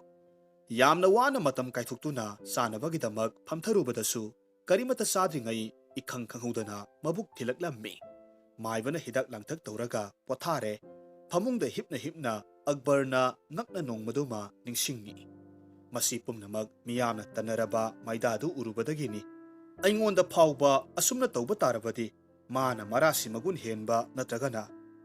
ꯌꯥꯝꯅ ꯋꯥꯅ ꯃꯇꯝ ꯀꯥꯏꯊꯣꯛꯇꯨꯅ ꯆꯥꯅꯕꯒꯤꯗꯃꯛ ꯐꯝꯊꯔꯨꯕꯗꯁꯨ ꯀꯔꯤꯃꯠꯇ ꯆꯥꯗ꯭ꯔꯤꯉꯩ ꯏꯈꯪ ꯈꯪꯍꯧꯗꯅ ꯃꯕꯨꯛ ꯊꯤꯜꯂꯛꯂꯝꯃꯤ꯫ ꯃꯥꯏꯕꯅ ꯍꯤꯗꯥꯛ ꯂꯥꯡꯊꯛ ꯇꯧꯔꯒ ꯄꯣꯊꯥꯔꯦ꯫ ꯐꯃꯨꯡꯗ ꯍꯤꯞꯅ ꯍꯤꯞꯅ ꯑꯛꯕꯔꯅ ꯉꯛꯅ ꯅꯣꯡꯃꯗꯨꯃ ꯅꯤꯡꯁꯤꯡꯉꯤ꯫ ꯃꯁꯤ ꯄꯨꯝꯅꯃꯛ ꯃꯤꯌꯥꯝꯅ ꯇꯟꯅꯔꯕ ꯃꯩꯗꯥꯗꯨ ꯎꯔꯨꯕꯗꯒꯤꯅꯤ꯫ ꯑꯩꯉꯣꯟꯗ ꯐꯥꯎꯕ ꯑꯁꯨꯝꯅ ꯇꯧꯕ ꯇꯥꯔꯕꯗꯤ, ꯃꯥꯅ ꯃꯔꯥꯁꯤ ꯃꯒꯨꯟ ꯍꯦꯟꯕ ꯅꯠꯇ꯭ꯔꯒꯅ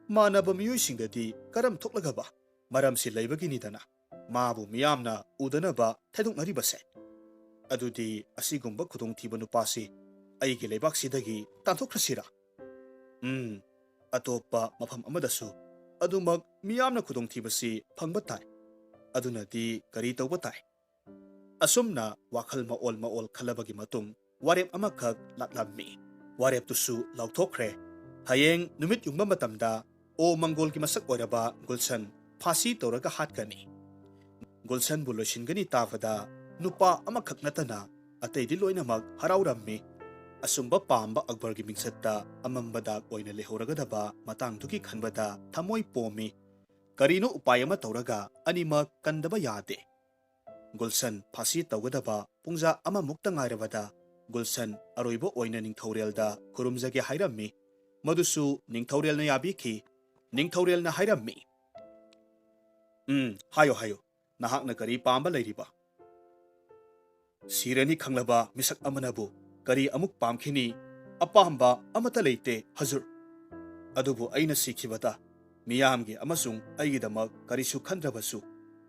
ꯃꯥꯟꯅꯕ ꯃꯤꯑꯣꯏꯁꯤꯡꯗꯗꯤ ꯀꯔꯝ ꯊꯣꯛꯂꯒꯕ? ꯃꯔꯝꯁꯤ ꯂꯩꯕꯒꯤꯅꯤꯗꯅ꯫ ꯃꯥꯕꯨ ꯃꯤꯌꯥꯝꯅ ꯎꯗꯅꯕ ꯊꯩꯗꯣꯛꯅꯔꯤꯕꯁꯦ꯫ ꯑꯗꯨꯗꯤ ꯑꯁꯤꯒꯨꯝꯕ ꯈꯨꯗꯣꯡꯊꯤꯕ ꯅꯨꯄꯥꯁꯤ ꯑꯩꯒꯤ ꯂꯩꯕꯥꯛꯁꯤꯗꯒꯤ ꯇꯥꯟꯊꯣꯛꯈ꯭ꯔꯁꯤꯔꯥ? ꯎꯝ, ꯑꯇꯣꯞꯄ ꯃꯐꯝ ꯑꯃꯗꯁꯨ ꯑꯗꯨꯃꯛ ꯃꯤꯌꯥꯝꯅ ꯈꯨꯗꯣꯡꯊꯤꯕꯁꯤ ꯐꯪꯕ ꯇꯥꯏ꯫ ꯑꯗꯨꯅꯗꯤ ꯀꯔꯤ ꯇꯧꯕ ꯇꯥꯏ? ꯑꯁꯨꯝꯅ ꯋꯥꯈꯜ ꯃꯑꯣꯜ ꯃꯑꯣꯜ ꯈꯜꯂꯕꯒꯤ ꯃꯇꯨꯡ ꯋꯥꯔꯦꯞ ꯑꯃꯈꯛ ꯂꯥꯛꯂꯝꯃꯤ꯫ ꯋꯥꯔꯦꯞꯇꯨꯁꯨ ꯂꯥꯎꯊꯣꯛꯈ꯭ꯔꯦ꯫ ꯍꯌꯦꯡ ꯅꯨꯃꯤꯠ ꯌꯨꯡꯕ ꯃꯇꯝꯗ ꯑꯣ ꯃꯪꯒꯣꯜꯒꯤ ꯃꯁꯛ ꯑꯣꯏꯔꯕ ꯒꯨꯜꯁꯟ ꯐꯥꯁꯤ ꯇꯧꯔꯒ ꯍꯥꯠꯀꯅꯤ꯫ ꯒꯨꯜꯁꯟꯕꯨ ꯂꯣꯏꯁꯤꯟꯒꯅꯤ ꯇꯥꯕꯗ ꯅꯨꯄꯥ ꯑꯃꯈꯛ ꯅꯠꯇꯅ ꯑꯇꯩꯗꯤ ꯂꯣꯏꯅꯃꯛ ꯍꯔꯥꯎꯔꯝꯃꯤ꯫ ꯑꯁꯨꯝꯕ ꯄꯥꯝꯕ ꯑꯛꯕꯔꯒꯤ ꯃꯤꯡꯆꯠꯇ ꯑꯃꯝꯕ ꯗꯥꯛ ꯑꯣꯏꯅ ꯂꯩꯍꯧꯔꯒꯗꯕ ꯃꯇꯥꯡꯗꯨꯒꯤ ꯈꯟꯕꯗ ꯊꯃꯣꯏ ꯄꯣꯝꯃꯤ꯫ ꯀꯔꯤꯅꯣ ꯎꯄꯥꯏ ꯑꯃ ꯇꯧꯔꯒ ꯑꯅꯤꯃꯛ ꯀꯟꯗꯕ ꯌꯥꯗꯦ꯫ ꯒꯨꯜꯁꯟ ꯐꯥꯁꯤ ꯇꯧꯒꯗꯕ ꯄꯨꯡꯖꯥ ꯑꯃꯃꯨꯛꯇ ꯉꯥꯏꯔꯕꯗ ꯒꯨꯜꯁꯟ ꯑꯔꯣꯏꯕ ꯑꯣꯏꯅ ꯅꯤꯡꯊꯧꯔꯦꯜꯗ ꯈꯨꯔꯨꯝꯖꯒꯦ ꯍꯥꯏꯔꯝꯃꯤ꯫ ꯃꯗꯨꯁꯨ ꯅꯤꯡꯊꯧꯔꯦꯜꯅ ꯌꯥꯕꯤꯈꯤ꯫ ꯅꯤꯡꯊꯧꯔꯦꯜꯅ ꯍꯥꯏꯔꯝꯃꯤ, "ꯎꯝ, ꯍꯥꯏꯌꯨ, ꯍꯥꯏꯌꯨ, ꯅꯍꯥꯛꯅ ꯀꯔꯤ ꯄꯥꯝꯕ ꯂꯩꯔꯤꯕ?" ꯁꯤꯔꯅꯤ ꯈꯪꯂꯕ ꯃꯤꯁꯛ ꯑꯃꯅꯕꯨ ꯀꯔꯤ ꯑꯃꯨꯛ ꯄꯥꯝꯈꯤꯅꯤ? ꯑꯄꯥꯝꯕ ꯑꯃꯠꯇ ꯂꯩꯇꯦ, ꯍꯖꯨꯔ꯫ ꯑꯗꯨꯕꯨ ꯑꯩꯅ ꯁꯤꯈꯤꯕꯗ ꯃꯤꯌꯥꯝꯒꯤ ꯑꯃꯁꯨꯡ ꯑꯩꯒꯤꯗꯃꯛ ꯀꯔꯤꯁꯨ ꯈꯟꯗ꯭ꯔꯕꯁꯨ,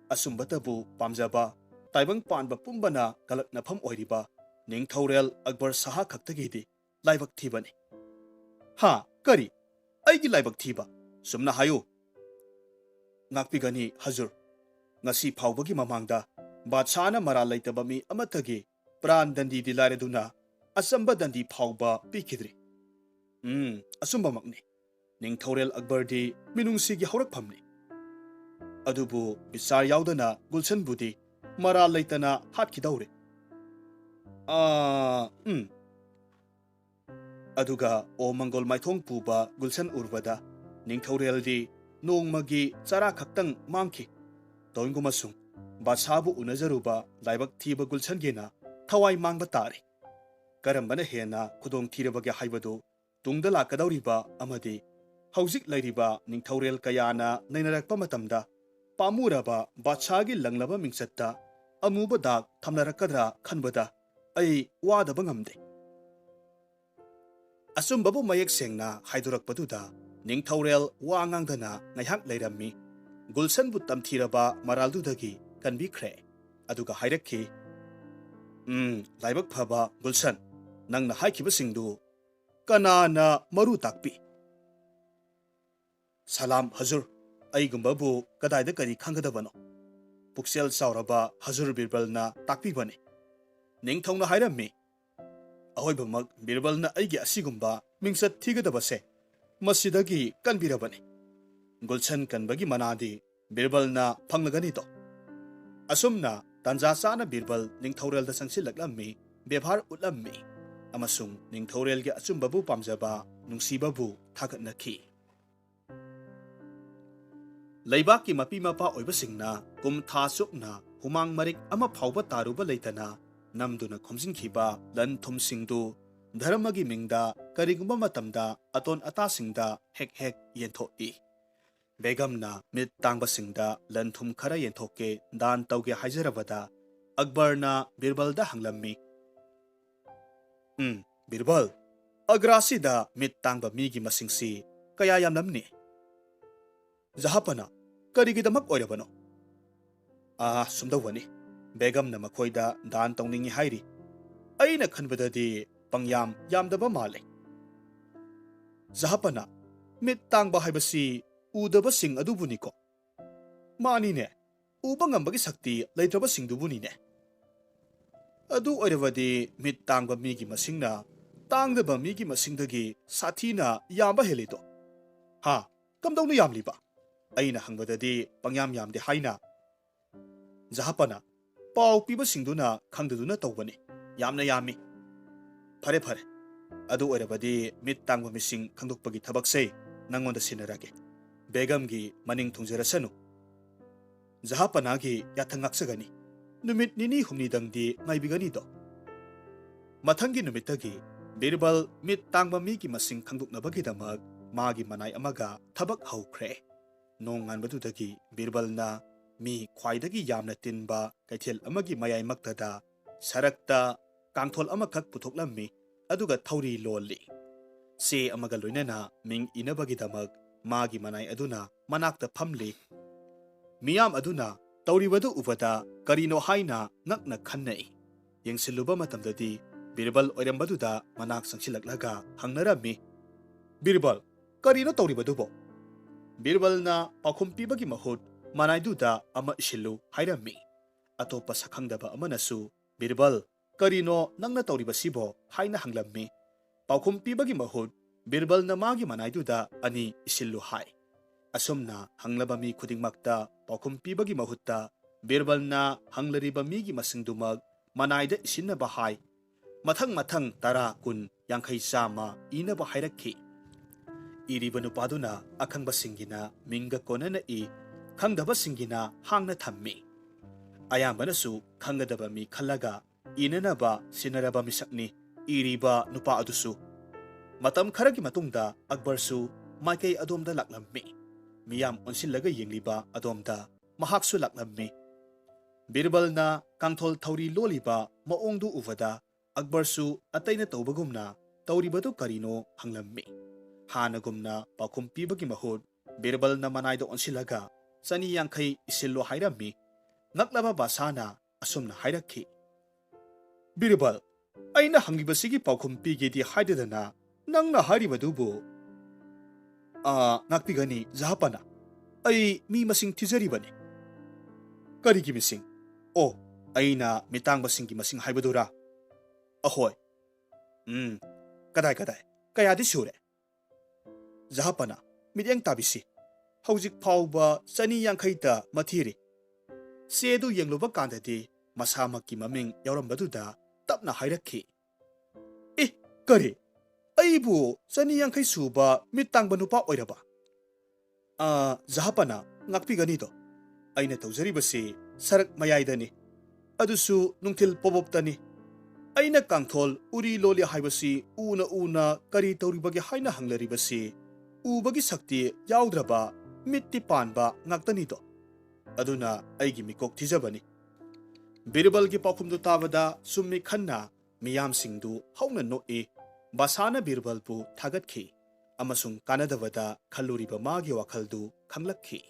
ꯑꯆꯨꯝꯕꯇꯕꯨ ꯄꯥꯝꯖꯕ ꯇꯥꯏꯕꯪ ꯄꯥꯟꯕ ꯄꯨꯝꯕꯅ ꯀꯂꯛꯅꯐꯝ ꯑꯣꯏꯔꯤꯕ ꯅꯤꯡꯊꯧꯔꯦꯜ ꯑꯛꯕꯔ ꯁꯥꯍ ꯈꯛꯇꯒꯤꯗꯤ ꯂꯥꯏꯕꯛ ꯊꯤꯕꯅꯤ꯫ ꯍꯥ? ꯀꯔꯤ? ꯑꯩꯒꯤ ꯂꯥꯏꯕꯛ ꯊꯤꯕ? ꯆꯨꯝꯅ ꯍꯥꯏꯌꯨ꯫ ꯉꯥꯛꯄꯤꯒꯅꯤ, ꯍꯖꯨꯔ꯫ ꯉꯁꯤ ꯐꯥꯎꯕꯒꯤ ꯃꯃꯥꯡꯗ ꯕꯥꯗꯁꯥꯍꯅ ꯃꯔꯥꯜ ꯂꯩꯇꯕ ꯃꯤ ꯑꯃꯠꯇꯒꯤ ꯄ꯭ꯔꯥꯟ ꯗꯟꯗꯤꯗꯤ ꯂꯥꯏꯔꯗꯨꯅ ꯑꯆꯝꯕ ꯗꯟꯗꯤ ꯐꯥꯎꯕ ꯄꯤꯈꯤꯗ꯭ꯔꯤ꯫ ꯎꯝ, ꯑꯆꯨꯝꯕꯃꯛꯅꯤ꯫ ꯅꯤꯡꯊꯧꯔꯦꯜ ꯑꯛꯕꯔꯗꯤ ꯃꯤꯅꯨꯡꯁꯤꯒꯤ ꯍꯧꯔꯛꯐꯝꯅꯤ꯫ ꯑꯗꯨꯕꯨ ꯕꯤꯆꯥꯔ ꯌꯥꯎꯗꯅ ꯒꯨꯜꯁꯟꯕꯨꯗꯤ ꯃꯔꯥꯜ ꯂꯩꯇꯅ ꯍꯥꯠꯈꯤꯗꯧꯔꯦ꯫ ꯑꯥ, ꯎꯝ꯫ ꯑꯗꯨꯒ ꯑꯣ ꯃꯪꯒꯣꯜ ꯃꯥꯏꯊꯣꯡ ꯄꯨꯕ ꯒꯨꯜꯁꯟ ꯎꯔꯨꯕꯗ ꯅꯤꯡꯊꯧꯔꯦꯜꯗꯤ ꯅꯣꯡꯃꯒꯤ ꯆꯔꯥ ꯈꯛꯇꯪ ꯃꯥꯡꯈꯤ꯫ ꯇꯧꯏꯒꯨꯝꯕꯁꯨꯡ ꯕꯥꯗꯁꯥꯍꯕꯨ ꯎꯅꯖꯔꯨꯕ ꯂꯥꯏꯕꯛ ꯊꯤꯕ ꯒꯨꯜꯁꯟꯒꯤꯅ ꯊꯋꯥꯏ ꯃꯥꯡꯕ ꯇꯥꯔꯦ꯫ ꯀꯔꯝꯕꯅ ꯍꯦꯟꯅ ꯈꯨꯗꯣꯡ ꯊꯤꯔꯕꯒꯦ ꯍꯥꯏꯕꯗꯨ ꯇꯨꯡꯗ ꯂꯥꯛꯀꯗꯧꯔꯤꯕ ꯑꯃꯗꯤ ꯍꯧꯖꯤꯛ ꯂꯩꯔꯤꯕ ꯅꯤꯡꯊꯧꯔꯦꯜ ꯀꯌꯥꯅ ꯅꯩꯅꯔꯛꯄ ꯃꯇꯝꯗ ꯄꯥꯝꯃꯨꯔꯕ ꯕꯥꯗꯁꯥꯍꯒꯤ ꯂꯪꯂꯕ ꯃꯤꯡꯆꯠꯇ ꯑꯃꯨꯕ ꯗꯥꯛ ꯊꯝꯅꯔꯛꯀꯗ꯭ꯔꯥ ꯈꯟꯕꯗ ꯑꯩ ꯋꯥꯗꯕ ꯉꯝꯗꯦ꯫ ꯑꯆꯨꯝꯕꯕꯨ ꯃꯌꯦꯛ ꯁꯦꯡꯅ ꯍꯥꯏꯗꯣꯔꯛꯄꯗꯨꯗ ꯅꯤꯡꯊꯧꯔꯦꯜ ꯋꯥ ꯉꯥꯡꯗꯅ ꯉꯥꯏꯍꯥꯛ ꯂꯩꯔꯝꯃꯤ꯫ ꯒꯨꯜꯁꯟꯕꯨ ꯇꯝꯊꯤꯔꯕ ꯃꯔꯥꯜꯗꯨꯗꯒꯤ ꯀꯟꯕꯤꯈ꯭ꯔꯦ꯫ ꯑꯗꯨꯒ ꯍꯥꯏꯔꯛꯈꯤ, "ꯎꯝ, ꯂꯥꯏꯕꯛ ꯐꯕ ꯒꯨꯜꯁꯟ, ꯅꯪꯅ ꯍꯥꯏꯈꯤꯕꯁꯤꯡꯗꯨ ꯀꯅꯥꯅ ꯃꯔꯨ ꯇꯥꯛꯄꯤ?" "ꯁꯂꯥꯝ ꯍꯖꯨꯔ, ꯑꯩꯒꯨꯝꯕꯕꯨ ꯀꯗꯥꯏꯗ ꯀꯔꯤ ꯈꯪꯒꯗꯕꯅꯣ?" ꯄꯨꯛꯆꯦꯜ ꯆꯥꯎꯔꯕ ꯍꯖꯨꯔ ꯕꯤꯔꯕꯜꯅ ꯇꯥꯛꯄꯤꯕꯅꯤ꯫ ꯅꯤꯡꯊꯧꯅ ꯍꯥꯏꯔꯝꯃꯤ, "ꯑꯍꯣꯏꯕꯃꯛ ꯕꯤꯔꯕꯜꯅ ꯑꯩꯒꯤ ꯑꯁꯤꯒꯨꯝꯕ ꯃꯤꯡꯆꯠ ꯊꯤꯒꯗꯕꯁꯦ ꯃꯁꯤꯗꯒꯤ ꯀꯟꯕꯤꯔꯕꯅꯤ꯫ ꯒꯨꯜꯁꯟ ꯀꯟꯕꯒꯤ ꯃꯅꯥꯗꯤ ꯕꯤꯔꯕꯜꯅ ꯐꯪꯂꯒꯅꯤꯗꯣ?" ꯑꯁꯨꯝꯅ ꯇꯥꯟꯖꯥ ꯆꯥꯅ ꯕꯤꯔꯕꯜ ꯅꯤꯡꯊꯧꯔꯦꯜꯗ ꯆꯪꯁꯤꯜꯂꯛꯂꯝꯃꯤ, ꯕꯦꯚꯥꯔ ꯎꯠꯂꯝꯃꯤ ꯑꯃꯁꯨꯡ ꯅꯤꯡꯊꯧꯔꯦꯜꯒꯤ ꯑꯆꯨꯝꯕꯕꯨ ꯄꯥꯝꯖꯕ ꯅꯨꯡꯁꯤꯕꯕꯨ ꯊꯥꯒꯠꯅꯈꯤ꯫ ꯂꯩꯕꯥꯛꯀꯤ ꯃꯄꯤ ꯃꯄꯥ ꯑꯣꯏꯕꯁꯤꯡꯅ ꯀꯨꯝ ꯊꯥ ꯆꯨꯞꯅ ꯍꯨꯃꯥꯡ ꯃꯔꯤꯛ ꯑꯃ ꯐꯥꯎꯕ ꯇꯥꯔꯨꯕ ꯂꯩꯇꯅ ꯅꯝꯗꯨꯅ ꯈꯣꯝꯖꯤꯟꯈꯤꯕ ꯂꯟ ꯊꯨꯝꯁꯤꯡꯗꯨ ꯙꯔꯃꯒꯤ ꯃꯤꯡꯗ ꯀꯔꯤꯒꯨꯝꯕ ꯃꯇꯝꯗ ꯑꯇꯣꯟ ꯑꯇꯥꯁꯤꯡꯗ ꯍꯦꯛ ꯍꯦꯛ ꯌꯦꯟꯊꯣꯛꯏ꯫ ꯕꯦꯒꯝꯅ ꯃꯤꯠ ꯇꯥꯡꯕꯁꯤꯡꯗ ꯂꯟ ꯊꯨꯝ ꯈꯔ ꯌꯦꯟꯊꯣꯛꯀꯦ, ꯗꯥꯟ ꯇꯧꯒꯦ ꯍꯥꯏꯖꯔꯕꯗ ꯑꯛꯕꯔꯅ ꯕꯤꯔꯕꯜꯗ ꯍꯪꯂꯝꯃꯤ, "ꯎꯝ, ꯕꯤꯔꯕꯜ, ꯑꯒ꯭ꯔꯥꯁꯤꯗ ꯃꯤꯠ ꯇꯥꯡꯕ ꯃꯤꯒꯤ ꯃꯁꯤꯡꯁꯤ ꯀꯌꯥ ꯌꯥꯝꯂꯝꯅꯤ?" ꯖꯍꯥꯄꯅ, "ꯀꯔꯤꯒꯤꯗꯃꯛ ꯑꯣꯏꯔꯕꯅꯣ?" "ꯑꯥ, ꯁꯨꯝꯗꯧꯕꯅꯤ, ꯕꯦꯒꯝꯅ ꯃꯈꯣꯏꯗ ꯗꯥꯟ ꯇꯧꯅꯤꯡꯏ ꯍꯥꯏꯔꯤ꯫ ꯑꯩꯅ ꯈꯟꯕꯗꯗꯤ ꯄꯪꯌꯥꯝ ꯌꯥꯝꯗꯕ ꯃꯥꯜꯂꯦ꯫" ꯖꯍꯥꯄꯅ, "ꯃꯤꯠ ꯇꯥꯡꯕ ꯍꯥꯏꯕꯁꯤ ꯎꯗꯕꯁꯤꯡ ꯑꯗꯨꯕꯨꯅꯤꯀꯣ?" "ꯃꯥꯅꯤꯅꯦ, ꯎꯕ ꯉꯝꯕꯒꯤ ꯁꯛꯇꯤ ꯂꯩꯇ꯭ꯔꯕꯁꯤꯡꯗꯨꯕꯨꯅꯤꯅꯦ꯫" "ꯑꯗꯨ ꯑꯣꯏꯔꯕꯗꯤ ꯃꯤꯠ ꯇꯥꯡꯕ ꯃꯤꯒꯤ ꯃꯁꯤꯡꯅ ꯇꯥꯡꯗꯕ ꯃꯤꯒꯤ ꯃꯁꯤꯡꯗꯒꯤ ꯁꯥꯊꯤꯅ ꯌꯥꯝꯕ ꯍꯦꯜꯂꯤꯗꯣ?" "ꯍꯥ? ꯀꯝꯗꯧꯅ ꯌꯥꯝꯂꯤꯕ?" ꯑꯩꯅ ꯍꯪꯕꯗꯗꯤ ꯄꯪꯌꯥꯝ ꯌꯥꯝꯗꯦ ꯍꯥꯏꯅ꯫ ꯖꯍꯥꯄꯅ, "ꯄꯥꯎ ꯄꯤꯕꯁꯤꯡꯗꯨꯅ ꯈꯪꯗꯗꯨꯅ ꯇꯧꯕꯅꯤ꯫ ꯌꯥꯝꯅ ꯌꯥꯝꯃꯤ꯫" "ꯐꯔꯦ, ꯐꯔꯦ꯫ ꯑꯗꯨ ꯑꯣꯏꯔꯕꯗꯤ ꯃꯤꯠ ꯇꯥꯡꯕ ꯃꯤꯁꯤꯡ ꯈꯪꯗꯣꯛꯄꯒꯤ ꯊꯕꯛꯁꯦ ꯅꯪꯉꯣꯟꯗ ꯁꯤꯟꯅꯔꯒꯦ꯫ ꯕꯦꯒꯝꯒꯤ ꯃꯅꯤꯡ ꯊꯨꯡꯖꯔꯁꯅꯨ꯫ ꯖꯍꯥꯄꯅꯥꯒꯤ ꯌꯥꯊꯪ ꯉꯥꯛꯆꯒꯅꯤ꯫ ꯅꯨꯃꯤꯠ ꯅꯤꯅꯤ ꯍꯨꯝꯅꯤꯗꯪꯗꯤ ꯉꯥꯏꯕꯤꯒꯅꯤꯗꯣ?" ꯃꯊꯪꯒꯤ ꯅꯨꯃꯤꯠꯇꯒꯤ ꯕꯤꯔꯕꯜ ꯃꯤꯠ ꯇꯥꯡꯕ ꯃꯤꯒꯤ ꯃꯁꯤꯡ ꯈꯪꯗꯣꯛꯅꯕꯒꯤꯗꯃꯛ ꯃꯥꯒꯤ ꯃꯅꯥꯏ ꯑꯃꯒ ꯊꯕꯛ ꯍꯧꯈ꯭ꯔꯦ꯫ ꯅꯣꯡꯉꯥꯟꯕꯗꯨꯗꯒꯤ ꯕꯤꯔꯕꯜꯅ ꯃꯤ ꯈ꯭ꯋꯥꯏꯗꯒꯤ ꯌꯥꯝꯅ ꯇꯤꯟꯕ ꯀꯩꯊꯦꯜ ꯑꯃꯒꯤ ꯃꯌꯥꯏꯃꯛꯇꯗ ꯁꯔꯛꯇ ꯀꯥꯡꯊꯣꯜ ꯑꯃꯈꯛ ꯄꯨꯊꯣꯛꯂꯝꯃꯤ, ꯑꯗꯨꯒ ꯊꯧꯔꯤ ꯂꯣꯜꯂꯤ꯫ ꯆꯦ ꯑꯃꯒ ꯂꯣꯏꯅꯅ ꯃꯤꯡ ꯏꯅꯕꯒꯤꯗꯃꯛ ꯃꯥꯒꯤ ꯃꯅꯥꯏ ꯑꯗꯨꯅ ꯃꯅꯥꯛꯇ ꯐꯝꯂꯤ꯫ ꯃꯤꯌꯥꯝ ꯑꯗꯨꯅ ꯇꯧꯔꯤꯕꯗꯨ ꯎꯕꯗ ꯀꯔꯤꯅꯣ ꯍꯥꯏꯅ ꯉꯛꯅ ꯈꯟꯅꯩ꯫ ꯌꯦꯡꯁꯤꯜꯂꯨꯕ ꯃꯇꯝꯗꯗꯤ ꯕꯤꯔꯕꯜ ꯑꯣꯏꯔꯝꯕꯗꯨꯗ ꯃꯅꯥꯛ ꯆꯪꯁꯤꯜꯂꯛꯂꯒ ꯍꯪꯅꯔꯝꯃꯤ, "ꯕꯤꯔꯕꯜ, ꯀꯔꯤꯅꯣ ꯇꯧꯔꯤꯕꯗꯨꯕꯣ?" ꯕꯤꯔꯕꯜꯅ ꯄꯥꯎꯈꯨꯝ ꯄꯤꯕꯒꯤ ꯃꯍꯨꯠ ꯃꯅꯥꯏꯗꯨꯗ ꯑꯃ ꯏꯁꯤꯜꯂꯨ ꯍꯥꯏꯔꯝꯃꯤ꯫ ꯑꯇꯣꯞꯄ ꯁꯛꯈꯪꯗꯕ ꯑꯃꯅꯁꯨ, "ꯕꯤꯔꯕꯜ, ꯀꯔꯤꯅꯣ ꯅꯪꯅ ꯇꯧꯔꯤꯕꯁꯤꯕꯣ?" ꯍꯥꯏꯅ ꯍꯪꯂꯝꯃꯤ꯫ ꯄꯥꯎꯈꯨꯝ ꯄꯤꯕꯒꯤ ꯃꯍꯨꯠ ꯕꯤꯔꯕꯜꯅ ꯃꯥꯒꯤ ꯃꯅꯥꯏꯗꯨꯗ ꯑꯅꯤ ꯏꯁꯤꯜꯂꯨ ꯍꯥꯏ꯫ ꯑꯁꯨꯝꯅ ꯍꯪꯂꯕ ꯃꯤ ꯈꯨꯗꯤꯡꯃꯛꯇ ꯄꯥꯎꯈꯨꯝ ꯄꯤꯕꯒꯤ ꯃꯍꯨꯠꯇ ꯕꯤꯔꯕꯜꯅ ꯍꯪꯂꯔꯤꯕ ꯃꯤꯒꯤ ꯃꯁꯤꯡꯗꯨꯃꯛ ꯃꯅꯥꯏꯗ ꯏꯁꯤꯟꯅꯕ ꯍꯥꯏ꯫ ꯃꯊꯪ ꯃꯊꯪ ꯇꯔꯥ, ꯀꯨꯟ, ꯌꯥꯡꯈꯩ, ꯆꯥꯝꯃ ꯏꯅꯕ ꯍꯥꯏꯔꯛꯈꯤ꯫ ꯏꯔꯤꯕ ꯅꯨꯄꯥꯗꯨꯅ ꯑꯈꯪꯕꯁꯤꯡꯒꯤꯅ ꯃꯤꯡꯒ ꯀꯣꯟꯅꯅ ꯏ, ꯈꯪꯗꯕꯁꯤꯡꯒꯤꯅ ꯍꯥꯡꯅ ꯊꯝꯃꯤ꯫ ꯑꯌꯥꯝꯕꯅꯁꯨ ꯈꯪꯒꯗꯕ ꯃꯤ ꯈꯜꯂꯒ ꯏꯅꯅꯕ ꯁꯤꯟꯅꯔꯕ ꯃꯤꯁꯛꯅꯤ ꯏꯔꯤꯕ ꯅꯨꯄꯥ ꯑꯗꯨꯁꯨ꯫ ꯃꯇꯝ ꯈꯔꯒꯤ ꯃꯇꯨꯡꯗ ꯑꯛꯕꯔꯁꯨ ꯃꯥꯏꯀꯩ ꯑꯗꯣꯝꯗ ꯂꯥꯛꯂꯝꯃꯤ꯫ ꯃꯤꯌꯥꯝ ꯑꯣꯟꯁꯤꯜꯂꯒ ꯌꯦꯡꯂꯤꯕ ꯑꯗꯣꯝꯗ ꯃꯍꯥꯛꯁꯨ ꯂꯥꯛꯂꯝꯃꯤ꯫ ꯕꯤꯔꯕꯜꯅ ꯀꯥꯡꯊꯣꯜ ꯊꯧꯔꯤ ꯂꯣꯜꯂꯤꯕ ꯃꯑꯣꯡꯗꯨ ꯎꯕꯗ ꯑꯛꯕꯔꯁꯨ ꯑꯇꯩꯅ ꯇꯧꯕꯒꯨꯝꯅ ꯇꯧꯔꯤꯕꯗꯨ ꯀꯔꯤꯅꯣ ꯍꯪꯂꯝꯃꯤ꯫ ꯍꯥꯟꯅꯒꯨꯝꯅ ꯄꯥꯎꯈꯨꯝ ꯄꯤꯕꯒꯤ ꯃꯍꯨꯠ ꯕꯤꯔꯕꯜꯅ ꯃꯅꯥꯏꯗ ꯑꯣꯟꯁꯤꯜꯂꯒ ꯆꯅꯤ ꯌꯥꯡꯈꯩ ꯏꯁꯤꯜꯂꯣ ꯍꯥꯏꯔꯝꯃꯤ꯫ ꯉꯛꯂꯕ ꯕꯥꯁꯥꯅ ꯑꯁꯨꯝꯅ ꯍꯥꯏꯔꯛꯈꯤ, "ꯕꯤꯔꯕꯜ, ꯑꯩꯅ ꯍꯪꯂꯤꯕꯁꯤꯒꯤ ꯄꯥꯎꯈꯨꯝ ꯄꯤꯒꯦꯗꯤ ꯍꯥꯏꯗꯗꯅ ꯅꯪꯅ ꯍꯥꯏꯔꯤꯕꯗꯨꯕꯨ?" "ꯑꯥ, ꯉꯥꯛꯄꯤꯒꯅꯤ ꯖꯍꯥꯄꯅ, ꯑꯩ ꯃꯤ ꯃꯁꯤꯡ ꯊꯤꯖꯔꯤꯕꯅꯤ꯫" "ꯀꯔꯤꯒꯤ ꯃꯤꯁꯤꯡ?" "ꯑꯣ, ꯑꯩꯅ ꯃꯤꯇꯥꯡꯕꯁꯤꯡꯒꯤ ꯃꯁꯤꯡ ꯍꯥꯏꯕꯗꯨꯔꯥ?" "ꯑꯍꯣꯏ꯫" "ꯎꯝ, ꯀꯗꯥꯏ ꯀꯗꯥꯏ, ꯀꯌꯥꯗꯤ ꯁꯨꯔꯦ?" ꯖꯍꯥꯄꯅ, "ꯃꯤꯠꯌꯦꯡ ꯇꯥꯕꯤꯁꯤ, ꯍꯧꯖꯤꯛ ꯐꯥꯎꯕ ꯆꯅꯤ ꯌꯥꯡꯈꯩꯇ ꯃꯊꯤꯔꯤ꯫" ꯆꯦꯗꯨ ꯌꯦꯡꯂꯨꯕ ꯀꯥꯟꯗꯗꯤ ꯃꯁꯥꯃꯛꯀꯤ ꯃꯃꯤꯡ ꯌꯥꯎꯔꯝꯕꯗꯨꯗ ꯇꯞꯅ ꯍꯥꯏꯔꯛꯈꯤ, "ꯑꯦ, ꯀꯔꯤ? ꯑꯩꯕꯨ ꯆꯅꯤ ꯌꯥꯡꯈꯩ ꯁꯨꯕ ꯃꯤꯠ ꯇꯥꯡꯕ ꯅꯨꯄꯥ ꯑꯣꯏꯔꯕ?" "ꯑꯥ, ꯖꯍꯥꯄꯅ, ꯉꯥꯛꯄꯤꯒꯅꯤꯗꯣ, ꯑꯩꯅ ꯇꯧꯖꯔꯤꯕꯁꯤ ꯁꯔꯛ ꯃꯌꯥꯏꯗꯅꯤ, ꯑꯗꯨꯁꯨ ꯅꯨꯡꯊꯤꯜ ꯄꯣꯕꯣꯞꯇꯅꯤ꯫ ꯑꯩꯅ ꯀꯥꯡꯊꯣꯜ ꯎꯔꯤ ꯂꯣꯜꯂꯤ ꯍꯥꯏꯕꯁꯤ ꯎꯅ ꯎꯅ ꯀꯔꯤ ꯇꯧꯔꯤꯕꯒꯦ ꯍꯥꯏꯅ ꯍꯪꯅꯔꯤꯕꯁꯤ ꯎꯕꯒꯤ ꯁꯛꯇꯤ ꯌꯥꯎꯗ꯭ꯔꯕ, ꯃꯤꯠꯇꯤ ꯄꯥꯟꯕ ꯉꯥꯛꯇꯅꯤꯗꯣ꯫ ꯑꯗꯨꯅ ꯑꯩꯒꯤ ꯃꯤꯀꯣꯛ ꯊꯤꯖꯕꯅꯤ꯫" ꯕꯤꯔꯕꯜꯒꯤ ꯄꯥꯎꯈꯨꯝꯗꯨ ꯇꯥꯕꯗ ꯆꯨꯝꯃꯤ ꯈꯟꯅ ꯃꯤꯌꯥꯝꯁꯤꯡꯗꯨ ꯍꯧꯅ ꯅꯣꯛꯏ꯫ ꯕꯥꯁꯥꯅ ꯕꯤꯔꯕꯜꯕꯨ ꯊꯥꯒꯠꯈꯤ ꯑꯃꯁꯨꯡ ꯀꯥꯟꯅꯗꯕꯗ ꯈꯜꯂꯨꯔꯤꯕ ꯃꯥꯒꯤ ꯋꯥꯈꯜꯗꯨ ꯈꯪꯂꯛꯈꯤ꯫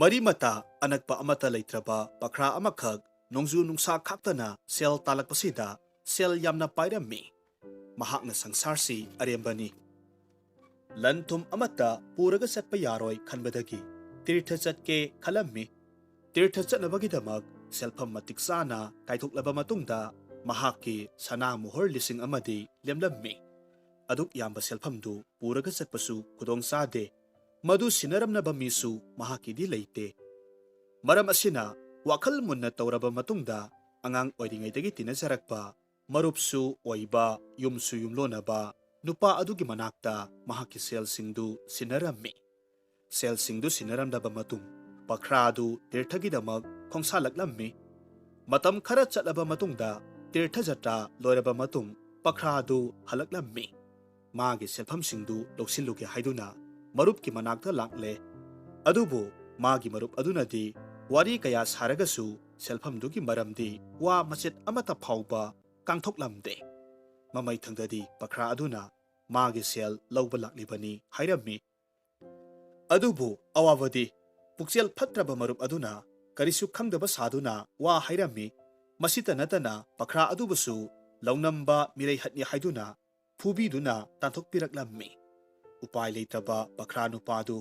ꯃꯔꯤ ꯃꯇꯥ ꯑꯅꯛꯄ ꯑꯃꯠꯇ ꯂꯩꯇ꯭ꯔꯕ ꯄꯈ꯭ꯔꯥ ꯑꯃꯈꯛ ꯅꯣꯡꯖꯨ ꯅꯨꯡꯁꯥ ꯈꯥꯛꯇꯅ ꯁꯦꯜ ꯇꯥꯜꯂꯛꯄꯁꯤꯗ ꯁꯦꯜ ꯌꯥꯝꯅ ꯄꯥꯏꯔꯝꯃꯤ꯫ ꯃꯍꯥꯛꯅ ꯁꯪꯁꯥꯔꯁꯤ ꯑꯔꯦꯝꯕꯅꯤ, ꯂꯟ ꯊꯨꯝ ꯑꯃꯠꯇ ꯄꯨꯔꯒ ꯆꯠꯄ ꯌꯥꯔꯣꯏ ꯈꯟꯕꯗꯒꯤ ꯇꯤꯔꯊ ꯆꯠꯀꯦ ꯈꯜꯂꯝꯃꯤ꯫ ꯇꯤꯔꯊ ꯆꯠꯅꯕꯒꯤꯗꯃꯛ ꯁꯦꯜꯐꯝ ꯃꯇꯤꯛ ꯆꯥꯅ ꯀꯥꯏꯊꯣꯛꯂꯕ ꯃꯇꯨꯡꯗ ꯃꯍꯥꯛꯀꯤ ꯁꯅꯥ ꯃꯣꯍꯔ ꯂꯤꯁꯤꯡ ꯑꯃꯗꯤ ꯂꯦꯝꯂꯝꯃꯤ꯫ ꯑꯗꯨꯛ ꯌꯥꯝꯕ ꯁꯦꯜꯐꯝꯗꯨ ꯄꯨꯔꯒ ꯆꯠꯄꯁꯨ ꯈꯨꯗꯣꯡ ꯆꯥꯗꯦ꯫ ꯃꯗꯨ ꯁꯤꯟꯅꯔꯝꯅꯕ ꯃꯤꯁꯨ ꯃꯍꯥꯛꯀꯤꯗꯤ ꯂꯩꯇꯦ꯫ ꯃꯔꯝ ꯑꯁꯤꯅ ꯋꯥꯈꯜ ꯃꯨꯟꯅ ꯇꯧꯔꯕ ꯃꯇꯨꯡꯗ ꯑꯉꯥꯡ ꯑꯣꯏꯔꯤꯉꯩꯗꯒꯤ ꯇꯤꯟꯅꯖꯔꯛꯄ, ꯃꯔꯨꯞꯁꯨ ꯑꯣꯏꯕ, ꯌꯨꯝꯁꯨ ꯌꯨꯝꯂꯣꯟꯅꯕ ꯅꯨꯄꯥ ꯑꯗꯨꯒꯤ ꯃꯅꯥꯛꯇ ꯃꯍꯥꯛꯀꯤ ꯁꯦꯜꯁꯤꯡꯗꯨ ꯁꯤꯟꯅꯔꯝꯃꯤ꯫ ꯁꯦꯜꯁꯤꯡꯗꯨ ꯁꯤꯟꯅꯔꯝꯂꯕ ꯃꯇꯨꯡ ꯄꯈ꯭ꯔꯥ ꯑꯗꯨ ꯇꯤꯔꯊꯒꯤꯗꯃꯛ ꯈꯣꯡꯁꯥꯜꯂꯛꯂꯝꯃꯤ꯫ ꯃꯇꯝ ꯈꯔ ꯆꯠꯂꯕ ꯃꯇꯨꯡꯗ ꯇꯤꯔꯊ ꯖꯇ꯭ꯔꯥ ꯂꯣꯏꯔꯕ ꯃꯇꯨꯡ ꯄꯈ꯭ꯔꯥ ꯑꯗꯨ ꯍꯜꯂꯛꯂꯝꯃꯤ꯫ ꯃꯥꯒꯤ ꯁꯦꯜꯐꯝꯁꯤꯡꯗꯨ ꯂꯧꯁꯤꯜꯂꯨꯒꯦ ꯍꯥꯏꯗꯨꯅ ꯃꯔꯨꯞꯀꯤ ꯃꯅꯥꯛꯇ ꯂꯥꯛꯂꯦ꯫ ꯑꯗꯨꯕꯨ ꯃꯥꯒꯤ ꯃꯔꯨꯞ ꯑꯗꯨꯅꯗꯤ ꯋꯥꯔꯤ ꯀꯌꯥ ꯁꯥꯔꯒꯁꯨ ꯁꯦꯜꯐꯝꯗꯨꯒꯤ ꯃꯔꯝꯗꯤ ꯋꯥ ꯃꯆꯦꯠ ꯑꯃꯠꯇ ꯐꯥꯎꯕ ꯀꯥꯡꯊꯣꯛꯂꯝꯗꯦ꯫ ꯃꯃꯩꯊꯪꯗꯗꯤ ꯄꯈ꯭ꯔꯥ ꯑꯗꯨꯅ ꯃꯥꯒꯤ ꯁꯦꯜ ꯂꯧꯕ ꯂꯥꯛꯂꯤꯕꯅꯤ ꯍꯥꯏꯔꯝꯃꯤ꯫ ꯑꯗꯨꯕꯨ ꯑꯋꯥꯕꯗꯤ ꯄꯨꯛꯆꯦꯜ ꯐꯠꯇ꯭ꯔꯕ ꯃꯔꯨꯞ ꯑꯗꯨꯅ ꯀꯔꯤꯁꯨ ꯈꯪꯗꯕ ꯁꯥꯗꯨꯅ ꯋꯥ ꯍꯥꯏꯔꯝꯃꯤ꯫ ꯃꯁꯤꯇ ꯅꯠꯇꯅ ꯄꯈ꯭ꯔꯥ ꯑꯗꯨꯕꯨꯁꯨ ꯂꯧꯅꯝꯕ ꯃꯤꯔꯩꯍꯠꯅꯤ ꯍꯥꯏꯗꯨꯅ ꯐꯨꯕꯤꯗꯨꯅ ꯇꯥꯟꯊꯣꯛꯄꯤꯔꯛꯂꯝꯃꯤ꯫ ꯎꯄꯥꯏ ꯂꯩꯇ꯭ꯔꯕ ꯄꯈ꯭ꯔꯥ ꯅꯨꯄꯥꯗꯨ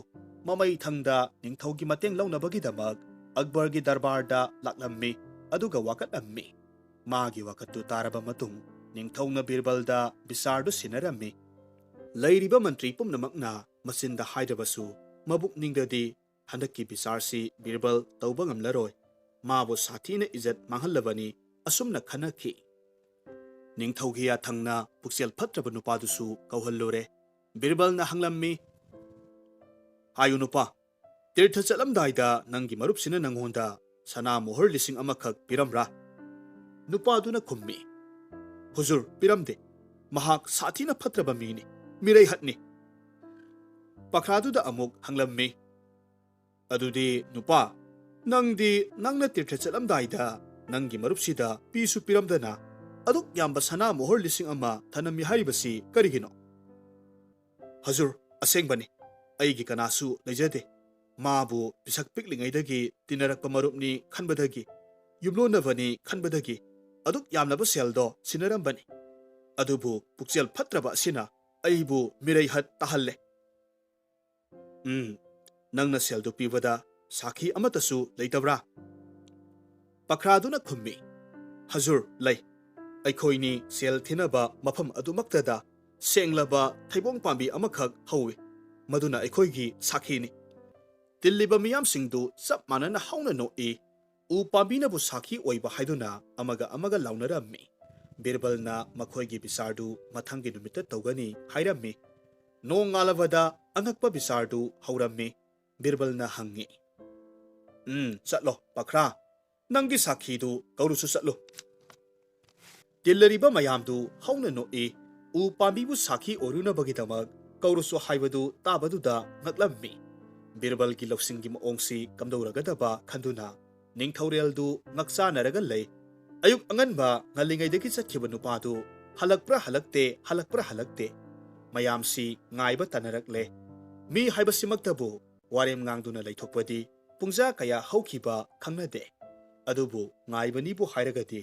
ꯃꯃꯩꯊꯪꯗ ꯅꯤꯡꯊꯧꯒꯤ ꯃꯇꯦꯡ ꯂꯧꯅꯕꯒꯤꯗꯃꯛ ꯑꯛꯕꯔꯒꯤ ꯗꯔꯕꯥꯔꯗ ꯂꯥꯛꯂꯝꯃꯤ, ꯑꯗꯨꯒ ꯋꯥꯀꯠꯂꯝꯃꯤ꯫ ꯃꯥꯒꯤ ꯋꯥꯀꯠꯇꯨ ꯇꯥꯔꯕ ꯃꯇꯨꯡ ꯅꯤꯡꯊꯧꯅ ꯕꯤꯔꯕꯜꯗ ꯕꯤꯆꯥꯔꯗꯨ ꯁꯤꯟꯅꯔꯝꯃꯤ꯫ ꯂꯩꯔꯤꯕ ꯃꯟꯇ꯭ꯔꯤ ꯄꯨꯝꯅꯃꯛꯅ ꯃꯆꯤꯟꯗ ꯍꯥꯏꯔꯕꯁꯨ ꯃꯕꯨꯛꯅꯤꯡꯗꯗꯤ ꯍꯟꯗꯛꯀꯤ ꯕꯤꯆꯥꯔꯁꯤ ꯕꯤꯔꯕꯜ ꯇꯧꯕ ꯉꯝꯂꯔꯣꯏ, ꯃꯥꯕꯨ ꯁꯥꯊꯤꯅ ꯏꯖꯠ ꯃꯥꯡꯍꯜꯂꯕꯅꯤ, ꯑꯁꯨꯝꯅ ꯈꯟꯅꯈꯤ꯫ ꯅꯤꯡꯊꯧꯒꯤ ꯌꯥꯊꯪꯅ ꯄꯨꯛꯆꯦꯜ ꯐꯠꯇ꯭ꯔꯕ ꯅꯨꯄꯥꯗꯨꯁꯨ ꯀꯧꯍꯜꯂꯨꯔꯦ꯫ ꯕꯤꯔꯕꯜꯅ ꯍꯪꯂꯝꯃꯤ, "ꯍꯥꯏꯌꯨ ꯅꯨꯄꯥ, ꯇꯤꯔꯊ ꯆꯠꯂꯝꯗꯥꯏꯗ ꯅꯪꯒꯤ ꯃꯔꯨꯞꯁꯤꯅ ꯅꯪꯉꯣꯟꯗ ꯁꯅꯥ ꯃꯣꯍꯔ ꯂꯤꯁꯤꯡ ꯑꯃꯈꯛ ꯄꯤꯔꯝꯕ꯭ꯔꯥ?" ꯅꯨꯄꯥꯗꯨꯅ ꯈꯨꯝꯃꯤ, "ꯍꯨꯖꯨꯔ, ꯄꯤꯔꯝꯗꯦ꯫ ꯃꯍꯥꯛ ꯁꯥꯊꯤꯅ ꯐꯠꯇ꯭ꯔꯕ ꯃꯤꯅꯤ, ꯃꯤꯔꯩꯍꯠꯅꯤ꯫" ꯄꯈ꯭ꯔꯥꯗꯨꯗ ꯑꯃꯨꯛ ꯍꯪꯂꯝꯃꯤ, "ꯑꯗꯨꯗꯤ ꯅꯨꯄꯥ, ꯅꯪꯗꯤ ꯅꯪꯅ ꯇꯤꯔꯊ ꯆꯠꯂꯝꯗꯥꯏꯗ ꯅꯪꯒꯤ ꯃꯔꯨꯞꯁꯤꯗ ꯄꯤꯁꯨ ꯄꯤꯔꯝꯗꯅ ꯑꯗꯨꯛ ꯌꯥꯝꯕ ꯁꯅꯥ ꯃꯣꯍꯣꯔ ꯂꯤꯁꯤꯡ ꯑꯃ ꯊꯅꯝꯃꯤ ꯍꯥꯏꯔꯤꯕꯁꯤ ꯀꯔꯤꯒꯤꯅꯣ? ꯍꯖꯨꯔ, ꯑꯁꯦꯡꯕꯅꯤ, ꯑꯩꯒꯤ ꯀꯅꯥꯁꯨ ꯂꯩꯖꯗꯦ꯫ ꯃꯥꯕꯨ ꯄꯤꯁꯛ ꯄꯤꯛꯂꯤꯉꯩꯗꯒꯤ ꯇꯤꯟꯅꯔꯛꯄ ꯃꯔꯨꯞꯅꯤ ꯈꯟꯕꯗꯒꯤ, ꯌꯨꯝꯂꯣꯟꯅꯕꯅꯤ ꯈꯟꯕꯗꯒꯤ ꯑꯗꯨꯛ ꯌꯥꯝꯂꯕ ꯁꯦꯜꯗꯣ ꯁꯤꯟꯅꯔꯝꯕꯅꯤ꯫ ꯑꯗꯨꯕꯨ ꯄꯨꯛꯆꯦꯜ ꯐꯠꯇ꯭ꯔꯕ ꯑꯁꯤꯅ ꯑꯩꯕꯨ ꯃꯤꯔꯩ ꯍꯠ ꯇꯥꯍꯜꯂꯦ꯫ ꯎꯝ, ꯅꯪꯅ ꯁꯦꯜꯗꯨ ꯄꯤꯕꯗ ꯁꯥꯈꯤ ꯑꯃꯠꯇꯁꯨ ꯂꯩꯇꯕ꯭ꯔꯥ? ꯄꯈ꯭ꯔꯥꯗꯨꯅ ꯈꯨꯝꯃꯤ, ꯍꯖꯨꯔ, ꯂꯩ꯫ ꯑꯩꯈꯣꯏꯅꯤ ꯁꯦꯜ ꯊꯤꯅꯕ ꯃꯐꯝ ꯑꯗꯨꯃꯛꯇꯗ ꯁꯦꯡꯂꯕ ꯊꯩꯕꯣꯡ ꯄꯥꯝꯕꯤ ꯑꯃꯈꯛ ꯍꯧꯏ꯫ ꯃꯗꯨꯅ ꯑꯩꯈꯣꯏꯒꯤ ꯁꯥꯈꯤꯅꯤ꯫ ꯇꯤꯜꯂꯤꯕ ꯃꯤꯌꯥꯝꯁꯤꯡꯗꯨ ꯆꯞ ꯃꯥꯟꯅꯅ ꯍꯧꯅ ꯅꯣꯛꯏ꯫ ꯎ ꯄꯥꯝꯕꯤꯅꯕꯨ ꯁꯥꯈꯤ ꯑꯣꯏꯕ ꯍꯥꯏꯗꯨꯅ ꯑꯃꯒ ꯑꯃꯒ ꯂꯥꯎꯅꯔꯝꯃꯤ꯫ ꯕꯤꯔꯕꯜꯅ ꯃꯈꯣꯏꯒꯤ ꯕꯤꯆꯥꯔꯗꯨ ꯃꯊꯪꯒꯤ ꯅꯨꯃꯤꯠꯇ ꯇꯧꯒꯅꯤ ꯍꯥꯏꯔꯝꯃꯤ꯫ ꯅꯣꯡꯉꯥꯜꯂꯕꯗ ꯑꯉꯛꯄ ꯕꯤꯆꯥꯔꯗꯨ ꯍꯧꯔꯝꯃꯤ꯫ ꯕꯤꯔꯕꯜꯅ ꯍꯪꯉꯤ, "ꯎꯝ, ꯆꯠꯂꯣ, ꯄꯈ꯭ꯔꯥ꯫ ꯅꯪꯒꯤ ꯁꯥꯈꯤꯗꯨ ꯀꯧꯔꯨꯁꯨ ꯆꯠꯂꯨ꯫" ꯇꯤꯜꯂꯔꯤꯕ ꯃꯌꯥꯝꯗꯨ ꯍꯧꯅ ꯅꯣꯛꯏ꯫ ꯎ ꯄꯥꯝꯕꯤꯕꯨ ꯁꯥꯈꯤ ꯑꯣꯏꯔꯨꯅꯕꯒꯤꯗꯃꯛ ꯀꯧꯔꯨꯁꯨ ꯍꯥꯏꯕꯗꯨ ꯇꯥꯕꯗꯨꯗ ꯉꯛꯂꯝꯃꯤ꯫ ꯕꯤꯔꯕꯜꯒꯤ ꯂꯧꯁꯤꯡꯒꯤ ꯃꯑꯣꯡꯁꯤ ꯀꯝꯗꯧꯔꯒꯗꯕ ꯈꯟꯗꯨꯅ ꯅꯤꯡꯊꯧꯔꯦꯜꯗꯨ ꯉꯛꯆꯥꯅꯔꯒ ꯂꯩ꯫ ꯑꯌꯨꯛ ꯑꯉꯟꯕ ꯉꯜꯂꯤꯉꯩꯗꯒꯤ ꯆꯠꯈꯤꯕ ꯅꯨꯄꯥꯗꯨ ꯍꯜꯂꯛꯄ꯭ꯔꯥ ꯍꯜꯂꯛꯇꯦ, ꯍꯜꯂꯛꯄ꯭ꯔꯥ ꯍꯜꯂꯛꯇꯦ꯫ ꯃꯌꯥꯝꯁꯤ ꯉꯥꯏꯕ ꯇꯥꯅꯔꯛꯂꯦ꯫ ꯃꯤ ꯍꯥꯏꯕꯁꯤꯃꯛꯇꯕꯨ ꯋꯥꯔꯦꯝ ꯉꯥꯡꯗꯨꯅ ꯂꯩꯊꯣꯛꯄꯗꯤ ꯄꯨꯡꯖꯥ ꯀꯌꯥ ꯍꯧꯈꯤꯕ ꯈꯪꯅꯗꯦ꯫ ꯑꯗꯨꯕꯨ ꯉꯥꯏꯕꯅꯤꯕꯨ ꯍꯥꯏꯔꯒꯗꯤ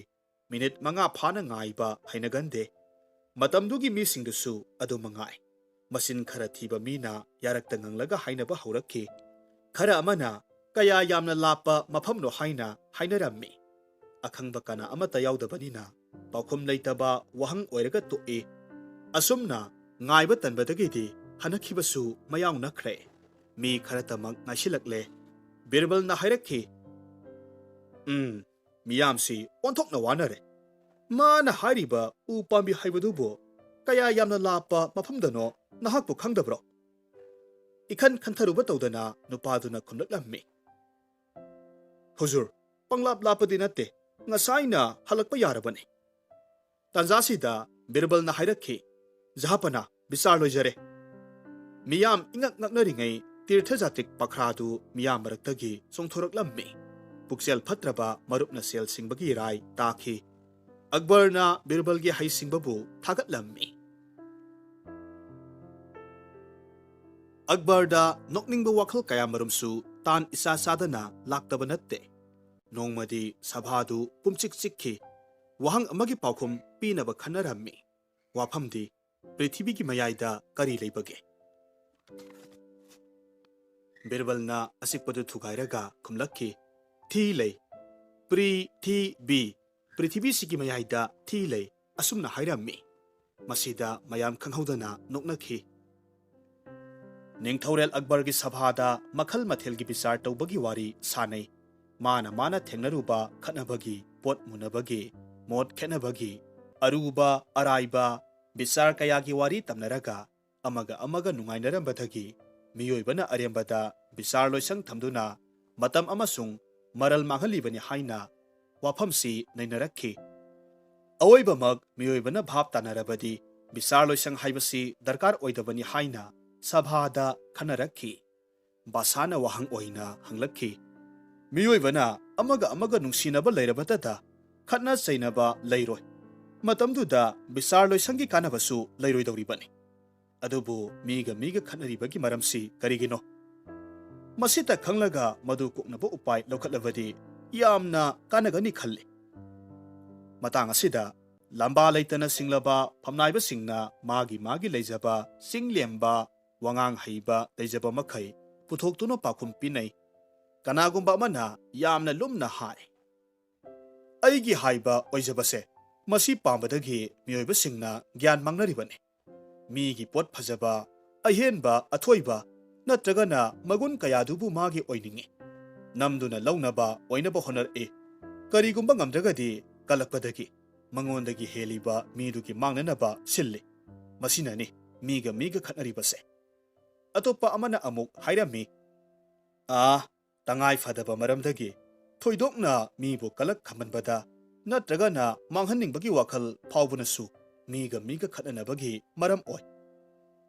ꯃꯤꯅꯤꯠ ꯃꯉꯥ ꯐꯥꯅ ꯉꯥꯏꯕ ꯍꯩꯅꯒꯟꯗꯦ꯫ ꯃꯇꯝꯗꯨꯒꯤ ꯃꯤꯁꯤꯡꯗꯨꯁꯨ ꯑꯗꯨ ꯃꯉꯥꯏ꯫ ꯃꯆꯤꯟ ꯈꯔ ꯊꯤꯕ ꯃꯤꯅ ꯌꯥꯔꯛꯇ ꯉꯪꯂꯒ ꯍꯥꯏꯅꯕ ꯍꯧꯔꯛꯈꯤ꯫ ꯈꯔ ꯑꯃꯅ ꯀꯌꯥ ꯌꯥꯝꯅ ꯂꯥꯞꯄ ꯃꯐꯝꯅꯣ ꯍꯥꯏꯅ ꯍꯥꯏꯅꯔꯝꯃꯤ꯫ ꯑꯈꯪꯕ ꯀꯅꯥ ꯑꯃꯠꯇ ꯌꯥꯎꯗꯕꯅꯤꯅ ꯄꯥꯎꯈꯨꯝ ꯂꯩꯇꯕ ꯋꯥꯍꯪ ꯑꯣꯏꯔꯒ ꯇꯣꯛꯏ꯫ ꯑꯁꯨꯝꯅ ꯉꯥꯏꯕ ꯇꯟꯕꯗꯒꯤꯗꯤ ꯍꯟꯅꯈꯤꯕꯁꯨ ꯃꯌꯥꯎꯅꯈ꯭ꯔꯦ꯫ ꯃꯤ ꯈꯔꯇꯃꯛ ꯉꯥꯏꯁꯤꯜꯂꯛꯂꯦ꯫ ꯕꯤꯔꯕꯜꯅ ꯍꯥꯏꯔꯛꯈꯤ, "ꯎꯝ, ꯃꯤꯌꯥꯝꯁꯤ ꯑꯣꯟꯊꯣꯛꯅ ꯋꯥꯅꯔꯦ꯫ ꯃꯥꯅ ꯍꯥꯏꯔꯤꯕ ꯎ ꯄꯥꯝꯕꯤ ꯍꯥꯏꯕꯗꯨꯕꯨ ꯀꯌꯥ ꯌꯥꯝꯅ ꯂꯥꯞꯄ ꯃꯐꯝꯗꯅꯣ ꯅꯍꯥꯛꯄꯨ ꯈꯪꯗꯕ꯭ꯔꯣ?" ꯏꯈꯟ ꯈꯟꯊꯔꯨꯕ ꯇꯧꯗꯅ ꯅꯨꯄꯥꯗꯨꯅ ꯈꯨꯝꯂꯛꯂꯝꯃꯤ, "ꯍꯨꯖꯨꯔ, ꯄꯪꯂꯥꯞ ꯂꯥꯞꯄꯗꯤ ꯅꯠꯇꯦ, ꯉꯁꯥꯏꯅ ꯍꯜꯂꯛꯄ ꯌꯥꯔꯕꯅꯤ꯫" ꯇꯥꯟꯖꯥꯁꯤꯗ ꯕꯤꯔꯕꯜꯅ ꯍꯥꯏꯔꯛꯈꯤ, "ꯖꯍꯥꯄꯅꯥ, ꯕꯤꯆꯥꯔ ꯂꯣꯏꯖꯔꯦ꯫" ꯃꯤꯌꯥꯝ ꯏꯉꯛ ꯉꯛꯅꯔꯤꯉꯩ ꯇꯤꯔꯊ ꯖꯥꯇ꯭ꯔꯤꯛ ꯄꯈ꯭ꯔꯥꯗꯨ ꯃꯤꯌꯥꯝ ꯃꯔꯛꯇꯒꯤ ꯆꯣꯡꯊꯣꯔꯛꯂꯝꯃꯤ꯫ ꯄꯨꯛꯆꯦꯜ ꯐꯠꯇ꯭ꯔꯕ ꯃꯔꯨꯞꯅ ꯁꯦꯜ ꯁꯤꯡꯕꯒꯤ ꯔꯥꯏ ꯇꯥꯈꯤ꯫ ꯑꯛꯕꯔꯅ ꯕꯤꯔꯕꯜꯒꯤ ꯍꯩꯁꯤꯡꯕꯕꯨ ꯊꯥꯒꯠꯂꯝꯃꯤ꯫ ꯑꯛꯕꯔꯗ ꯅꯣꯛꯅꯤꯡꯕ ꯋꯥꯈꯜ ꯀꯌꯥꯃꯔꯨꯝꯁꯨ ꯇꯥꯟ ꯏꯆꯥ ꯆꯥꯗꯅ ꯂꯥꯛꯇꯕ ꯅꯠꯇꯦ꯫ ꯅꯣꯡꯃꯗꯤ ꯁꯚꯥꯗꯨ ꯄꯨꯝꯆꯤꯛ ꯆꯤꯛꯈꯤ꯫ ꯋꯥꯍꯪ ꯑꯃꯒꯤ ꯄꯥꯎꯈꯨꯝ ꯄꯤꯅꯕ ꯈꯟꯅꯔꯝꯃꯤ꯫ ꯋꯥꯐꯝꯗꯤ, ꯄ꯭ꯔꯤꯊꯤꯕꯤꯒꯤ ꯃꯌꯥꯏꯗ ꯀꯔꯤ ꯂꯩꯕꯒꯦ? ꯕꯤꯔꯕꯜꯅ ꯑꯆꯤꯛꯄꯗꯨ ꯊꯨꯒꯥꯏꯔꯒ ꯈꯨꯝꯂꯛꯈꯤ, "ꯊꯤ ꯂꯩ꯫ ꯄ꯭ꯔꯤ ꯊꯤ ꯕꯤ, ꯄ꯭ꯔꯤꯊꯤꯕꯤꯁꯤꯒꯤ ꯃꯌꯥꯏꯗ ꯊꯤ ꯂꯩ," ꯑꯁꯨꯝꯅ ꯍꯥꯏꯔꯝꯃꯤ꯫ ꯃꯁꯤꯗ ꯃꯌꯥꯝ ꯈꯪꯍꯧꯗꯅ ꯅꯣꯛꯅꯈꯤ꯫ ꯅꯤꯡꯊꯧꯔꯦꯜ ꯑꯛꯕꯔꯒꯤ ꯁꯚꯥꯗ ꯃꯈꯜ ꯃꯊꯦꯜꯒꯤ ꯕꯤꯆꯥꯔ ꯇꯧꯕꯒꯤ ꯋꯥꯔꯤ ꯁꯥꯅꯩ꯫ ꯃꯥꯅ ꯃꯥꯅ ꯊꯦꯡꯅꯔꯨꯕ ꯈꯠꯅꯕꯒꯤ, ꯄꯣꯠ ꯃꯨꯟꯅꯕꯒꯤ, ꯃꯣꯠ ꯈꯦꯠꯅꯕꯒꯤ, ꯑꯔꯨꯕ ꯑꯔꯥꯏꯕ ꯕꯤꯆꯥꯔ ꯀꯌꯥꯒꯤ ꯋꯥꯔꯤ ꯇꯝꯅꯔꯒ ꯑꯃꯒ ꯑꯃꯒ ꯅꯨꯡꯉꯥꯏꯅꯔꯝꯕꯗꯒꯤ ꯃꯤꯑꯣꯏꯕꯅ ꯑꯔꯦꯝꯕꯗ ꯕꯤꯆꯥꯔ ꯂꯣꯏꯁꯪ ꯊꯝꯗꯨꯅ ꯃꯇꯝ ꯑꯃꯁꯨꯡ ꯃꯔꯜ ꯃꯥꯡꯍꯜꯂꯤꯕꯅꯤ ꯍꯥꯏꯅ ꯋꯥꯐꯝꯁꯤ ꯅꯩꯅꯔꯛꯈꯤ꯫ ꯑꯋꯣꯏꯕꯃꯛ ꯃꯤꯑꯣꯏꯕꯅ ꯚꯥꯞ ꯇꯥꯅꯔꯕꯗꯤ ꯕꯤꯆꯥꯔ ꯂꯣꯏꯁꯪ ꯍꯥꯏꯕꯁꯤ ꯗꯔꯀꯥꯔ ꯑꯣꯏꯗꯕꯅꯤ ꯍꯥꯏꯅ ꯁꯚꯥꯗ ꯈꯟꯅꯔꯛꯈꯤ꯫ ꯕꯥꯁꯥꯅ ꯋꯥꯍꯪ ꯑꯣꯏꯅ ꯍꯪꯂꯛꯈꯤ, "ꯃꯤꯑꯣꯏꯕꯅ ꯑꯃꯒ ꯑꯃꯒ ꯅꯨꯡꯁꯤꯅꯕ ꯂꯩꯔꯕꯇꯗ ꯈꯠꯅ ꯆꯩꯅꯕ ꯂꯩꯔꯣꯏ꯫ ꯃꯇꯝꯗꯨꯗ ꯕꯤꯆꯥꯔ ꯂꯣꯏꯁꯪꯒꯤ ꯀꯥꯟꯅꯕꯁꯨ ꯂꯩꯔꯣꯏꯗꯧꯔꯤꯕꯅꯤ꯫ ꯑꯗꯨꯕꯨ ꯃꯤꯒ ꯃꯤꯒ ꯈꯠꯅꯔꯤꯕꯒꯤ ꯃꯔꯝꯁꯤ ꯀꯔꯤꯒꯤꯅꯣ? ꯃꯁꯤꯇ ꯈꯪꯂꯒ ꯃꯗꯨ ꯀꯣꯛꯅꯕ ꯎꯄꯥꯏ ꯂꯧꯈꯠꯂꯕꯗꯤ ꯌꯥꯝꯅ ꯀꯥꯟꯅꯒꯅꯤ ꯈꯜꯂꯤ꯫" ꯃꯇꯥꯡ ꯑꯁꯤꯗ ꯂꯝꯕꯥ ꯂꯩꯇꯅ ꯁꯤꯡꯂꯕ ꯐꯝꯅꯥꯏꯕꯁꯤꯡꯅ ꯃꯥꯒꯤ ꯃꯥꯒꯤ ꯂꯩꯖꯕ ꯆꯤꯡꯂꯦꯝꯕ, ꯋꯥꯉꯥꯡ ꯍꯩꯕ ꯂꯩꯖꯕ ꯃꯈꯩ ꯄꯨꯊꯣꯛꯇꯨꯅ ꯄꯥꯎꯈꯨꯝ ꯄꯤꯅꯩ꯫ ꯀꯅꯥꯒꯨꯝꯕ ꯑꯃꯅ ꯌꯥꯝꯅ ꯂꯨꯝꯅ ꯍꯥꯏ, "ꯑꯩꯒꯤ ꯍꯥꯏꯕ ꯑꯣꯏꯖꯕꯁꯦ ꯃꯁꯤ ꯄꯥꯝꯕꯗꯒꯤ ꯃꯤꯑꯣꯏꯕꯁꯤꯡꯅ ꯒ꯭ꯌꯥꯟ ꯃꯥꯡꯅꯔꯤꯕꯅꯤ꯫ ꯃꯤꯒꯤ ꯄꯣꯠ ꯐꯖꯕ, ꯑꯍꯦꯟꯕ, ꯑꯊꯣꯏꯕ ꯅꯠꯇ꯭ꯔꯒꯅ ꯃꯒꯨꯟ ꯀꯌꯥꯗꯨꯕꯨ ꯃꯥꯒꯤ ꯑꯣꯏꯅꯤꯡꯏ꯫ ꯅꯝꯗꯨꯅ ꯂꯧꯅꯕ ꯑꯣꯏꯅꯕ ꯍꯣꯠꯅꯔꯛꯏ꯫ ꯀꯔꯤꯒꯨꯝꯕ ꯉꯝꯗ꯭ꯔꯒꯗꯤ ꯀꯜꯂꯛꯄꯗꯒꯤ ꯃꯉꯣꯟꯗꯒꯤ ꯍꯦꯜꯂꯤꯕ ꯃꯤꯗꯨꯒꯤ ꯃꯥꯡꯅꯅꯕ ꯁꯤꯜꯂꯤ꯫ ꯃꯁꯤꯅꯅꯤ ꯃꯤꯒ ꯃꯤꯒ ꯈꯠꯅꯔꯤꯕꯁꯦ꯫" ꯑꯇꯣꯞꯄ ꯑꯃꯅ ꯑꯃꯨꯛ ꯍꯥꯏꯔꯝꯃꯤ, "ꯑꯥ, ꯇꯉꯥꯏ ꯐꯗꯕ ꯃꯔꯝꯗꯒꯤ ꯊꯣꯏꯗꯣꯛꯅ ꯃꯤꯕꯨ ꯀꯂꯛ ꯈꯝꯕꯟꯕꯗ ꯅꯠꯇ꯭ꯔꯒꯅ ꯃꯥꯡꯍꯟꯅꯤꯡꯕꯒꯤ ꯋꯥꯈꯜ ꯐꯥꯎꯕꯅꯁꯨ ꯃꯤꯒ ꯃꯤꯒ ꯈꯠꯅꯅꯕꯒꯤ ꯃꯔꯝ ꯑꯣꯏ꯫"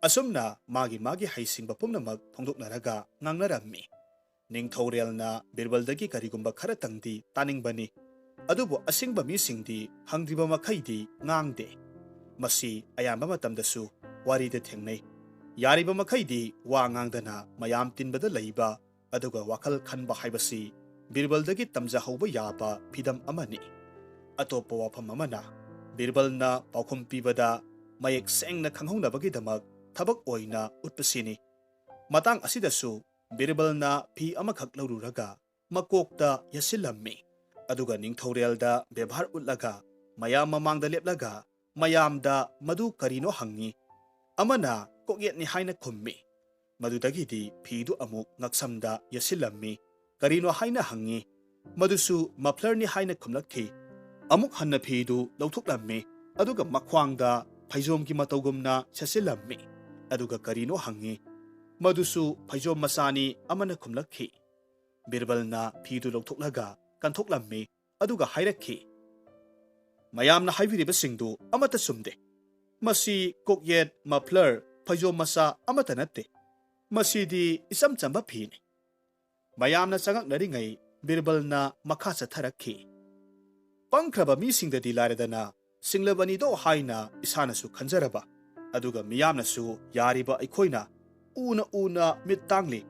ꯑꯁꯨꯝꯅ ꯃꯥꯒꯤ ꯃꯥꯒꯤ ꯍꯩꯁꯤꯡꯕ ꯄꯨꯝꯅꯃꯛ ꯐꯣꯡꯗꯣꯛꯅꯔꯒ ꯉꯥꯡꯅꯔꯝꯃꯤ꯫ ꯅꯤꯡꯊꯧꯔꯦꯜꯅ ꯕꯤꯔꯕꯜꯗꯒꯤ ꯀꯔꯤꯒꯨꯝꯕ ꯈꯔꯇꯪꯗꯤ ꯇꯥꯅꯤꯡꯕꯅꯤ, ꯑꯗꯨꯕꯨ ꯑꯁꯦꯡꯕ ꯃꯤꯁꯤꯡꯗꯤ ꯍꯪꯗ꯭ꯔꯤꯕ ꯃꯈꯩꯗꯤ ꯉꯥꯡꯗꯦ꯫ ꯃꯁꯤ ꯑꯌꯥꯝꯕ ꯃꯇꯝꯗꯁꯨ ꯋꯥꯔꯤꯗ ꯊꯦꯡꯅꯩ꯫ ꯌꯥꯔꯤꯕ ꯃꯈꯩꯗꯤ ꯋꯥ ꯉꯥꯡꯗꯅ ꯃꯌꯥꯝ ꯇꯤꯟꯕꯗ ꯂꯩꯕ ꯑꯗꯨꯒ ꯋꯥꯈꯜ ꯈꯟꯕ ꯍꯥꯏꯕꯁꯤ ꯕꯤꯔꯕꯜꯗꯒꯤ ꯇꯝꯖꯍꯧꯕ ꯌꯥꯕ ꯐꯤꯗꯝ ꯑꯃꯅꯤ꯫ ꯑꯇꯣꯞꯄ ꯋꯥꯐꯝ ꯑꯃꯅ, ꯕꯤꯔꯕꯜꯅ ꯄꯥꯎꯈꯨꯝ ꯄꯤꯕꯗ ꯃꯌꯦꯛ ꯁꯦꯡꯅ ꯈꯪꯍꯧꯅꯕꯒꯤꯗꯃꯛ ꯊꯕꯛ ꯑꯣꯏꯅ ꯎꯠꯄꯁꯤꯅꯤ꯫ ꯃꯇꯥꯡ ꯑꯁꯤꯗꯁꯨ ꯕꯤꯔꯕꯜꯅ ꯐꯤ ꯑꯃꯈꯛ ꯂꯧꯔꯨꯔꯒ ꯃꯀꯣꯛꯇ ꯌꯦꯠꯁꯤꯜꯂꯝꯃꯤ, ꯑꯗꯨꯒ ꯅꯤꯡꯊꯧꯔꯦꯜꯗ ꯕꯦꯕꯥꯔ ꯎꯠꯂꯒ ꯃꯌꯥꯝ ꯃꯃꯥꯡꯗ ꯂꯦꯞꯂꯒ ꯃꯌꯥꯝꯗ ꯃꯗꯨ ꯀꯔꯤꯅꯣ ꯍꯪꯉꯤ꯫ ꯑꯃꯅ ꯀꯣꯛꯌꯦꯠꯅꯤ ꯍꯥꯏꯅ ꯈꯨꯝꯃꯤ꯫ ꯃꯗꯨꯗꯒꯤꯗꯤ ꯐꯤꯗꯨ ꯑꯃꯨꯛ ꯉꯛꯁꯝꯗ ꯌꯦꯠꯁꯤꯜꯂꯝꯃꯤ꯫ ꯀꯔꯤꯅꯣ ꯍꯥꯏꯅ ꯍꯪꯉꯤ꯫ ꯃꯗꯨꯁꯨ ꯃꯐ꯭ꯂꯔꯅꯤ ꯍꯥꯏꯅ ꯈꯨꯝꯂꯛꯈꯤ꯫ ꯑꯃꯨꯛ ꯍꯟꯅ ꯐꯤꯗꯨ ꯂꯧꯊꯣꯛꯂꯝꯃꯤ, ꯑꯗꯨꯒ ꯃꯈ꯭ꯋꯥꯡꯗ ꯐꯩꯖꯣꯝꯒꯤ ꯃꯇꯧꯒꯨꯝꯅ ꯁꯦꯠꯆꯤꯜꯂꯝꯃꯤ꯫ ꯑꯗꯨꯒ ꯀꯔꯤꯅꯣ ꯍꯪꯉꯤ꯫ ꯃꯗꯨꯁꯨ ꯐꯩꯖꯣꯝ ꯃꯆꯥꯅꯤ ꯑꯃꯅ ꯈꯨꯝꯂꯛꯈꯤ꯫ ꯕꯤꯔꯕꯜꯅ ꯐꯤꯗꯨ ꯂꯧꯊꯣꯛꯂꯒ ꯀꯟꯊꯣꯛꯂꯝꯃꯤ, ꯑꯗꯨꯒ ꯍꯥꯏꯔꯛꯈꯤ, "ꯃꯌꯥꯝꯅ ꯍꯥꯏꯕꯤꯔꯤꯕꯁꯤꯡꯗꯨ ꯑꯃꯠꯇ ꯆꯨꯝꯗꯦ꯫ ꯃꯁꯤ ꯀꯣꯛꯌꯦꯠ, ꯃꯐ꯭ꯂꯔ, ꯐꯩꯖꯣꯝ ꯃꯆꯥ ꯑꯃꯠꯇ ꯅꯠꯇꯦ꯫ ꯃꯁꯤꯗꯤ ꯏꯆꯝ ꯆꯝꯕ ꯐꯤꯅꯤ꯫" ꯃꯌꯥꯝꯅ ꯆꯉꯛꯅꯔꯤꯉꯩ ꯕꯤꯔꯕꯜꯅ ꯃꯈꯥ ꯆꯠꯊꯔꯛꯈꯤ, "ꯄꯪꯈ꯭ꯔꯕ ꯃꯤꯁꯤꯡꯗꯗꯤ ꯂꯥꯏꯔꯗꯅ, ꯁꯤꯡꯂꯕꯅꯤꯗꯣ ꯍꯥꯏꯅ ꯏꯁꯥꯅꯁꯨ ꯈꯟꯖꯔꯕ, ꯑꯗꯨꯒ ꯃꯤꯌꯥꯝꯅꯁꯨ ꯌꯥꯔꯤꯕ ꯑꯩꯈꯣꯏꯅ ꯎꯅ ꯎꯅ ꯃꯤꯠ ꯇꯥꯡꯂꯤ꯫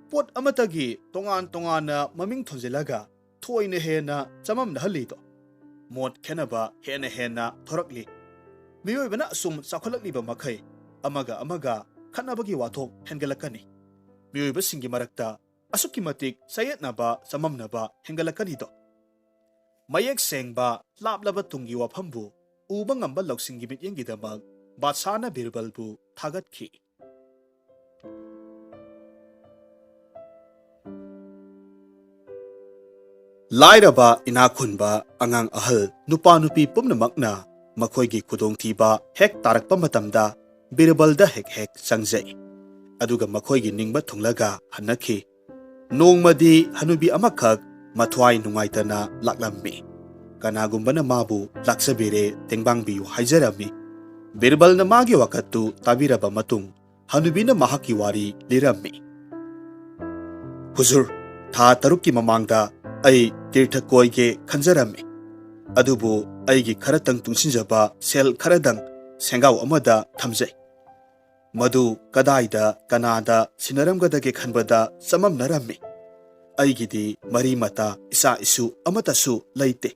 ꯄꯣꯠ ꯑꯃꯠꯇꯒꯤ ꯇꯣꯉꯥꯟ ꯇꯣꯉꯥꯟꯅ ꯃꯃꯤꯡ ꯊꯣꯟꯖꯤꯜꯂꯒ ꯊꯣꯏꯅ ꯍꯦꯟꯅ ꯆꯃꯝꯅꯍꯜꯂꯤꯗꯣ꯫ ꯃꯣꯠ ꯈꯦꯠꯅꯕ ꯍꯦꯟꯅ ꯍꯦꯟꯅ ꯊꯣꯔꯛꯂꯤ꯫ ꯃꯤꯑꯣꯏꯕꯅ ꯑꯁꯨꯝ ꯆꯥꯎꯈꯠꯂꯛꯂꯤꯕ ꯃꯈꯩ ꯑꯃꯒ ꯑꯃꯒ ꯈꯠꯅꯕꯒꯤ ꯋꯥꯊꯣꯛ ꯍꯦꯟꯒꯠꯂꯛꯀꯅꯤ꯫ ꯃꯤꯑꯣꯏꯕꯁꯤꯡꯒꯤ ꯃꯔꯛꯇ ꯑꯁꯨꯛꯀꯤ ꯃꯇꯤꯛ ꯆꯌꯦꯠꯅꯕ, ꯆꯃꯝꯅꯕ ꯍꯦꯟꯒꯠꯂꯛꯀꯅꯤꯗꯣ꯫" ꯃꯌꯦꯛ ꯁꯦꯡꯕ, ꯂꯥꯞꯂꯕ ꯇꯨꯡꯒꯤ ꯋꯥꯐꯝꯕꯨ ꯎꯕ ꯉꯝꯕ ꯂꯧꯁꯤꯡꯒꯤ ꯃꯤꯠꯌꯦꯡꯒꯤꯗꯃꯛ ꯕꯥꯗꯁꯥꯅ ꯕꯤꯔꯕꯜꯕꯨ ꯊꯥꯒꯠꯈꯤ꯫ ꯂꯥꯏꯔꯕ, ꯏꯅꯥꯛ ꯈꯨꯟꯕ, ꯑꯉꯥꯡ ꯑꯍꯜ, ꯅꯨꯄꯥ ꯅꯨꯄꯤ ꯄꯨꯝꯅꯃꯛꯅ ꯃꯈꯣꯏꯒꯤ ꯈꯨꯗꯣꯡꯊꯤꯕ ꯍꯦꯛ ꯇꯥꯔꯛꯄ ꯃꯇꯝꯗ ꯕꯤꯔꯕꯜꯗ ꯍꯦꯛ ꯍꯦꯛ ꯆꯪꯖꯩ꯫ ꯑꯗꯨꯒ ꯃꯈꯣꯏꯒꯤ ꯅꯤꯡꯕ ꯊꯨꯡꯂꯒ ꯍꯟꯅꯈꯤ꯫ ꯅꯣꯡꯃꯗꯤ ꯍꯅꯨꯕꯤ ꯑꯃꯈꯛ ꯃꯊ꯭ꯋꯥꯏ ꯅꯨꯡꯉꯥꯏꯇꯅ ꯂꯥꯛꯂꯝꯃꯤ꯫ ꯀꯅꯥꯒꯨꯝꯕꯅ ꯃꯥꯕꯨ ꯂꯥꯛꯆꯕꯤꯔꯦ, ꯇꯦꯡꯕꯥꯡꯕꯤꯌꯨ ꯍꯥꯏꯖꯔꯝꯃꯤ꯫ ꯕꯤꯔꯕꯜꯅ ꯃꯥꯒꯤ ꯋꯥꯀꯠꯇꯨ ꯇꯥꯕꯤꯔꯕ ꯃꯇꯨꯡ, ꯍꯅꯨꯕꯤꯅ ꯃꯍꯥꯛꯀꯤ ꯋꯥꯔꯤ ꯂꯤꯔꯝꯃꯤ꯫ ꯍꯨꯖꯨꯔ, ꯊꯥ ꯇꯔꯨꯛꯀꯤ ꯃꯃꯥꯡꯗ ꯑꯩ ꯇꯤꯔꯊ ꯀꯣꯏꯒꯦ ꯈꯟꯖꯔꯝꯃꯤ꯫ ꯑꯗꯨꯕꯨ ꯑꯩꯒꯤ ꯈꯔꯇꯪ ꯇꯨꯡꯁꯤꯟꯖꯕ ꯁꯦꯜ ꯈꯔꯗꯪ ꯁꯦꯡꯒꯥꯎ ꯑꯃꯗ ꯊꯝꯖꯩ꯫ ꯃꯗꯨ ꯀꯗꯥꯏꯗ ꯀꯅꯥꯗ ꯁꯤꯟꯅꯔꯝꯒꯗꯒꯦ ꯈꯟꯕꯗ ꯆꯃꯝꯅꯔꯝꯃꯤ꯫ ꯑꯩꯒꯤꯗꯤ ꯃꯔꯤ ꯃꯇꯥ, ꯏꯆꯥ ꯏꯁꯨ ꯑꯃꯠꯇꯁꯨ ꯂꯩꯇꯦ꯫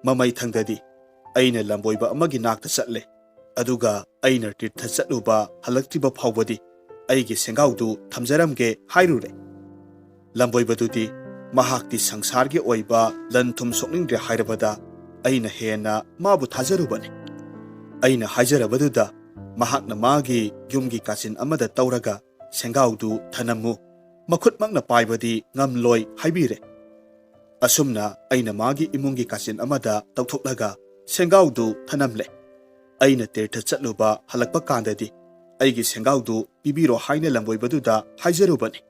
ꯃꯃꯩ ꯊꯪꯗꯗꯤ ꯑꯩꯅ ꯂꯝꯕꯣꯏꯕ ꯑꯃꯒꯤ ꯅꯥꯛꯇ ꯆꯠꯂꯦ꯫ ꯑꯗꯨꯒ ꯑꯩꯅ ꯇꯤꯔꯊ ꯆꯠꯂꯨꯕ ꯍꯜꯂꯛꯇ꯭ꯔꯤꯕ ꯐꯥꯎꯕꯗꯤ ꯑꯩꯒꯤ ꯁꯦꯡꯒꯥꯎꯗꯨ ꯊꯝꯖꯔꯝꯒꯦ ꯍꯥꯏꯔꯨꯔꯦ꯫ ꯂꯝꯕꯣꯏꯕꯗꯨꯗꯤ ꯃꯍꯥꯛꯇꯤ ꯁꯪꯁꯥꯔꯒꯤ ꯑꯣꯏꯕ ꯂꯟ ꯊꯨꯝ ꯁꯣꯛꯅꯤꯡꯗ꯭ꯔꯦ ꯍꯥꯏꯔꯕꯗ ꯑꯩꯅ ꯍꯦꯟꯅ ꯃꯥꯕꯨ ꯊꯥꯖꯔꯨꯕꯅꯤ꯫ ꯑꯩꯅ ꯍꯥꯏꯖꯔꯕꯗꯨꯗ ꯃꯍꯥꯛꯅ ꯃꯥꯒꯤ ꯌꯨꯝꯒꯤ ꯀꯥꯆꯤꯟ ꯑꯃꯗ ꯇꯧꯔꯒ ꯁꯦꯡꯒꯥꯎꯗꯨ ꯊꯅꯝꯃꯨ, ꯃꯈꯨꯠꯃꯛꯅ ꯄꯥꯏꯕꯗꯤ ꯉꯝꯂꯣꯏ ꯍꯥꯏꯕꯤꯔꯦ꯫ ꯑꯁꯨꯝꯅ ꯑꯩꯅ ꯃꯥꯒꯤ ꯏꯃꯨꯡꯒꯤ ꯀꯥꯆꯤꯟ ꯑꯃꯗ ꯇꯧꯊꯣꯛꯂꯒ ꯁꯦꯡꯒꯥꯎꯗꯨ ꯊꯅꯝꯂꯦ꯫ ꯑꯩꯅ ꯇꯤꯔꯊ ꯆꯠꯂꯨꯕ ꯍꯜꯂꯛꯄ ꯀꯥꯟꯗꯗꯤ ꯑꯩꯒꯤ ꯁꯦꯡꯒꯥꯎꯗꯨ ꯄꯤꯕꯤꯔꯣ ꯍꯥꯏꯅ ꯂꯝꯕꯣꯏꯕꯗꯨꯗ ꯍꯥꯏꯖꯔꯨꯕꯅꯤ꯫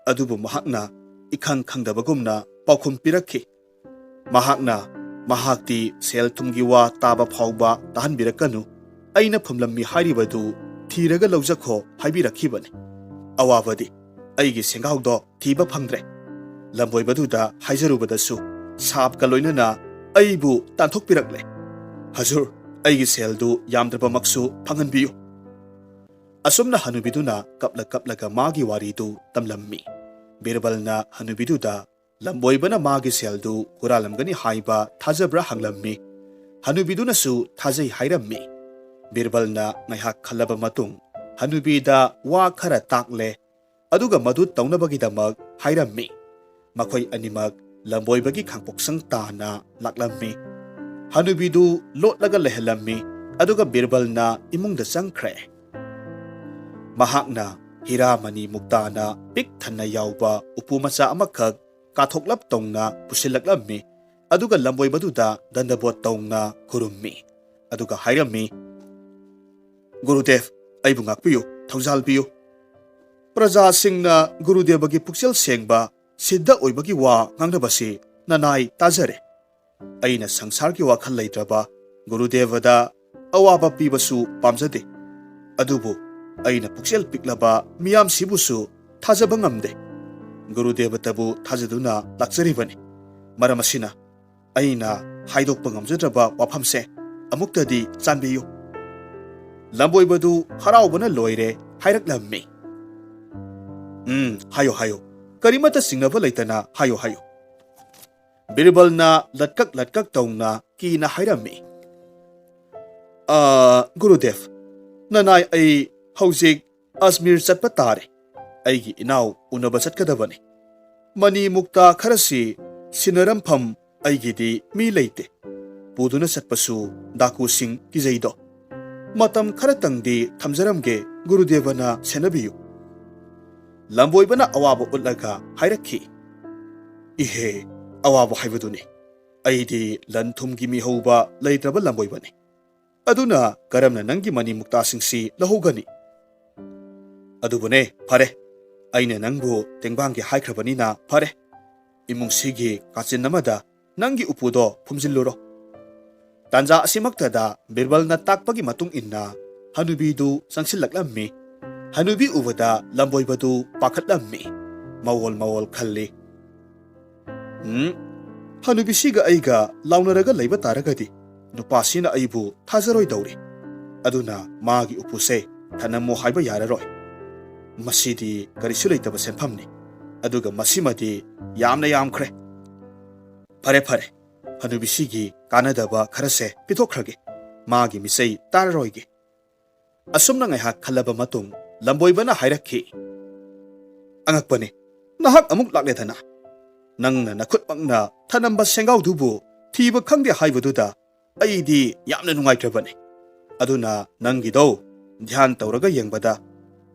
ꯑꯗꯨꯕꯨ ꯃꯍꯥꯛꯅ ꯏꯈꯪ ꯈꯪꯗꯕꯒꯨꯝꯅ ꯄꯥꯎꯈꯨꯝ ꯄꯤꯔꯛꯈꯤ꯫ ꯃꯍꯥꯛꯅ, "ꯃꯍꯥꯛꯇꯤ ꯁꯦꯜ ꯊꯨꯝꯒꯤ ꯋꯥ ꯇꯥꯕ ꯐꯥꯎꯕ ꯇꯥꯍꯟꯕꯤꯔꯛꯀꯅꯨ, ꯑꯩꯅ ꯐꯨꯝꯂꯝꯃꯤ ꯍꯥꯏꯔꯤꯕꯗꯨ ꯊꯤꯔꯒ ꯂꯧꯖꯈꯣ" ꯍꯥꯏꯕꯤꯔꯛꯈꯤꯕꯅꯤ꯫ ꯑꯋꯥꯕꯗꯤ ꯑꯩꯒꯤ ꯁꯦꯡꯒꯥꯎꯗꯣ ꯊꯤꯕ ꯐꯪꯗ꯭ꯔꯦ꯫ ꯂꯝꯕꯣꯏꯕꯗꯨꯗ ꯍꯥꯏꯖꯔꯨꯕꯗꯁꯨ ꯁꯥꯞꯀ ꯂꯣꯏꯅꯅ ꯑꯩꯕꯨ ꯇꯥꯟꯊꯣꯛꯄꯤꯔꯛꯂꯦ꯫ "ꯍꯖꯨꯔ, ꯑꯩꯒꯤ ꯁꯦꯜꯗꯨ ꯌꯥꯝꯗ꯭ꯔꯕꯃꯛꯁꯨ ꯐꯪꯍꯟꯕꯤꯌꯨ"꯫ ꯑꯁꯨꯝꯅ ꯍꯅꯨꯕꯤꯗꯨꯅ ꯀꯞꯂ ꯀꯞꯂꯒ ꯃꯥꯒꯤ ꯋꯥꯔꯤꯗꯨ ꯇꯝꯂꯝꯃꯤ꯫ ꯕꯤꯔꯕꯜꯅ ꯍꯅꯨꯕꯤꯗꯨꯗ ꯂꯝꯕꯣꯏꯕꯅ ꯃꯥꯒꯤ ꯁꯦꯜꯗꯨ ꯍꯨꯔꯥꯜꯂꯝꯒꯅꯤ ꯍꯥꯏꯕ ꯊꯥꯖꯕ꯭ꯔꯥ ꯍꯪꯂꯝꯃꯤ꯫ ꯍꯅꯨꯕꯤꯗꯨꯅꯁꯨ ꯊꯥꯖꯩ ꯍꯥꯏꯔꯝꯃꯤ꯫ ꯕꯤꯔꯕꯜꯅ ꯉꯥꯏꯍꯥꯛ ꯈꯜꯂꯕ ꯃꯇꯨꯡ ꯍꯅꯨꯕꯤꯗ ꯋꯥ ꯈꯔ ꯇꯥꯛꯂꯦ, ꯑꯗꯨꯒ ꯃꯗꯨ ꯇꯧꯅꯕꯒꯤꯗꯃꯛ ꯍꯥꯏꯔꯝꯃꯤ꯫ ꯃꯈꯣꯏ ꯑꯅꯤꯃꯛ ꯂꯝꯕꯣꯏꯕꯒꯤ ꯈꯥꯡꯄꯣꯛꯁꯪ ꯇꯥꯅ ꯂꯥꯛꯂꯝꯃꯤ꯫ ꯍꯅꯨꯕꯤꯗꯨ ꯂꯣꯠꯂꯒ ꯂꯩꯍꯜꯂꯝꯃꯤ, ꯑꯗꯨꯒ ꯕꯤꯔꯕꯜꯅ ꯏꯃꯨꯡꯗ ꯆꯪꯈ꯭ꯔꯦ꯫ ꯃꯍꯥꯛꯅ ꯍꯤꯔꯥꯃꯅꯤ ꯃꯨꯛꯇꯥꯅ ꯄꯤꯛ ꯊꯟꯅ ꯌꯥꯎꯕ ꯎꯄꯨ ꯃꯆꯥ ꯑꯃꯈꯛ ꯀꯥꯊꯣꯛꯂꯞ ꯇꯧꯅ ꯄꯨꯁꯤꯜꯂꯛꯂꯝꯃꯤ, ꯑꯗꯨꯒ ꯂꯝꯕꯣꯏꯕꯗꯨꯗ ꯗꯟꯗꯕꯣꯠ ꯇꯧꯅ ꯈꯨꯔꯨꯝꯃꯤ, ꯑꯗꯨꯒ ꯍꯥꯏꯔꯝꯃꯤ, "ꯒꯨꯔꯨꯗꯦꯕ, ꯑꯩꯕꯨ ꯉꯥꯛꯄꯤꯌꯨ, ꯊꯧꯖꯥꯜ ꯄꯤꯌꯨ꯫ ꯄ꯭ꯔꯖꯥꯁꯤꯡꯅ ꯒꯨꯔꯨꯗꯦꯕꯒꯤ ꯄꯨꯛꯆꯦꯜ ꯁꯦꯡꯕ, ꯁꯤꯗ ꯑꯣꯏꯕꯒꯤ ꯋꯥ ꯉꯥꯡꯅꯕꯁꯤ ꯅꯅꯥꯏ ꯇꯥꯖꯔꯦ꯫ ꯑꯩꯅ ꯁꯪꯁꯥꯔꯒꯤ ꯋꯥꯈꯜ ꯂꯩꯇ꯭ꯔꯕ ꯒꯨꯔꯨꯗꯦꯕꯗ ꯑꯋꯥꯕ ꯄꯤꯕꯁꯨ ꯄꯥꯝꯖꯗꯦ꯫ ꯑꯗꯨꯕꯨ ꯑꯩꯅ ꯄꯨꯛꯆꯦꯜ ꯄꯤꯛꯂꯕ ꯃꯤꯌꯥꯝꯁꯤꯕꯨꯁꯨ ꯊꯥꯖꯕ ꯉꯝꯗꯦ꯫ ꯒꯨꯔꯨꯗꯦꯕꯇꯕꯨ ꯊꯥꯖꯗꯨꯅ ꯂꯥꯛꯆꯔꯤꯕꯅꯤ꯫ ꯃꯔꯝ ꯑꯁꯤꯅ ꯑꯩꯅ ꯍꯥꯏꯗꯣꯛꯄ ꯉꯝꯖꯗ꯭ꯔꯕ ꯋꯥꯐꯝꯁꯦ ꯑꯃꯨꯛꯇꯗꯤ ꯆꯥꯟꯕꯤꯌꯨ꯫ ꯂꯝꯕꯣꯏꯕꯗꯨ ꯍꯔꯥꯎꯕꯅ ꯂꯣꯏꯔꯦ ꯍꯥꯏꯔꯛꯂꯝꯃꯤ꯫ "ꯎꯝ, ꯍꯥꯏꯌꯣ, ꯍꯥꯏꯌꯣ꯫ ꯀꯔꯤꯃꯠꯇ ꯆꯤꯡꯅꯕ ꯂꯩꯇꯅ ꯍꯥꯏꯌꯣ, ꯍꯥꯏꯌꯣ꯫" ꯕꯤꯔꯕꯜꯅ ꯂꯠꯀꯛ ꯂꯠꯀꯛ ꯇꯧꯅ ꯀꯤꯅ ꯍꯥꯏꯔꯝꯃꯤ꯫ "ꯑ, ꯒꯨꯔꯨꯗꯦꯕ, ꯅꯅꯥꯏ ꯑꯩ ꯍꯧꯖꯤꯛ ꯑꯖꯃꯤꯔ ꯆꯠꯄ ꯇꯥꯔꯦ꯫ ꯑꯩꯒꯤ ꯏꯅꯥꯎ ꯎꯅꯕ ꯆꯠꯀꯗꯕꯅꯤ꯫ ꯃꯅꯤ ꯃꯨꯛꯇꯥ ꯈꯔꯁꯤ ꯁꯤꯟꯅꯔꯝꯐꯝ ꯑꯩꯒꯤꯗꯤ ꯃꯤ ꯂꯩꯇꯦ꯫ ꯄꯨꯗꯨꯅ ꯆꯠꯄꯁꯨ ꯗꯥꯀꯨꯁꯤꯡ ꯀꯤꯖꯩꯗꯣ꯫ ꯃꯇꯝ ꯈꯔꯇꯪꯗꯤ ꯊꯝꯖꯔꯝꯒꯦ, ꯒꯨꯔꯨꯗꯦꯕꯅ ꯁꯦꯟꯅꯕꯤꯌꯨ꯫" ꯂꯝꯕꯣꯏꯕꯅ ꯑꯋꯥꯕ ꯎꯠꯂꯒ ꯍꯥꯏꯔꯛꯈꯤ꯫ "ꯏꯍꯦ, ꯑꯋꯥꯕ ꯍꯥꯏꯕꯗꯨꯅꯤ꯫ ꯑꯩꯗꯤ ꯂꯟ ꯊꯨꯝꯒꯤ ꯃꯤꯍꯧꯕ ꯂꯩꯇ꯭ꯔꯕ ꯂꯝꯕꯣꯏꯕꯅꯤ꯫ ꯑꯗꯨꯅ ꯀꯔꯝꯅ ꯅꯪꯒꯤ ꯃꯅꯤ ꯃꯨꯛꯇꯥꯁꯤꯡꯁꯤ ꯂꯧꯍꯧꯒꯅꯤ? ꯑꯗꯨꯕꯨꯅꯦ, ꯐꯔꯦ, ꯑꯩꯅ ꯅꯪꯕꯨ ꯇꯦꯡꯕꯥꯡꯒꯦ ꯍꯥꯏꯈ꯭ꯔꯕꯅꯤꯅ ꯐꯔꯦ꯫ ꯏꯃꯨꯡꯁꯤꯒꯤ ꯀꯥꯆꯤꯟ ꯑꯃꯗ ꯅꯪꯒꯤ ꯎꯄꯨꯗꯣ ꯐꯨꯝꯖꯤꯜꯂꯨꯔꯣ꯫" ꯇꯥꯟꯖꯥ ꯑꯁꯤꯃꯛꯇꯗ ꯕꯤꯔꯕꯜꯅ ꯇꯥꯛꯄꯒꯤ ꯃꯇꯨꯡ ꯏꯟꯅ ꯍꯅꯨꯕꯤꯗꯨ ꯆꯪꯁꯤꯜꯂꯛꯂꯝꯃꯤ꯫ ꯍꯅꯨꯕꯤ ꯎꯕꯗ ꯂꯝꯕꯣꯏꯕꯗꯨ ꯄꯥꯈꯠꯂꯝꯃꯤ꯫ ꯃꯋꯣꯜ ꯃꯋꯣꯜ ꯈꯜꯂꯤ꯫ "ꯎꯝ, ꯍꯅꯨꯕꯤꯁꯤꯒ ꯑꯩꯒ ꯂꯥꯎꯅꯔꯒ ꯂꯩꯕ ꯇꯥꯔꯒꯗꯤ ꯅꯨꯄꯥꯁꯤꯅ ꯑꯩꯕꯨ ꯊꯥꯖꯔꯣꯏꯗꯧꯔꯤ꯫ ꯑꯗꯨꯅ ꯃꯥꯒꯤ ꯎꯄꯨꯁꯦ ꯊꯅꯝꯃꯣ ꯍꯥꯏꯕ ꯌꯥꯔꯔꯣꯏ꯫ ꯃꯁꯤꯗꯤ ꯀꯔꯤꯁꯨ ꯂꯩꯇꯕ ꯁꯦꯟꯐꯝꯅꯤ꯫ ꯑꯗꯨꯒ ꯃꯁꯤꯃꯗꯤ ꯌꯥꯝꯅ ꯌꯥꯝꯈ꯭ꯔꯦ꯫ ꯐꯔꯦ, ꯐꯔꯦ, ꯍꯅꯨꯕꯤꯁꯤꯒꯤ ꯀꯥꯟꯅꯗꯕ ꯈꯔꯁꯦ ꯄꯤꯊꯣꯛꯈ꯭ꯔꯒꯦ꯫ ꯃꯥꯒꯤ ꯃꯤꯆꯩ ꯇꯥꯔꯔꯣꯏꯒꯦ꯫" ꯑꯁꯨꯝꯅ ꯉꯥꯏꯍꯥꯛ ꯈꯜꯂꯕ ꯃꯇꯨꯡ ꯂꯝꯕꯣꯏꯕꯅ ꯍꯥꯏꯔꯛꯈꯤ, "ꯑꯉꯛꯄꯅꯤ, ꯅꯍꯥꯛ ꯑꯃꯨꯛ ꯂꯥꯛꯂꯦꯗꯅ꯫ ꯅꯪꯅ ꯅꯈꯨꯠꯃꯛꯅ ꯊꯅꯝꯕ ꯁꯦꯡꯒꯥꯎꯗꯨꯕꯨ ꯊꯤꯕ ꯈꯪꯗꯦ ꯍꯥꯏꯕꯗꯨꯗ ꯑꯩꯗꯤ ꯌꯥꯝꯅ ꯅꯨꯡꯉꯥꯏꯇ꯭ꯔꯕꯅꯤ꯫ ꯑꯗꯨꯅ ꯅꯪꯒꯤꯗꯣ ꯙ꯭ꯌꯥꯟ ꯇꯧꯔꯒ ꯌꯦꯡꯕꯗ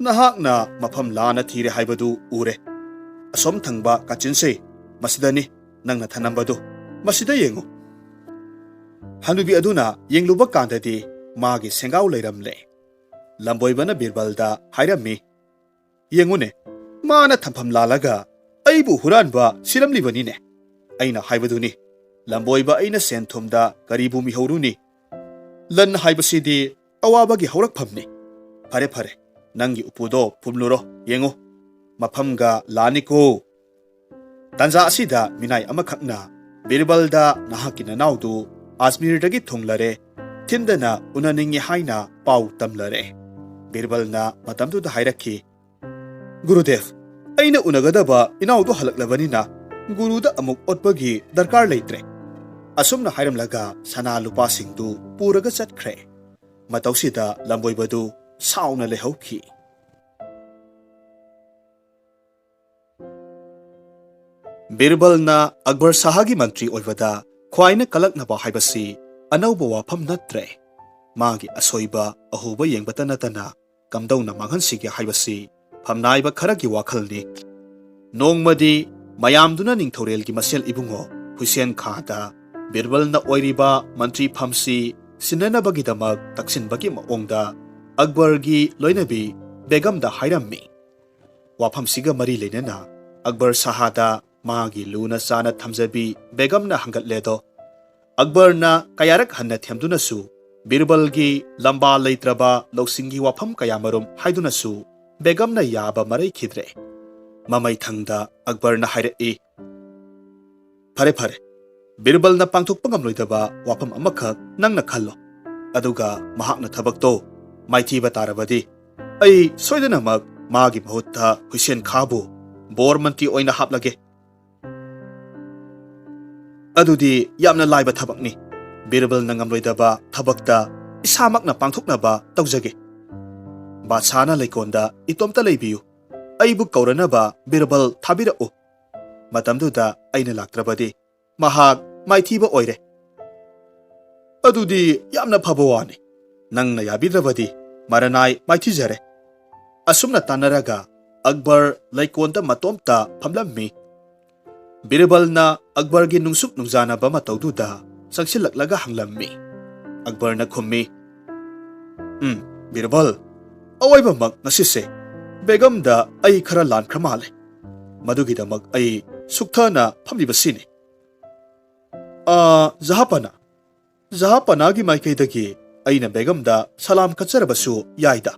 ꯅꯍꯥꯛꯅ ꯃꯐꯝ ꯂꯥꯟꯅ ꯊꯤꯔꯦ ꯍꯥꯏꯕꯗꯨ ꯎꯔꯦ꯫ ꯑꯁꯣꯝ ꯊꯪꯕ ꯀꯥꯆꯤꯟꯁꯦ, ꯃꯁꯤꯗꯅꯤ ꯅꯪꯅ ꯊꯅꯝꯕꯗꯨ꯫ ꯃꯁꯤꯗ ꯌꯦꯡꯉꯨ꯫" ꯍꯅꯨꯕꯤ ꯑꯗꯨꯅ ꯌꯦꯡꯂꯨꯕ ꯀꯥꯟꯗꯗꯤ ꯃꯥꯒꯤ ꯁꯦꯡꯒꯥꯎ ꯂꯩꯔꯝꯂꯦ꯫ ꯂꯝꯕꯣꯏꯕꯅ ꯕꯤꯔꯕꯜꯗ ꯍꯥꯏꯔꯝꯃꯤ, "ꯌꯦꯡꯉꯨꯅꯦ, ꯃꯥꯅ ꯊꯝꯐꯝ ꯂꯥꯜꯂꯒ ꯑꯩꯕꯨ ꯍꯨꯔꯥꯟꯕ ꯁꯤꯔꯝꯂꯤꯕꯅꯤꯅꯦ꯫ ꯑꯩꯅ ꯍꯥꯏꯕꯗꯨꯅꯤ, ꯂꯝꯕꯣꯏꯕ ꯑꯩꯅ ꯁꯦꯟ ꯊꯨꯝꯗ ꯀꯔꯤꯕꯨ ꯃꯤꯍꯧꯔꯨꯅꯤ? ꯂꯟ ꯍꯥꯏꯕꯁꯤꯗꯤ ꯑꯋꯥꯕꯒꯤ ꯍꯧꯔꯛꯐꯝꯅꯤ꯫ ꯐꯔꯦ, ꯐꯔꯦ, ꯅꯪꯒꯤ ꯎꯄꯨꯗꯣ ꯐꯨꯝꯂꯨꯔꯣ, ꯌꯦꯡꯉꯨ꯫" ꯃꯐꯝꯒ ꯂꯥꯅꯤꯀꯣ꯫ ꯇꯥꯟꯖꯥ ꯑꯁꯤꯗ ꯃꯤꯅꯥꯏ ꯑꯃꯈꯛꯅ ꯕꯤꯔꯕꯜꯗ "ꯅꯍꯥꯛꯀꯤ ꯅꯅꯥꯎꯗꯨ ꯑꯖꯃꯤꯔꯗꯒꯤ ꯊꯨꯡꯂꯔꯦ, ꯊꯤꯟꯗꯅ ꯎꯅꯅꯤꯡꯉꯤ" ꯍꯥꯏꯅ ꯄꯥꯎ ꯇꯝꯂꯔꯦ꯫ ꯕꯤꯔꯕꯜꯅ ꯃꯇꯝꯗꯨꯗ ꯍꯥꯏꯔꯛꯈꯤ, "ꯒꯨꯔꯨꯗꯦꯕ, ꯑꯩꯅ ꯎꯅꯒꯗꯕ ꯏꯅꯥꯎꯗꯨ ꯍꯜꯂꯛꯂꯕꯅꯤꯅ ꯒꯨꯔꯨꯗ ꯑꯃꯨꯛ ꯑꯣꯠꯄꯒꯤ ꯗꯔꯀꯥꯔ ꯂꯩꯇ꯭ꯔꯦ"꯫ ꯑꯁꯨꯝꯅ ꯍꯥꯏꯔꯝꯂꯒ ꯁꯅꯥ ꯂꯨꯄꯥꯁꯤꯡꯗꯨ ꯄꯨꯔꯒ ꯆꯠꯈ꯭ꯔꯦ꯫ ꯃꯇꯧꯁꯤꯗ ꯂꯝꯕꯣꯏꯕꯗꯨ ꯁꯥꯎꯅ ꯂꯩꯍꯧꯈꯤ꯫ ꯕꯤꯔꯕꯜꯅ ꯑꯛꯕꯔ ꯁꯥꯍꯒꯤ ꯃꯟꯇ꯭ꯔꯤ ꯑꯣꯏꯕꯗ ꯈ꯭ꯋꯥꯏꯅ ꯀꯂꯛꯅꯕ ꯍꯥꯏꯕꯁꯤ ꯑꯅꯧꯕ ꯋꯥꯐꯝ ꯅꯠꯇ꯭ꯔꯦ꯫ ꯃꯥꯒꯤ ꯑꯁꯣꯏꯕ ꯑꯍꯣꯕ ꯌꯦꯡꯕꯇ ꯅꯠꯇꯅ ꯀꯝꯗꯧꯅ ꯃꯥꯡꯍꯟꯁꯤꯒꯦ ꯍꯥꯏꯕꯁꯤ ꯐꯝꯅꯥꯏꯕ ꯈꯔꯒꯤ ꯋꯥꯈꯜꯅꯤ꯫ ꯅꯣꯡꯃꯗꯤ ꯃꯌꯥꯝꯗꯨꯅ ꯅꯤꯡꯊꯧꯔꯦꯜꯒꯤ ꯃꯁꯦꯜ ꯏꯕꯨꯡꯉꯣ ꯍꯨꯏꯁꯦꯟ ꯈꯥꯗ ꯕꯤꯔꯕꯜꯅ ꯑꯣꯏꯔꯤꯕ ꯃꯟꯇ꯭ꯔꯤ ꯐꯝꯁꯤ ꯁꯤꯟꯅꯅꯕꯒꯤꯗꯃꯛ ꯇꯛꯁꯤꯟꯕꯒꯤ ꯃꯑꯣꯡꯗ ꯑꯛꯕꯔꯒꯤ ꯂꯣꯏꯅꯕꯤ ꯕꯦꯒꯝꯗ ꯍꯥꯏꯔꯝꯃꯤ꯫ ꯋꯥꯐꯝꯁꯤꯒ ꯃꯔꯤ ꯂꯩꯅꯅ ꯑꯛꯕꯔ ꯁꯥꯍꯗ ꯃꯥꯒꯤ ꯂꯨꯅ ꯆꯥꯅ ꯊꯝꯖꯕꯤ ꯕꯦꯒꯝꯅ ꯍꯪꯒꯠꯂꯦꯗꯣ꯫ ꯑꯛꯕꯔꯅ ꯀꯌꯥꯔꯛ ꯍꯟꯅ ꯊꯦꯝꯗꯨꯅꯁꯨ ꯕꯤꯔꯕꯜꯒꯤ ꯂꯝꯕꯥ ꯂꯩꯇ꯭ꯔꯕ ꯂꯧꯁꯤꯡꯒꯤ ꯋꯥꯐꯝ ꯀꯌꯥꯃꯔꯨꯝ ꯍꯥꯏꯗꯨꯅꯁꯨ ꯕꯦꯒꯝꯅ ꯌꯥꯕ ꯃꯔꯩꯈꯤꯗ꯭ꯔꯦ꯫ ꯃꯃꯩꯊꯪꯗ ꯑꯛꯕꯔꯅ ꯍꯥꯏꯔꯛꯏ, "ꯐꯔꯦ, ꯐꯔꯦ, ꯕꯤꯔꯕꯜꯅ ꯄꯥꯡꯊꯣꯛꯄ ꯉꯝꯂꯣꯏꯗꯕ ꯋꯥꯐꯝ ꯑꯃꯈꯛ ꯅꯪꯅ ꯈꯜꯂꯣ, ꯑꯗꯨꯒ ꯃꯍꯥꯛꯅ ꯊꯕꯛꯇꯣ ꯃꯥꯏꯊꯤꯕ ꯇꯥꯔꯕꯗꯤ ꯑꯩ ꯁꯣꯏꯗꯅꯃꯛ ꯃꯥꯒꯤ ꯃꯍꯨꯠꯇ ꯍꯨꯏꯁꯦꯟ ꯈꯥꯕꯨ ꯕꯣꯔ ꯃꯟꯇ꯭ꯔꯤ ꯑꯣꯏꯅ ꯍꯥꯞꯂꯒꯦ꯫ ꯑꯗꯨꯗꯤ ꯌꯥꯝꯅ ꯂꯥꯏꯕ ꯊꯕꯛꯅꯤ꯫ ꯕꯤꯔꯕꯜꯅ ꯉꯝꯂꯣꯏꯗꯕ ꯊꯕꯛꯇ ꯏꯁꯥꯃꯛꯅ ꯄꯥꯡꯊꯣꯛꯅꯕ ꯇꯧꯖꯒꯦ꯫ ꯕꯥꯗꯁꯥꯍꯅ ꯂꯩꯀꯣꯟꯗ ꯏꯇꯣꯝꯇ ꯂꯩꯕꯤꯌꯨ꯫ ꯑꯩꯕꯨ ꯀꯧꯔꯅꯕ ꯕꯤꯔꯕꯜ ꯊꯥꯕꯤꯔꯛꯎ꯫ ꯃꯇꯝꯗꯨꯗ ꯑꯩꯅ ꯂꯥꯛꯇ꯭ꯔꯕꯗꯤ ꯃꯍꯥꯛ ꯃꯥꯏꯊꯤꯕ ꯑꯣꯏꯔꯦ"꯫ "ꯑꯗꯨꯗꯤ ꯌꯥꯝꯅ ꯐꯕ ꯋꯥꯅꯤ꯫ ꯅꯪꯅ ꯌꯥꯕꯤꯗ꯭ꯔꯕꯗꯤ ꯃꯔꯅꯥꯏ ꯃꯥꯏꯊꯤꯖꯔꯦ"꯫ ꯑꯁꯨꯝꯅ ꯇꯥꯟꯅꯔꯒ ꯑꯛꯕꯔ ꯂꯩꯀꯣꯟꯗ ꯃꯇꯣꯝꯇ ꯐꯝꯂꯝꯃꯤ꯫ ꯕꯤꯔꯕꯜꯅ ꯑꯛꯕꯔꯒꯤ ꯅꯨꯡꯁꯨꯛ ꯅꯨꯡꯖꯥꯅꯕ ꯃꯇꯧꯗꯨꯗ ꯆꯪꯁꯤꯜꯂꯛꯂꯒ ꯍꯪꯂꯝꯃꯤ꯫ ꯑꯛꯕꯔꯅ ꯈꯨꯝꯃꯤ, "ꯎꯝ, ꯕꯤꯔꯕꯜ, ꯑꯋꯣꯏꯕꯃꯛ ꯉꯁꯤꯁꯦ ꯕꯦꯒꯝꯗ ꯑꯩ ꯈꯔ ꯂꯥꯟꯈ꯭ꯔ ꯃꯥꯜꯂꯦ꯫ ꯃꯗꯨꯒꯤꯗꯃꯛ ꯑꯩ ꯁꯨꯛꯊꯅ ꯐꯝꯂꯤꯕꯁꯤꯅꯤ"꯫ "ꯑꯥ, ꯖꯍꯥꯄꯅꯥ, ꯖꯍꯥꯄꯅꯥꯒꯤ ꯃꯥꯏꯀꯩꯗꯒꯤ ꯑꯩꯅ ꯕꯦꯒꯝꯗ ꯁꯂꯥꯝ ꯀꯠꯆꯔꯕꯁꯨ ꯌꯥꯏꯗ"꯫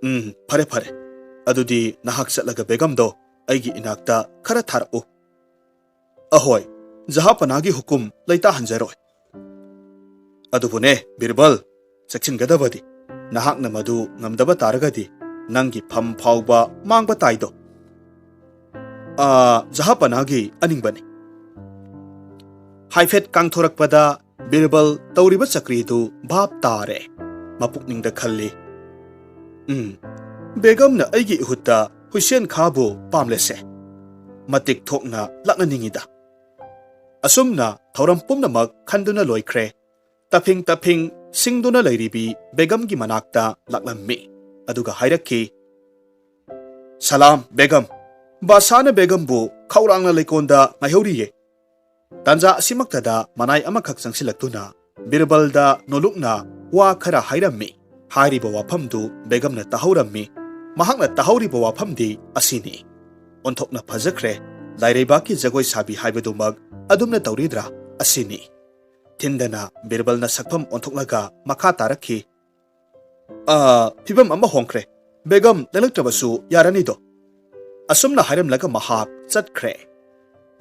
"ꯎꯝ, ꯐꯔꯦ, ꯐꯔꯦ꯫ ꯑꯗꯨꯗꯤ ꯅꯍꯥꯛ ꯆꯠꯂꯒ ꯕꯦꯒꯝꯗꯣ ꯑꯩꯒꯤ ꯏꯅꯥꯛꯇ ꯈꯔ ꯊꯥꯔꯛꯎ꯫ ꯑꯍꯣꯏ, ꯖꯍꯥꯄꯅꯥꯒꯤ ꯍꯨꯀꯨꯝ ꯂꯩꯇꯥꯍꯟꯖꯔꯣꯏ꯫ ꯑꯗꯨꯕꯨꯅꯦ ꯕꯤꯔꯕꯜ, ꯆꯦꯛꯁꯤꯟꯒꯗꯕꯗꯤ, ꯅꯍꯥꯛꯅ ꯃꯗꯨ ꯉꯝꯗꯕ ꯇꯥꯔꯒꯗꯤ ꯅꯪꯒꯤ ꯐꯝ ꯐꯥꯎꯕ ꯃꯥꯡꯕ ꯇꯥꯏꯗꯣ꯫ ꯑꯥ, ꯖꯍꯥꯄꯅꯥꯒꯤ ꯑꯅꯤꯡꯕꯅꯤ꯫ ꯍꯥꯏꯐꯦꯠ ꯀꯥꯡꯊꯣꯔꯛꯄꯗ ꯕꯤꯔꯕꯜ ꯇꯧꯔꯤꯕ ꯆꯀ꯭ꯔꯤꯗꯨ ꯚꯥꯞ ꯇꯥꯔꯦ꯫ ꯃꯄꯨꯛꯅꯤꯡꯗ ꯈꯜꯂꯤ, "ꯎꯝ, ꯕꯦꯒꯝꯅ ꯑꯩꯒꯤ ꯏꯍꯨꯠꯇ ꯍꯨꯏꯁꯦꯟ ꯈꯥꯕꯨ ꯄꯥꯝꯂꯦꯁꯦ꯫ ꯃꯇꯤꯛ ꯊꯣꯛꯅ ꯂꯥꯛꯅꯅꯤꯡꯉꯤꯗ꯫" ꯑꯁꯨꯝꯅ ꯊꯧꯔꯝ ꯄꯨꯝꯅꯃꯛ ꯈꯟꯗꯨꯅ ꯂꯣꯏꯈ꯭ꯔꯦ꯫ ꯇꯐꯤꯡ ꯇꯐꯤꯡ ꯁꯤꯡꯗꯨꯅ ꯂꯩꯔꯤꯕꯤ ꯕꯦꯒꯝꯒꯤ ꯃꯅꯥꯛꯇ ꯂꯥꯛꯂꯝꯃꯤ꯫ ꯑꯗꯨꯒ ꯍꯥꯏꯔꯛꯈꯤ, "ꯁꯂꯥꯝ ꯕꯦꯒꯝ, ꯕꯥꯁꯥꯅ ꯕꯦꯒꯝꯕꯨ ꯈꯧꯔꯥꯡꯅ ꯂꯩꯀꯣꯟꯗ ꯉꯥꯏꯍꯧꯔꯤꯌꯦ꯫" ꯇꯥꯟꯖꯥ ꯑꯁꯤꯃꯛꯇꯗ ꯃꯅꯥꯏ ꯑꯃꯈꯛ ꯆꯪꯁꯤꯜꯂꯛꯇꯨꯅ ꯕꯤꯔꯕꯜꯗ ꯅꯣꯂꯨꯛꯅ ꯋꯥ ꯈꯔ ꯍꯥꯏꯔꯝꯃꯤ꯫ ꯍꯥꯏꯔꯤꯕ ꯋꯥꯐꯝꯗꯨ ꯕꯦꯒꯝꯅ ꯇꯥꯍꯧꯔꯝꯃꯤ꯫ ꯃꯍꯥꯛꯅ ꯇꯥꯍꯧꯔꯤꯕ ꯋꯥꯐꯝꯗꯤ ꯑꯁꯤꯅꯤ, "ꯑꯣꯟꯊꯣꯛꯅ ꯐꯖꯈ꯭ꯔꯦ, ꯂꯥꯏꯔꯩꯕꯥꯛꯀꯤ ꯖꯒꯣꯏ ꯁꯥꯕꯤ ꯍꯥꯏꯕꯗꯨꯃꯛ ꯑꯗꯨꯝꯅ ꯇꯧꯔꯤꯗ꯭ꯔꯥ?" ꯑꯁꯤꯅꯤ꯫ ꯊꯤꯟꯗꯅ ꯕꯤꯔꯕꯜꯅ ꯁꯛꯐꯝ ꯑꯣꯟꯊꯣꯛꯂꯒ ꯃꯈꯥ ꯇꯥꯔꯛꯈꯤ, "ꯑ, ꯐꯤꯕꯝ ꯑꯃ ꯍꯣꯡꯈ꯭ꯔꯦ꯫ ꯕꯦꯒꯝ ꯂꯦꯡꯂꯛꯇ꯭ꯔꯕꯁꯨ ꯌꯥꯔꯅꯤꯗꯣ꯫" ꯑꯁꯨꯝꯅ ꯍꯥꯏꯔꯝꯂꯒ ꯃꯍꯥꯛ ꯆꯠꯈ꯭ꯔꯦ꯫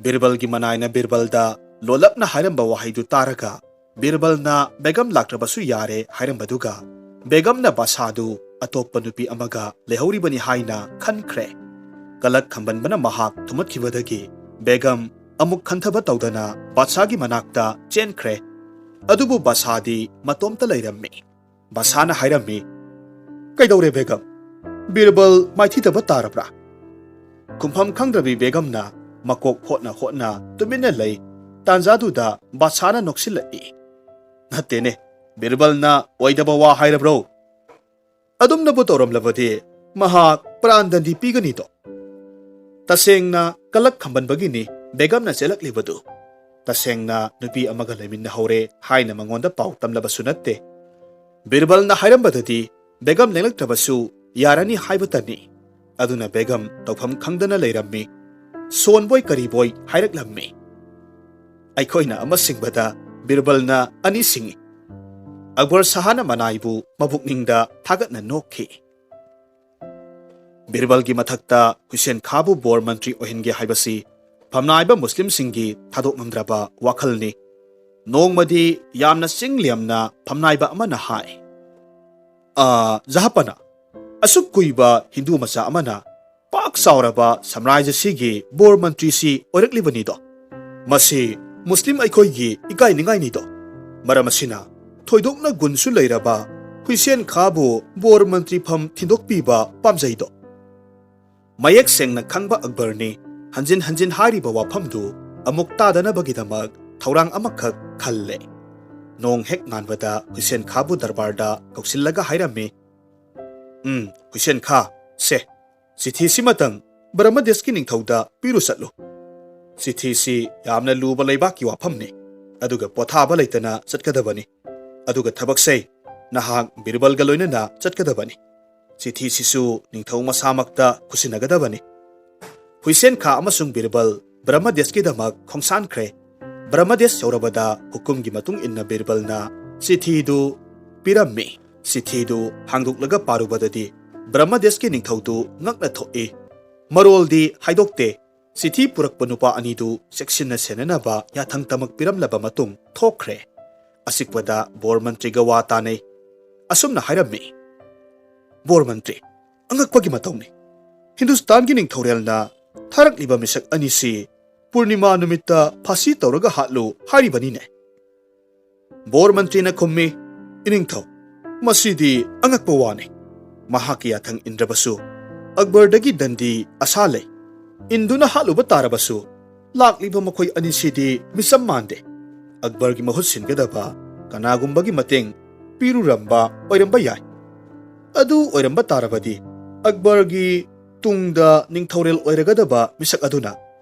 ꯕꯤꯔꯕꯜꯒꯤ ꯃꯅꯥꯏꯅ ꯕꯤꯔꯕꯜꯗ ꯂꯣꯜꯂꯞꯅ ꯍꯥꯏꯔꯝꯕ ꯋꯥꯍꯩꯗꯨ ꯇꯥꯔꯒ ꯕꯤꯔꯕꯜꯅ ꯕꯦꯒꯝ ꯂꯥꯛꯇ꯭ꯔꯕꯁꯨ ꯌꯥꯔꯦ ꯍꯥꯏꯔꯝꯕꯗꯨꯒ ꯕꯦꯒꯝꯅ ꯕꯥꯁꯥꯗꯨ ꯑꯇꯣꯞꯄ ꯅꯨꯄꯤ ꯑꯃꯒ ꯂꯩꯍꯧꯔꯤꯕꯅꯤ ꯍꯥꯏꯅ ꯈꯟꯈ꯭ꯔꯦ꯫ ꯀꯂꯛ ꯈꯝꯕꯟꯕꯅ ꯃꯍꯥꯛ ꯊꯨꯝꯃꯠꯈꯤꯕꯗꯒꯤ ꯕꯦꯒꯝ ꯑꯃꯨꯛ ꯈꯟꯊꯕ ꯇꯧꯗꯅ ꯕꯥꯁꯥꯒꯤ ꯃꯅꯥꯛꯇ ꯆꯦꯟꯈ꯭ꯔꯦ꯫ ꯑꯗꯨꯕꯨ ꯕꯥꯁꯥꯗꯤ ꯃꯇꯣꯝꯇ ꯂꯩꯔꯝꯃꯤ꯫ ꯕꯥꯁꯥꯅ ꯍꯥꯏꯔꯝꯃꯤ, "ꯀꯩꯗꯧꯔꯦ ꯕꯦꯒꯝ? ꯕꯤꯔꯕꯜ ꯃꯥꯏꯊꯤꯗꯕ ꯇꯥꯔꯕ꯭ꯔꯥ?" ꯈꯨꯝꯐꯝ ꯈꯪꯗ꯭ꯔꯕꯤ ꯕꯦꯒꯝꯅ ꯃꯀꯣꯛ ꯍꯣꯠꯅ ꯍꯣꯠꯅ ꯇꯨꯃꯤꯟꯅ ꯂꯩ꯫ ꯇꯥꯟꯖꯥꯗꯨꯗ ꯕꯥꯁꯥꯅ ꯅꯣꯛꯁꯤꯜꯂꯛꯏ, "ꯅꯠꯇꯦꯅꯦ, ꯕꯤꯔꯕꯜꯅ ꯑꯣꯏꯗꯕ ꯋꯥ ꯍꯥꯏꯔꯕ꯭ꯔꯣ? ꯑꯗꯨꯝꯅꯕꯨ ꯇꯧꯔꯝꯂꯕꯗꯤ ꯃꯍꯥꯛ ꯄ꯭ꯔꯥꯟꯗꯟꯗꯤ ꯄꯤꯒꯅꯤꯗꯣ꯫" ꯇꯁꯦꯡꯅ ꯀꯂꯛ ꯈꯝꯕꯟꯕꯒꯤꯅꯤ ꯕꯦꯒꯝꯅ ꯆꯦꯜꯂꯛꯂꯤꯕꯗꯨ꯫ ꯇꯁꯦꯡꯅ ꯅꯨꯄꯤ ꯑꯃꯒ ꯂꯩꯃꯤꯟꯅꯍꯧꯔꯦ ꯍꯥꯏꯅ ꯃꯉꯣꯟꯗ ꯄꯥꯎ ꯇꯝꯂꯕꯁꯨ ꯅꯠꯇꯦ꯫ ꯕꯤꯔꯕꯜꯅ ꯍꯥꯏꯔꯝꯕꯗꯗꯤ ꯕꯦꯒꯝ ꯂꯦꯡꯂꯛꯇ꯭ꯔꯕꯁꯨ ꯌꯥꯔꯅꯤ ꯍꯥꯏꯕꯇꯅꯤ꯫ ꯑꯗꯨꯅ ꯕꯦꯒꯝ ꯇꯧꯐꯝ ꯈꯪꯗꯅ ꯂꯩꯔꯝꯃꯤ꯫ ꯁꯣꯟꯕꯣꯏ ꯀꯔꯤꯕꯣꯏ ꯍꯥꯏꯔꯛꯂꯝꯃꯤ꯫ ꯑꯩꯈꯣꯏꯅ ꯑꯃ ꯁꯤꯡꯕꯗ ꯕꯤꯔꯕꯜꯅ ꯑꯅꯤ ꯁꯤꯡꯏ꯫ ꯑꯛꯕꯔ ꯁꯍꯥꯅ ꯃꯅꯥꯏꯕꯨ ꯃꯕꯨꯛꯅꯤꯡꯗ ꯊꯥꯒꯠꯅ ꯅꯣꯛꯈꯤ꯫ ꯕꯤꯔꯕꯜꯒꯤ ꯃꯊꯛꯇ ꯍꯨꯏꯁꯦꯟ ꯈꯥꯕꯨ ꯕꯣꯔ ꯃꯟꯇ꯭ꯔꯤ ꯑꯣꯏꯍꯟꯒꯦ ꯍꯥꯏꯕꯁꯤ ꯐꯝꯅꯥꯏꯕ ꯃꯨꯁꯂꯤꯝꯁꯤꯡꯒꯤ ꯊꯥꯗꯣꯛꯉꯝꯗ꯭ꯔꯕ ꯋꯥꯈꯜꯅꯤ꯫ ꯅꯣꯡꯃꯗꯤ ꯌꯥꯝꯅ ꯆꯤꯡ ꯂꯦꯝꯅ ꯐꯝꯅꯥꯏꯕ ꯑꯃꯅ ꯍꯥꯏ, "ꯑ, ꯖꯍꯥꯄꯅ, ꯑꯁꯨꯛ ꯀꯨꯏꯕ ꯍꯤꯟꯗꯨ ꯃꯆꯥ ꯑꯃꯅ ꯄꯥꯛ ꯆꯥꯎꯔꯕ ꯁꯥꯝꯔꯥꯖ꯭ꯌꯁꯤꯒꯤ ꯕꯣꯔ ꯃꯟꯇ꯭ꯔꯤꯁꯤ ꯑꯣꯏꯔꯛꯂꯤꯕꯅꯤꯗꯣ꯫ ꯃꯁꯤ ꯃꯨꯁꯂꯤꯝ ꯑꯩꯈꯣꯏꯒꯤ ꯏꯀꯥꯏꯅꯤꯡꯉꯥꯏꯅꯤꯗꯣ꯫ ꯃꯔꯝ ꯑꯁꯤꯅ ꯊꯣꯏꯗꯣꯛꯅ ꯒꯨꯟꯁꯨ ꯂꯩꯔꯕ ꯍꯨꯏꯁꯦꯟ ꯈꯥꯕꯨ ꯕꯣꯔ ꯃꯟꯇ꯭ꯔꯤ ꯐꯝ ꯊꯤꯟꯗꯣꯛꯄꯤꯕ ꯄꯥꯝꯖꯩꯗꯣ꯫" ꯃꯌꯦꯛ ꯁꯦꯡꯅ ꯈꯪꯕ ꯑꯛꯕꯔꯅꯤ ꯍꯟꯖꯤꯟ ꯍꯟꯖꯤꯟ ꯍꯥꯏꯔꯤꯕ ꯋꯥꯐꯝꯗꯨ ꯑꯃꯨꯛ ꯇꯥꯗꯅꯕꯒꯤꯗꯃꯛ ꯊꯧꯔꯥꯡ ꯑꯃꯈꯛ ꯈꯜꯂꯦ꯫ ꯅꯣꯡ ꯍꯦꯛ ꯉꯥꯟꯕꯗ ꯍꯨꯏꯁꯦꯟ ꯈꯥꯕꯨ ꯗꯔꯕꯥꯔꯗ ꯀꯧꯁꯤꯜꯂꯒ ꯍꯥꯏꯔꯝꯃꯤ, "ꯎꯝ, ꯍꯨꯏꯁꯦꯟ ꯈꯥ, ꯁꯦ, ꯆꯤꯊꯤꯁꯤꯃꯇꯪ ꯕ꯭ꯔꯍꯃꯗꯦꯁꯀꯤ ꯅꯤꯡꯊꯧꯗ ꯄꯤꯔꯨ ꯆꯠꯂꯨ꯫ ꯆꯤꯊꯤꯁꯤ ꯌꯥꯝꯅ ꯂꯨꯕ ꯂꯩꯕꯥꯛꯀꯤ ꯋꯥꯐꯝꯅꯤ, ꯑꯗꯨꯒ ꯄꯣꯊꯥꯕ ꯂꯩꯇꯅ ꯆꯠꯀꯗꯕꯅꯤ꯫ ꯑꯗꯨꯒ ꯊꯕꯛꯁꯦ ꯅꯍꯥꯛ ꯕꯤꯔꯕꯜꯒ ꯂꯣꯏꯅꯅ ꯆꯠꯀꯗꯕꯅꯤ꯫ ꯆꯤꯊꯤꯁꯤꯁꯨ ꯅꯤꯡꯊꯧ ꯃꯁꯥꯃꯛꯇ ꯈꯨꯠꯁꯤꯟꯅꯒꯗꯕꯅꯤ꯫" ꯍꯨꯏꯁꯦꯟ ꯈꯥ ꯑꯃꯁꯨꯡ ꯕꯤꯔꯕꯜ ꯕ꯭ꯔꯍꯃꯗꯦꯁꯀꯤꯗꯃꯛ ꯈꯣꯡꯁꯥꯟꯈ꯭ꯔꯦ꯫ ꯕ꯭ꯔꯍꯃꯗꯦꯁ ꯌꯧꯔꯕꯗ ꯍꯨꯀꯨꯝꯒꯤ ꯃꯇꯨꯡ ꯏꯟꯅ ꯕꯤꯔꯕꯜꯅ ꯆꯤꯊꯤꯗꯨ ꯄꯤꯔꯝꯃꯤ꯫ ꯆꯤꯊꯤꯗꯨ ꯍꯥꯡꯗꯣꯛꯂꯒ ꯄꯥꯔꯨꯕꯗꯗꯤ ꯕ꯭ꯔꯍꯃꯗꯦꯁꯀꯤ ꯅꯤꯡꯊꯧꯗꯨ ꯉꯛꯅ ꯊꯣꯛꯏ꯫ ꯃꯔꯣꯜꯗꯤ ꯍꯥꯏꯗꯣꯛꯇꯦ꯫ ꯆꯤꯊꯤ ꯄꯨꯔꯛꯄ ꯅꯨꯄꯥ ꯑꯅꯤꯗꯨ ꯆꯦꯛꯁꯤꯟꯅ ꯁꯦꯟꯅꯅꯕ ꯌꯥꯊꯪ ꯇꯃꯛ ꯄꯤꯔꯝꯂꯕ ꯃꯇꯨꯡ ꯊꯣꯛꯈ꯭ꯔꯦ꯫ ꯑꯆꯤꯛꯄꯗ ꯕꯣꯔ ꯃꯟꯇ꯭ꯔꯤꯒ ꯋꯥ ꯇꯥꯅꯩ꯫ ꯑꯁꯨꯝꯅ ꯍꯥꯏꯔꯝꯃꯤ, "ꯕꯣꯔ ꯃꯟꯇ꯭ꯔꯤ, ꯑꯉꯛꯄꯒꯤ ꯃꯇꯧꯅꯤ꯫ ꯍꯤꯟꯗꯨꯁꯇꯥꯟꯒꯤ ꯅꯤꯡꯊꯧꯔꯦꯜꯅ ꯊꯥꯔꯛꯂꯤꯕ ꯃꯤꯁꯛ ꯑꯅꯤꯁꯤ ꯄꯨꯔꯅꯤꯃꯥ ꯅꯨꯃꯤꯠꯇ ꯐꯥꯁꯤ ꯇꯧꯔꯒ ꯍꯥꯠꯂꯨ ꯍꯥꯏꯔꯤꯕꯅꯤꯅꯦ꯫" ꯕꯣꯔ ꯃꯟꯇ꯭ꯔꯤꯅ ꯈꯨꯝꯃꯤ, "ꯏꯅꯤꯡꯊꯧ, ꯃꯁꯤꯗꯤ ꯑꯉꯛꯄ ꯋꯥꯅꯤ꯫ ꯃꯍꯥꯛꯀꯤ ꯌꯥꯊꯪ ꯏꯟꯗ꯭ꯔꯕꯁꯨ ꯑꯛꯕꯔꯗꯒꯤ ꯗꯟꯗꯤ ꯑꯁꯥ ꯂꯩ꯫ ꯏꯟꯗꯨꯅ ꯍꯥꯠꯂꯨꯕ ꯇꯥꯔꯕꯁꯨ ꯂꯥꯛꯂꯤꯕ ꯃꯈꯣꯏ ꯑꯅꯤꯁꯤꯗꯤ ꯃꯤꯆꯝ ꯃꯥꯟꯗꯦ꯫ ꯑꯛꯕꯔꯒꯤ ꯃꯍꯨꯠ ꯁꯤꯟꯒꯗꯕ ꯀꯅꯥꯒꯨꯝꯕꯒꯤ ꯃꯇꯦꯡ ꯄꯤꯔꯨꯔꯝꯕ ꯑꯣꯏꯔꯝꯕ ꯌꯥꯏ꯫ ꯑꯗꯨ ꯑꯣꯏꯔꯝꯕ ꯇꯥꯔꯕꯗꯤ ꯑꯛꯕꯔꯒꯤ ꯇꯨꯡꯗ ꯅꯤꯡꯊꯧꯔꯦꯜ ꯑꯣꯏꯔꯒꯗꯕ ꯃꯤꯁꯛ ꯑꯗꯨꯅ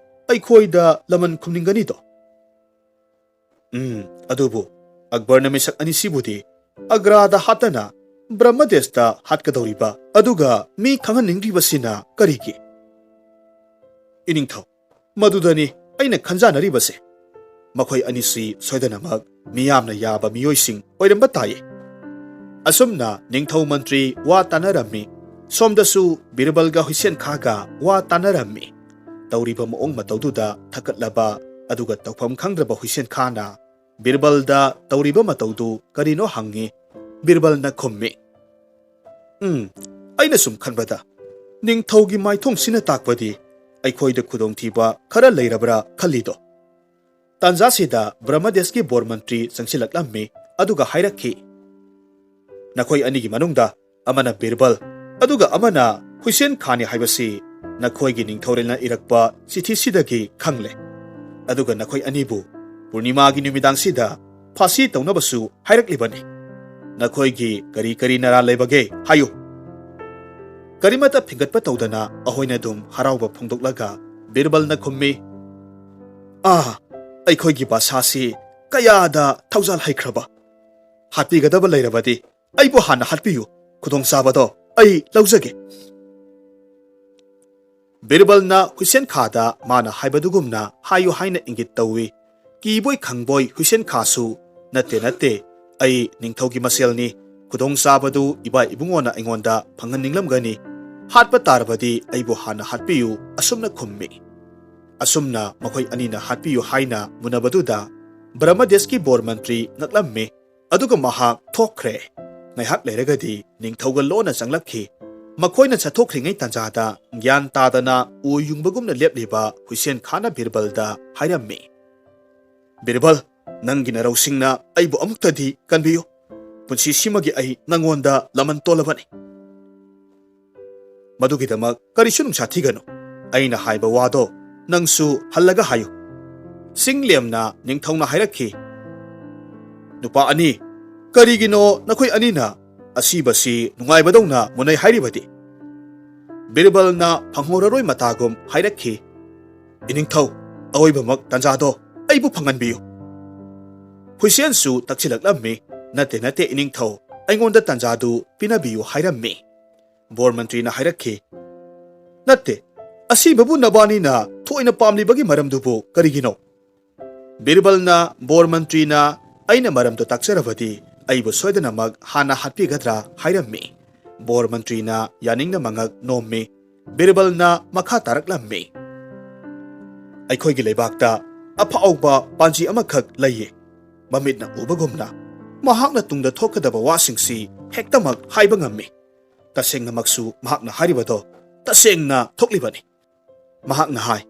ꯑꯩꯈꯣꯏꯗ ꯂꯃꯟ ꯈꯨꯝꯅꯤꯡꯒꯅꯤꯗꯣ꯫" ꯎꯝ, ꯑꯗꯨꯕꯨ ꯑꯛꯕꯔꯅ ꯃꯤꯁꯛ ꯑꯅꯤꯁꯤꯕꯨꯗꯤ ꯑꯒ꯭ꯔꯥꯗ ꯍꯥꯠꯇꯅ ꯕ꯭ꯔꯍꯃꯗꯦꯁꯇ ꯍꯥꯠꯀꯗꯧꯔꯤꯕ, ꯑꯗꯨꯒ ꯃꯤ ꯈꯪꯍꯟꯅꯤꯡꯗ꯭ꯔꯤꯕꯁꯤꯅ ꯀꯔꯤꯒꯤ? ꯏꯅꯤꯡꯊꯧ, ꯃꯗꯨꯗꯅꯤ ꯑꯩꯅ ꯈꯟꯖꯥꯅꯔꯤꯕꯁꯦ꯫ ꯃꯈꯣꯏ ꯑꯅꯤꯁꯤ ꯁꯣꯏꯗꯅꯃꯛ ꯃꯤꯌꯥꯝꯅ ꯌꯥꯕ ꯃꯤꯑꯣꯏꯁꯤꯡ ꯑꯣꯏꯔꯝꯕ ꯇꯥꯏꯌꯦ꯫ ꯑꯁꯨꯝꯅ ꯅꯤꯡꯊꯧ ꯃꯟꯇ꯭ꯔꯤ ꯋꯥ ꯇꯥꯅꯔꯝꯃꯤ꯫ ꯁꯣꯝꯗꯁꯨ ꯕꯤꯔꯕꯜꯒ ꯍꯨꯏꯁꯦꯟ ꯈꯥꯒ ꯋꯥ ꯇꯥꯅꯔꯝꯃꯤ꯫ ꯇꯧꯔꯤꯕ ꯃꯑꯣꯡ ꯃꯇꯧꯗꯨꯗ ꯊꯀꯠꯂꯕ ꯑꯗꯨꯒ ꯇꯧꯐꯝ ꯈꯪꯗ꯭ꯔꯕ ꯍꯨꯏꯁꯦꯟ ꯈꯥꯅ ꯕꯤꯔꯕꯜꯗ ꯇꯧꯔꯤꯕ ꯃꯇꯧꯗꯨ ꯀꯔꯤꯅꯣ ꯍꯪꯉꯤ꯫ ꯕꯤꯔꯕꯜꯅ ꯈꯨꯝꯃꯤ, "ꯎꯝ, ꯑꯩꯅ ꯁꯨꯝ ꯈꯟꯕꯗ ꯅꯤꯡꯊꯧꯒꯤ ꯃꯥꯏꯊꯣꯡꯁꯤꯅ ꯇꯥꯛꯄꯗꯤ ꯑꯩꯈꯣꯏꯗ ꯈꯨꯗꯣꯡꯊꯤꯕ ꯈꯔ ꯂꯩꯔꯕ꯭ꯔꯥ ꯈꯜꯂꯤꯗꯣ?" ꯇꯥꯟꯖꯥꯁꯤꯗ ꯕ꯭ꯔꯍꯃꯗꯦꯁꯀꯤ ꯕꯣꯔ ꯃꯟꯇ꯭ꯔꯤ ꯆꯪꯁꯤꯜꯂꯛꯂꯝꯃꯤ ꯑꯗꯨꯒ ꯍꯥꯏꯔꯛꯈꯤ, "ꯅꯈꯣꯏ ꯑꯅꯤꯒꯤ ꯃꯅꯨꯡꯗ ꯑꯃꯅ ꯕꯤꯔꯕꯜ ꯑꯗꯨꯒ ꯑꯃꯅ ꯍꯨꯏꯁꯦꯟ ꯈꯥꯟꯅꯤ ꯍꯥꯏꯕꯁꯤ ꯅꯈꯣꯏꯒꯤ ꯅꯤꯡꯊꯧꯔꯦꯜꯅ ꯏꯔꯛꯄ ꯆꯤꯊꯤꯁꯤꯗꯒꯤ ꯈꯪꯂꯦ꯫ ꯑꯗꯨꯒ ꯅꯈꯣꯏ ꯑꯅꯤꯕꯨ ꯄꯨꯔꯅꯤꯃꯥꯒꯤ ꯅꯨꯃꯤꯗꯥꯡꯁꯤꯗ ꯐꯥꯁꯤ ꯇꯧꯅꯕꯁꯨ ꯍꯥꯏꯔꯛꯂꯤꯕꯅꯤ꯫ ꯅꯈꯣꯏꯒꯤ ꯀꯔꯤ ꯀꯔꯤ ꯅꯔꯥ ꯂꯩꯕꯒꯦ ꯍꯥꯏꯌꯨ?" ꯀꯔꯤꯃꯠꯇ ꯐꯤꯡꯒꯠꯄ ꯇꯧꯗꯅ ꯑꯍꯣꯏꯅ ꯑꯗꯨꯝ ꯍꯔꯥꯎꯕ ꯐꯣꯡꯗꯣꯛꯂꯒ ꯕꯤꯔꯕꯜꯅ ꯈꯨꯝꯃꯤ, "ꯑꯥ, ꯑꯩꯈꯣꯏꯒꯤ ꯚꯥꯁꯥꯁꯤ ꯀꯌꯥꯗ ꯊꯧꯖꯥꯜ ꯍꯩꯈ꯭ꯔꯕ! ꯍꯥꯠꯄꯤꯒꯗꯕ ꯂꯩꯔꯕꯗꯤ ꯑꯩꯕꯨ ꯍꯥꯟꯅ ꯍꯥꯠꯄꯤꯌꯨ, ꯈꯨꯗꯣꯡꯆꯥꯕꯗꯣ ꯑꯩ ꯂꯧꯖꯒꯦ꯫" ꯕꯤꯔꯕꯜꯅ ꯍꯨꯏꯁꯦꯟ ꯈꯥꯗ ꯃꯥꯅ ꯍꯥꯏꯕꯗꯨꯒꯨꯝꯅ ꯍꯥꯏꯌꯨ ꯍꯥꯏꯅ ꯏꯪꯒꯤꯠ ꯇꯧꯏ꯫ ꯀꯤꯕꯣꯏ ꯈꯪꯕꯣꯏ ꯍꯨꯏꯁꯦꯟ ꯈꯥꯁꯨ, "ꯅꯠꯇꯦ, ꯅꯠꯇꯦ, ꯑꯩ ꯅꯤꯡꯊꯧꯒꯤ ꯃꯁꯦꯜꯅꯤ, ꯈꯨꯗꯣꯡꯆꯥꯕꯗꯨ ꯏꯕꯥ ꯏꯕꯨꯡꯉꯣꯅ ꯑꯩꯉꯣꯟꯗ ꯐꯪꯍꯟꯅꯤꯡꯂꯝꯒꯅꯤ, ꯍꯥꯠꯄ ꯇꯥꯔꯕꯗꯤ ꯑꯩꯕꯨ ꯍꯥꯟꯅ ꯍꯥꯠꯄꯤꯌꯨ," ꯑꯁꯨꯝꯅ ꯈꯨꯝꯃꯤ꯫ ꯑꯁꯨꯝꯅ ꯃꯈꯣꯏ ꯑꯅꯤꯅ ꯍꯥꯠꯄꯤꯌꯨ ꯍꯥꯏꯅ ꯃꯨꯟꯅꯕꯗꯨꯗ ꯕ꯭ꯔꯍꯃꯗꯦꯁꯀꯤ ꯕꯣꯔ ꯃꯟꯇ꯭ꯔꯤ ꯉꯛꯂꯝꯃꯤ꯫ ꯑꯗꯨꯒ ꯃꯍꯥꯛ ꯊꯣꯛꯈ꯭ꯔꯦ꯫ ꯉꯥꯏꯍꯥꯛ ꯂꯩꯔꯒꯗꯤ ꯅꯤꯡꯊꯧꯒ ꯂꯣꯟꯅ ꯆꯪꯂꯛꯈꯤ꯫ ꯃꯈꯣꯏꯅ ꯆꯠꯊꯣꯛꯈ꯭ꯔꯤꯉꯩ ꯇꯥꯟꯖꯥꯗ ꯒ꯭ꯌꯥꯟ ꯇꯥꯗꯅ ꯎ ꯌꯨꯡꯕꯒꯨꯝꯅ ꯂꯦꯞꯂꯤꯕ ꯍꯨꯏꯁꯦꯟ ꯈꯥꯟꯅ ꯕꯤꯔꯕꯜꯗ ꯍꯥꯏꯔꯝꯃꯤ, "ꯕꯤꯔꯕꯜ, ꯅꯪꯒꯤ ꯅꯔꯧꯁꯤꯡꯅ ꯑꯩꯕꯨ ꯑꯃꯨꯛꯇꯗꯤ ꯀꯟꯕꯤꯌꯨ꯫ ꯄꯨꯟꯁꯤꯁꯤꯃꯒꯤ ꯑꯩ ꯅꯪꯉꯣꯟꯗ ꯂꯃꯟ ꯇꯣꯜꯂꯕꯅꯤ꯫ ꯃꯗꯨꯒꯤꯗꯃꯛ ꯀꯔꯤꯁꯨ ꯅꯨꯡꯁꯥ ꯊꯤꯒꯅꯨ꯫ ꯑꯩꯅ ꯍꯥꯏꯕ ꯋꯥꯗꯣ ꯅꯪꯁꯨ ꯍꯜꯂꯒ ꯍꯥꯏꯌꯨ꯫" ꯆꯤꯡꯂꯦꯝꯅ ꯅꯤꯡꯊꯧꯅ ꯍꯥꯏꯔꯛꯈꯤ, "ꯅꯨꯄꯥ ꯑꯅꯤ, ꯀꯔꯤꯒꯤꯅꯣ ꯅꯈꯣꯏ ꯑꯅꯤꯅ ꯑꯁꯤꯕꯁꯤ ꯅꯨꯡꯉꯥꯏꯕꯗꯧꯅ ꯃꯨꯟꯅꯩ ꯍꯥꯏꯔꯤꯕꯗꯤ?" ꯕꯤꯔꯕꯜꯅ ꯐꯪꯍꯧꯔꯔꯣꯏ ꯃꯇꯥꯒꯨꯝ ꯍꯥꯏꯔꯛꯈꯤ, "ꯏꯅꯤꯡꯊꯧ, ꯑꯑꯣꯏꯕꯃꯛ ꯇꯥꯟꯖꯥꯗꯣ ꯑꯩꯕꯨ ꯐꯪꯍꯟꯕꯤꯌꯨ꯫" ꯍꯨꯏꯁꯦꯟꯁꯨ ꯇꯛꯁꯤꯜꯂꯛꯂꯝꯃꯤ꯫ "ꯅꯠꯇꯦ, ꯅꯠꯇꯦ, ꯏꯅꯤꯡꯊꯧ, ꯑꯩꯉꯣꯟꯗ ꯇꯥꯟꯖꯥꯗꯨ ꯄꯤꯅꯕꯤꯌꯨ ꯍꯥꯏꯔꯝꯃꯤ꯫" ꯕꯣꯔ ꯃꯟꯇ꯭ꯔꯤꯅ ꯍꯥꯏꯔꯛꯈꯤ, "ꯅꯠꯇꯦ, ꯑꯁꯤꯕꯕꯨ ꯅꯕꯥꯅꯤꯅ ꯊꯣꯏꯅ ꯄꯥꯝꯂꯤꯕꯒꯤ ꯃꯔꯝꯗꯨꯕꯨ ꯀꯔꯤꯒꯤꯅꯣ?" ꯕꯤꯔꯕꯜꯅ ꯕꯣꯔ ꯃꯟꯇ꯭ꯔꯤꯅ ꯑꯩꯅ ꯃꯔꯝꯗꯨ ꯇꯥꯛꯆꯔꯕꯗꯤ ꯑꯩꯕꯨ ꯁꯣꯏꯗꯅꯃꯛ ꯍꯥꯟꯅ ꯍꯥꯠꯄꯤꯒꯗ꯭ꯔꯥ ꯍꯥꯏꯔꯝꯃꯤ꯫ ꯕꯣꯔ ꯃꯟꯇ꯭ꯔꯤꯅ ꯌꯥꯅꯤꯡꯅ ꯃꯉꯛ ꯅꯣꯝꯃꯤ꯫ ꯕꯤꯔꯕꯜꯅ ꯃꯈꯥ ꯇꯥꯔꯛꯂꯝꯃꯤ, "ꯑꯩꯈꯣꯏꯒꯤ ꯂꯩꯕꯥꯛꯇ ꯑꯐꯥꯎꯕ ꯄꯥꯟꯖꯤ ꯑꯃꯈꯛ ꯂꯩꯌꯦ꯫ ꯃꯃꯤꯠꯅ ꯎꯕꯒꯨꯝꯅ ꯃꯍꯥꯛꯅ ꯇꯨꯡꯗ ꯊꯣꯛꯀꯗꯕ ꯋꯥꯁꯤꯡꯁꯤ ꯍꯦꯛꯇꯃꯛ ꯍꯥꯏꯕ ꯉꯝꯃꯤ꯫ ꯇꯁꯦꯡꯅꯃꯛꯁꯨ ꯃꯍꯥꯛꯅ ꯍꯥꯏꯔꯤꯕꯗꯣ ꯇꯁꯦꯡꯅ ꯊꯣꯛꯂꯤꯕꯅꯤ꯫ ꯃꯍꯥꯛꯅ ꯍꯥꯏ,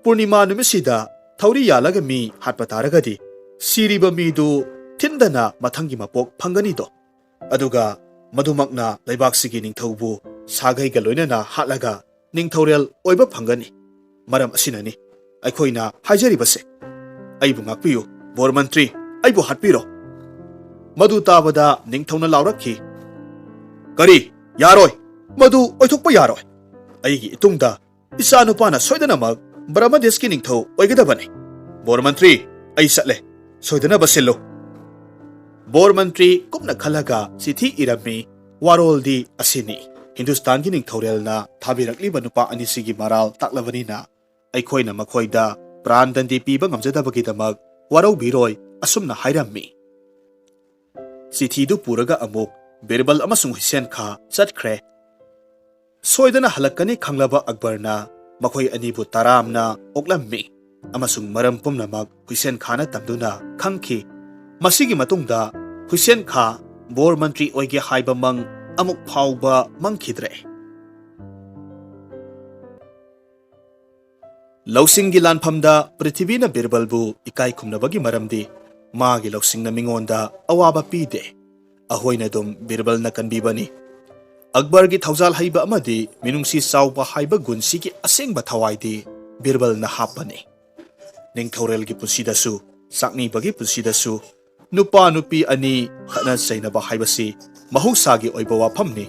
ꯄꯨꯔꯅꯤꯃꯥ ꯅꯨꯃꯤꯠꯁꯤꯗ ꯊꯧꯔꯤ ꯌꯥꯜꯂꯒ ꯃꯤ ꯍꯥꯠꯄ ꯇꯥꯔꯒꯗꯤ ꯁꯤꯔꯤꯕ ꯃꯤꯗꯨ ꯊꯤꯟꯗꯅ ꯃꯊꯪꯒꯤ ꯃꯄꯣꯛ ꯐꯪꯒꯅꯤꯗꯣ꯫ ꯑꯗꯨꯒ ꯃꯗꯨꯃꯛꯅ ꯂꯩꯕꯥꯛꯁꯤꯒꯤ ꯅꯤꯡꯊꯧꯕꯨ ꯁꯥꯒꯩꯒ ꯂꯣꯏꯅꯅ ꯍꯥꯠꯂꯒ ꯅꯤꯡꯊꯧꯔꯦꯜ ꯑꯣꯏꯕ ꯐꯪꯒꯅꯤ꯫ ꯃꯔꯝ ꯑꯁꯤꯅꯅꯤ ꯑꯩꯈꯣꯏꯅ ꯍꯥꯏꯖꯔꯤꯕꯁꯦ꯫ ꯑꯩꯕꯨ ꯉꯥꯛꯄꯤꯌꯨ, ꯕꯣꯔ ꯃꯟꯇ꯭ꯔꯤ, ꯑꯩꯕꯨ ꯍꯥꯠꯄꯤꯔꯣ!" ꯃꯗꯨ ꯇꯥꯕꯗ ꯅꯤꯡꯊꯧꯅ ꯂꯥꯎꯔꯛꯈꯤ, "ꯀꯔꯤ? ꯌꯥꯔꯣꯏ! ꯃꯗꯨ ꯑꯣꯏꯊꯣꯛꯄ ꯌꯥꯔꯣꯏ꯫ ꯑꯩꯒꯤ ꯏꯇꯨꯡꯗ ꯏꯆꯥꯅꯨꯄꯥꯅ ꯁꯣꯏꯗꯅꯃꯛ ꯕ꯭ꯔꯍꯃꯗꯦꯁꯀꯤ ꯅꯤꯡꯊꯧ ꯑꯣꯏꯒꯗꯕꯅꯤ꯫ ꯕꯣꯔ ꯃꯟꯇ꯭ꯔꯤ, ꯑꯩ ꯆꯠꯂꯦ꯫ ꯁꯣꯏꯗꯅꯕ ꯁꯤꯜꯂꯨ꯫" ꯕꯣꯔ ꯃꯟꯇ꯭ꯔꯤ ꯀꯨꯞꯅ ꯈꯜꯂꯒ ꯆꯤꯊꯤ ꯏꯔꯝꯃꯤ꯫ ꯋꯥꯔꯣꯜꯗꯤ ꯑꯁꯤꯅꯤ꯫ ꯍꯤꯟꯗꯨꯁꯇꯥꯟꯒꯤ ꯅꯤꯡꯊꯧꯔꯦꯜꯅ ꯊꯥꯕꯤꯔꯛꯂꯤꯕ ꯅꯨꯄꯥ ꯑꯅꯤꯁꯤꯒꯤ ꯃꯔꯥꯜ ꯇꯥꯛꯂꯕꯅꯤꯅ ꯑꯩꯈꯣꯏꯅ ꯃꯈꯣꯏꯗ ꯄ꯭ꯔꯥꯟ ꯗꯟꯗꯤ ꯄꯤꯕ ꯉꯝꯖꯗꯕꯒꯤꯗꯃꯛ ꯋꯥꯔꯧꯕꯤꯔꯣꯏ꯫ ꯑꯁꯨꯝꯅ ꯍꯥꯏꯔꯝꯃꯤ꯫ ꯆꯤꯊꯤꯗꯨ ꯄꯨꯔꯒ ꯑꯃꯨꯛ ꯕꯤꯔꯕꯜ ꯑꯃꯁꯨꯡ ꯍꯨꯏꯁꯦꯟ ꯈꯥ ꯆꯠꯈ꯭ꯔꯦ꯫ ꯁꯣꯏꯗꯅ ꯍꯜꯂꯛꯀꯅꯤ ꯈꯪꯂꯕ ꯑꯛꯕꯔꯅ ꯃꯈꯣꯏ ꯑꯅꯤꯕꯨ ꯇꯔꯥꯝꯅ ꯑꯣꯛꯂꯝꯃꯤ ꯑꯃꯁꯨꯡ ꯃꯔꯝ ꯄꯨꯝꯅꯃꯛ ꯍꯨꯏꯁꯦꯟ ꯈꯥꯅ ꯇꯝꯗꯨꯅ ꯈꯪꯈꯤ꯫ ꯃꯁꯤꯒꯤ ꯃꯇꯨꯡꯗ ꯍꯨꯏꯁꯦꯟ ꯈꯥ ꯕꯣꯔ ꯃꯟꯇ꯭ꯔꯤ ꯑꯣꯏꯒꯦ ꯍꯥꯏꯕ ꯃꯪ ꯑꯃꯨꯛ ꯐꯥꯎꯕ ꯃꯪꯈꯤꯗ꯭ꯔꯦ꯫ ꯂꯧꯁꯤꯡꯒꯤ ꯂꯥꯟꯐꯝꯗ ꯄ꯭ꯔꯤꯊꯤꯕꯤꯅ ꯕꯤꯔꯕꯜꯕꯨ ꯏꯀꯥꯏ ꯈꯨꯝꯅꯕꯒꯤ ꯃꯔꯝꯗꯤ ꯃꯥꯒꯤ ꯂꯧꯁꯤꯡꯅ ꯃꯤꯉꯣꯟꯗ ꯑꯋꯥꯕ ꯄꯤꯗꯦ꯫ ꯑꯍꯣꯏꯅ ꯑꯗꯨꯝ ꯕꯤꯔꯕꯜꯅ ꯀꯟꯕꯤꯕꯅꯤ꯫ ꯑꯛꯕꯔꯒꯤ ꯊꯧꯖꯥꯜ ꯍꯩꯕ ꯑꯃꯗꯤ ꯃꯤꯅꯨꯡꯁꯤ ꯆꯥꯎꯕ ꯍꯥꯏꯕ ꯒꯨꯟꯁꯤꯒꯤ ꯑꯁꯦꯡꯕ ꯊꯋꯥꯏꯗꯤ ꯕꯤꯔꯕꯜꯅ ꯍꯥꯞꯄꯅꯤ꯫ ꯅꯤꯡꯊꯧꯔꯦꯜꯒꯤ ꯄꯨꯟꯁꯤꯗꯁꯨ, ꯆꯥꯛꯅꯤꯕꯒꯤ ꯄꯨꯟꯁꯤꯗꯁꯨ ꯅꯨꯄꯥ ꯅꯨꯄꯤ ꯑꯅꯤ ꯈꯠꯅ ꯆꯩꯅꯕ ꯍꯥꯏꯕꯁꯤ ꯃꯍꯧꯁꯥꯒꯤ ꯑꯣꯏꯕ ꯋꯥꯐꯝꯅꯤ꯫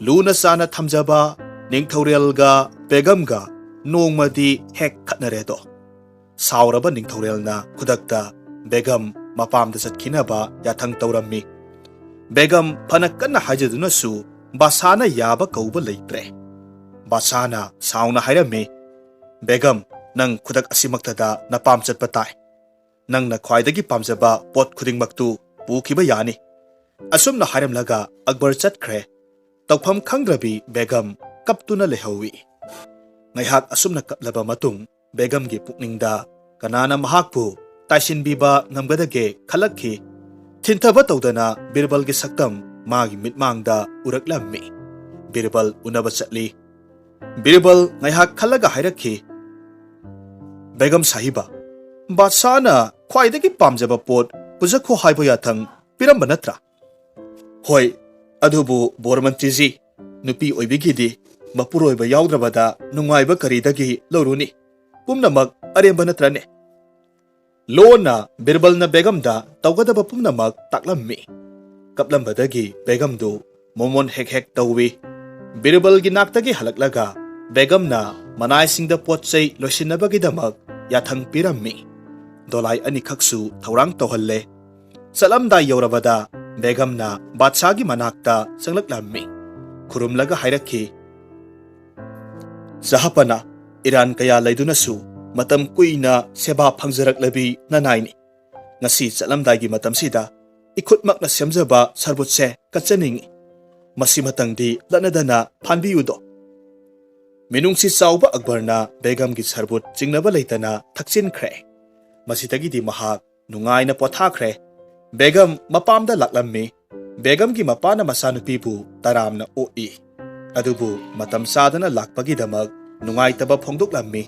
ꯂꯨꯅ ꯆꯥꯅ ꯊꯝꯖꯕ ꯅꯤꯡꯊꯧꯔꯦꯜꯒ ꯕꯦꯒꯝꯒ ꯅꯣꯡꯃꯗꯤ ꯍꯦꯛ ꯈꯠꯅꯔꯦꯗꯣ꯫ ꯁꯥꯎꯔꯕ ꯅꯤꯡꯊꯧꯔꯦꯜꯅ ꯈꯨꯗꯛꯇ ꯕꯦꯒꯝ ꯃꯄꯥꯝꯗ ꯆꯠꯈꯤꯅꯕ ꯌꯥꯊꯪ ꯇꯧꯔꯝꯃꯤ꯫ ꯕꯦꯒꯝ ꯐꯅ ꯀꯟꯅ ꯍꯥꯏꯖꯗꯨꯅꯁꯨ ꯕꯥꯁꯥꯅ ꯌꯥꯕ ꯀꯧꯕ ꯂꯩꯇ꯭ꯔꯦ꯫ ꯕꯥꯁꯥꯅ ꯁꯥꯎꯅ ꯍꯥꯏꯔꯝꯃꯤ, "ꯕꯦꯒꯝ, ꯅꯪ ꯈꯨꯗꯛ ꯑꯁꯤꯃꯛꯇꯗ ꯅꯄꯥꯝ ꯆꯠꯄ ꯇꯥꯏ꯫ ꯅꯪꯅ ꯈ꯭ꯋꯥꯏꯗꯒꯤ ꯄꯥꯝꯖꯕ ꯄꯣꯠ ꯈꯨꯗꯤꯡꯃꯛꯇꯨ ꯄꯨꯈꯤꯕ ꯌꯥꯅꯤ꯫" ꯑꯁꯨꯝꯅ ꯍꯥꯏꯔꯝꯂꯒ ꯑꯛꯕꯔ ꯆꯠꯈ꯭ꯔꯦ꯫ ꯇꯧꯐꯝ ꯈꯪꯗ꯭ꯔꯕꯤ ꯕꯦꯒꯝ ꯀꯞꯇꯨꯅ ꯂꯩꯍꯧꯏ꯫ ꯉꯥꯏꯍꯥꯛ ꯑꯁꯨꯝꯅ ꯀꯞꯂꯕ ꯃꯇꯨꯡ, ꯕꯦꯒꯝꯒꯤ ꯄꯨꯛꯅꯤꯡꯗ ꯀꯅꯥꯅ ꯃꯍꯥꯛꯄꯨ ꯇꯥꯏꯁꯤꯟꯕꯤꯕ ꯉꯝꯒꯗꯒꯦ ꯈꯜꯂꯛꯈꯤ꯫ ꯊꯤꯟꯊꯕ ꯇꯧꯗꯅ ꯕꯤꯔꯕꯜꯒꯤ ꯁꯛꯇꯝ ꯃꯥꯒꯤ ꯃꯤꯠꯃꯥꯡꯗ ꯎꯔꯛꯂꯝꯃꯤ꯫ ꯕꯤꯔꯕꯜ ꯎꯅꯕ ꯆꯠꯂꯤ꯫ ꯕꯤꯔꯕꯜ ꯉꯥꯏꯍꯥꯛ ꯈꯜꯂꯒ ꯍꯥꯏꯔꯛꯈꯤ, "ꯕꯦꯒꯝ ꯁꯥꯍꯤꯕ, ꯕꯥꯗꯁꯥꯍꯅ ꯈ꯭ꯋꯥꯏꯗꯒꯤ ꯄꯥꯝꯖꯕ ꯄꯣꯠ ꯄꯨꯖꯈꯣ ꯍꯥꯏꯕ ꯌꯥꯊꯪ ꯄꯤꯔꯝꯕ ꯅꯠꯇ꯭ꯔꯥ?" "ꯍꯣꯏ, ꯑꯗꯨꯕꯨ ꯕꯣꯔꯃꯟꯇ꯭ꯔꯤꯖꯤ, ꯅꯨꯄꯤ ꯑꯣꯏꯕꯤꯒꯤꯗꯤ ꯃꯄꯨꯔꯣꯏꯕ ꯌꯥꯎꯗ꯭ꯔꯕꯗ ꯅꯨꯡꯉꯥꯏꯕ ꯀꯔꯤꯗꯒꯤ ꯂꯧꯔꯨꯅꯤ? ꯄꯨꯝꯅꯃꯛ ꯑꯔꯦꯝꯕ ꯅꯠꯇ꯭ꯔꯅꯦ?" ꯂꯣꯟꯅ ꯕꯤꯔꯕꯜꯅ ꯕꯦꯒꯝꯗ ꯇꯧꯒꯗꯕ ꯄꯨꯝꯅꯃꯛ ꯇꯥꯛꯂꯝꯃꯤ꯫ ꯀꯞꯂꯝꯕꯗꯒꯤ ꯕꯦꯒꯝꯗꯨ ꯃꯣꯃꯣꯟ ꯍꯦꯛ ꯍꯦꯛ ꯇꯧꯏ꯫ ꯕꯤꯔꯕꯜꯒꯤ ꯅꯥꯛꯇꯒꯤ ꯍꯜꯂꯛꯂꯒ ꯕꯦꯒꯝꯅ ꯃꯅꯥꯏꯁꯤꯡꯗ ꯄꯣꯠ ꯆꯩ ꯂꯣꯏꯁꯤꯟꯅꯕꯒꯤꯗꯃꯛ ꯌꯥꯊꯪ ꯄꯤꯔꯝꯃꯤ꯫ ꯗꯣꯂꯥꯏ ꯑꯅꯤꯈꯛꯁꯨ ꯊꯧꯔꯥꯡ ꯇꯧꯍꯜꯂꯦ꯫ ꯆꯠꯂꯝꯗꯥꯏ ꯌꯧꯔꯕꯗ ꯕꯦꯒꯝꯅ ꯕꯥꯗꯁꯥꯒꯤ ꯃꯅꯥꯛꯇ ꯆꯪꯂꯛꯂꯝꯃꯤ꯫ ꯈꯨꯔꯨꯝꯂꯒ ꯍꯥꯏꯔꯛꯈꯤ, "ꯖꯍꯥꯄꯅꯥ, ꯏꯔꯥꯟ ꯀꯌꯥ ꯂꯩꯗꯨꯅꯁꯨ ꯃꯇꯝ ꯀꯨꯏꯅ ꯁꯦꯕꯥ ꯐꯪꯖꯔꯛꯂꯕꯤ ꯅꯅꯥꯏꯅꯤ꯫ ꯉꯁꯤ ꯆꯠꯂꯝꯗꯥꯏꯒꯤ ꯃꯇꯝꯁꯤꯗ ꯏꯈꯨꯠꯃꯛꯅ ꯁꯦꯝꯖꯕ ꯁꯔꯕꯨꯠꯁꯦ ꯀꯠꯆꯅꯤꯡꯏ꯫ ꯃꯁꯤꯃꯇꯪꯗꯤ ꯂꯠꯅꯗꯅ ꯐꯥꯟꯕꯤꯌꯨꯗꯣ꯫" ꯃꯤꯅꯨꯡꯁꯤ ꯆꯥꯎꯕ ꯑꯛꯕꯔꯅ ꯕꯦꯒꯝꯒꯤ ꯁꯔꯕꯨꯠ ꯆꯤꯡꯅꯕ ꯂꯩꯇꯅ ꯊꯛꯆꯤꯟꯈ꯭ꯔꯦ꯫ ꯃꯁꯤꯗꯒꯤꯗꯤ ꯃꯍꯥꯛ ꯅꯨꯡꯉꯥꯏꯅ ꯄꯣꯊꯥꯈ꯭ꯔꯦ꯫ ꯕꯦꯒꯝ ꯃꯄꯥꯝꯗ ꯂꯥꯛꯂꯝꯃꯤ꯫ ꯕꯦꯒꯝꯒꯤ ꯃꯄꯥꯅ ꯃꯆꯥꯅꯨꯄꯤꯕꯨ ꯇꯔꯥꯝꯅ ꯑꯣꯛꯏ꯫ ꯑꯗꯨꯕꯨ ꯃꯇꯝ ꯆꯥꯗꯅ ꯂꯥꯛꯄꯒꯤꯗꯃꯛ ꯅꯨꯡꯉꯥꯏꯇꯕ ꯐꯣꯡꯗꯣꯛꯂꯝꯃꯤ꯫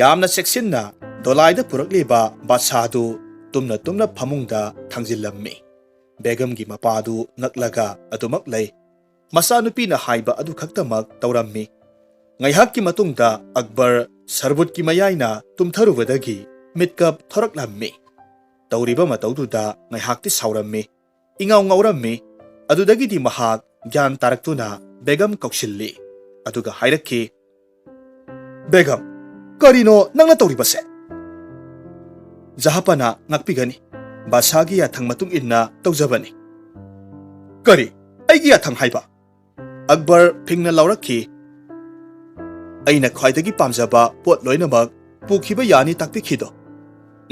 ꯌꯥꯝꯅ ꯆꯦꯛꯁꯤꯟꯅ ꯗꯣꯂꯥꯏꯗ ꯄꯨꯔꯛꯂꯤꯕ ꯕꯥꯗꯁꯥꯗꯨ ꯇꯨꯝꯅ ꯇꯨꯝꯅ ꯐꯃꯨꯡꯗ ꯊꯥꯡꯖꯤꯜꯂꯝꯃꯤ꯫ ꯕꯦꯒꯝꯒꯤ ꯃꯄꯥꯗꯨ ꯉꯛꯂꯒ ꯑꯗꯨꯃꯛ ꯂꯩ꯫ ꯃꯆꯥꯅꯨꯄꯤꯅ ꯍꯥꯏꯕ ꯑꯗꯨ ꯈꯛꯇꯃꯛ ꯇꯧꯔꯝꯃꯤ꯫ ꯉꯥꯏꯍꯥꯛꯀꯤ ꯃꯇꯨꯡꯗ ꯑꯛꯕꯔ ꯁꯔꯕꯨꯠꯀꯤ ꯃꯌꯥꯏꯅ ꯇꯨꯝꯊꯔꯨꯕꯗꯒꯤ ꯃꯤꯠꯀꯞ ꯊꯣꯔꯛꯂꯝꯃꯤ꯫ ꯇꯧꯔꯤꯕ ꯃꯇꯧꯗꯨꯗ ꯉꯥꯏꯍꯥꯛꯇꯤ ꯁꯥꯎꯔꯝꯃꯤ, ꯏꯉꯥꯎ ꯉꯥꯎꯔꯝꯃꯤ꯫ ꯑꯗꯨꯗꯒꯤꯗꯤ ꯃꯍꯥꯛ ꯒ꯭ꯌꯥꯟ ꯇꯥꯔꯛꯇꯨꯅ ꯕꯦꯒꯝ ꯀꯧꯁꯤꯜꯂꯤ꯫ ꯑꯗꯨꯒ ꯍꯥꯏꯔꯛꯈꯤ, "ꯕꯦꯒꯝ, ꯀꯔꯤꯅꯣ ꯅꯪꯅ ꯇꯧꯔꯤꯕꯁꯦ?" "ꯖꯍꯥꯄꯅꯥ ꯉꯥꯛꯄꯤꯒꯅꯤ꯫ ꯕꯥꯗꯁꯥꯒꯤ ꯌꯥꯊꯪ ꯃꯇꯨꯡ ꯏꯟꯅ ꯇꯧꯖꯕꯅꯤ꯫" "ꯀꯔꯤ? ꯑꯩꯒꯤ ꯌꯥꯊꯪ ꯍꯥꯏꯕ?" ꯑꯛꯕꯔ ꯐꯤꯡꯅ ꯂꯥꯎꯔꯛꯈꯤ꯫ "ꯑꯩꯅ ꯈ꯭ꯋꯥꯏꯗꯒꯤ ꯄꯥꯝꯖꯕ ꯄꯣꯠ ꯂꯣꯏꯅꯃꯛ ꯄꯨꯈꯤꯕ ꯌꯥꯅꯤ ꯇꯥꯛꯄꯤꯈꯤꯗꯣ꯫"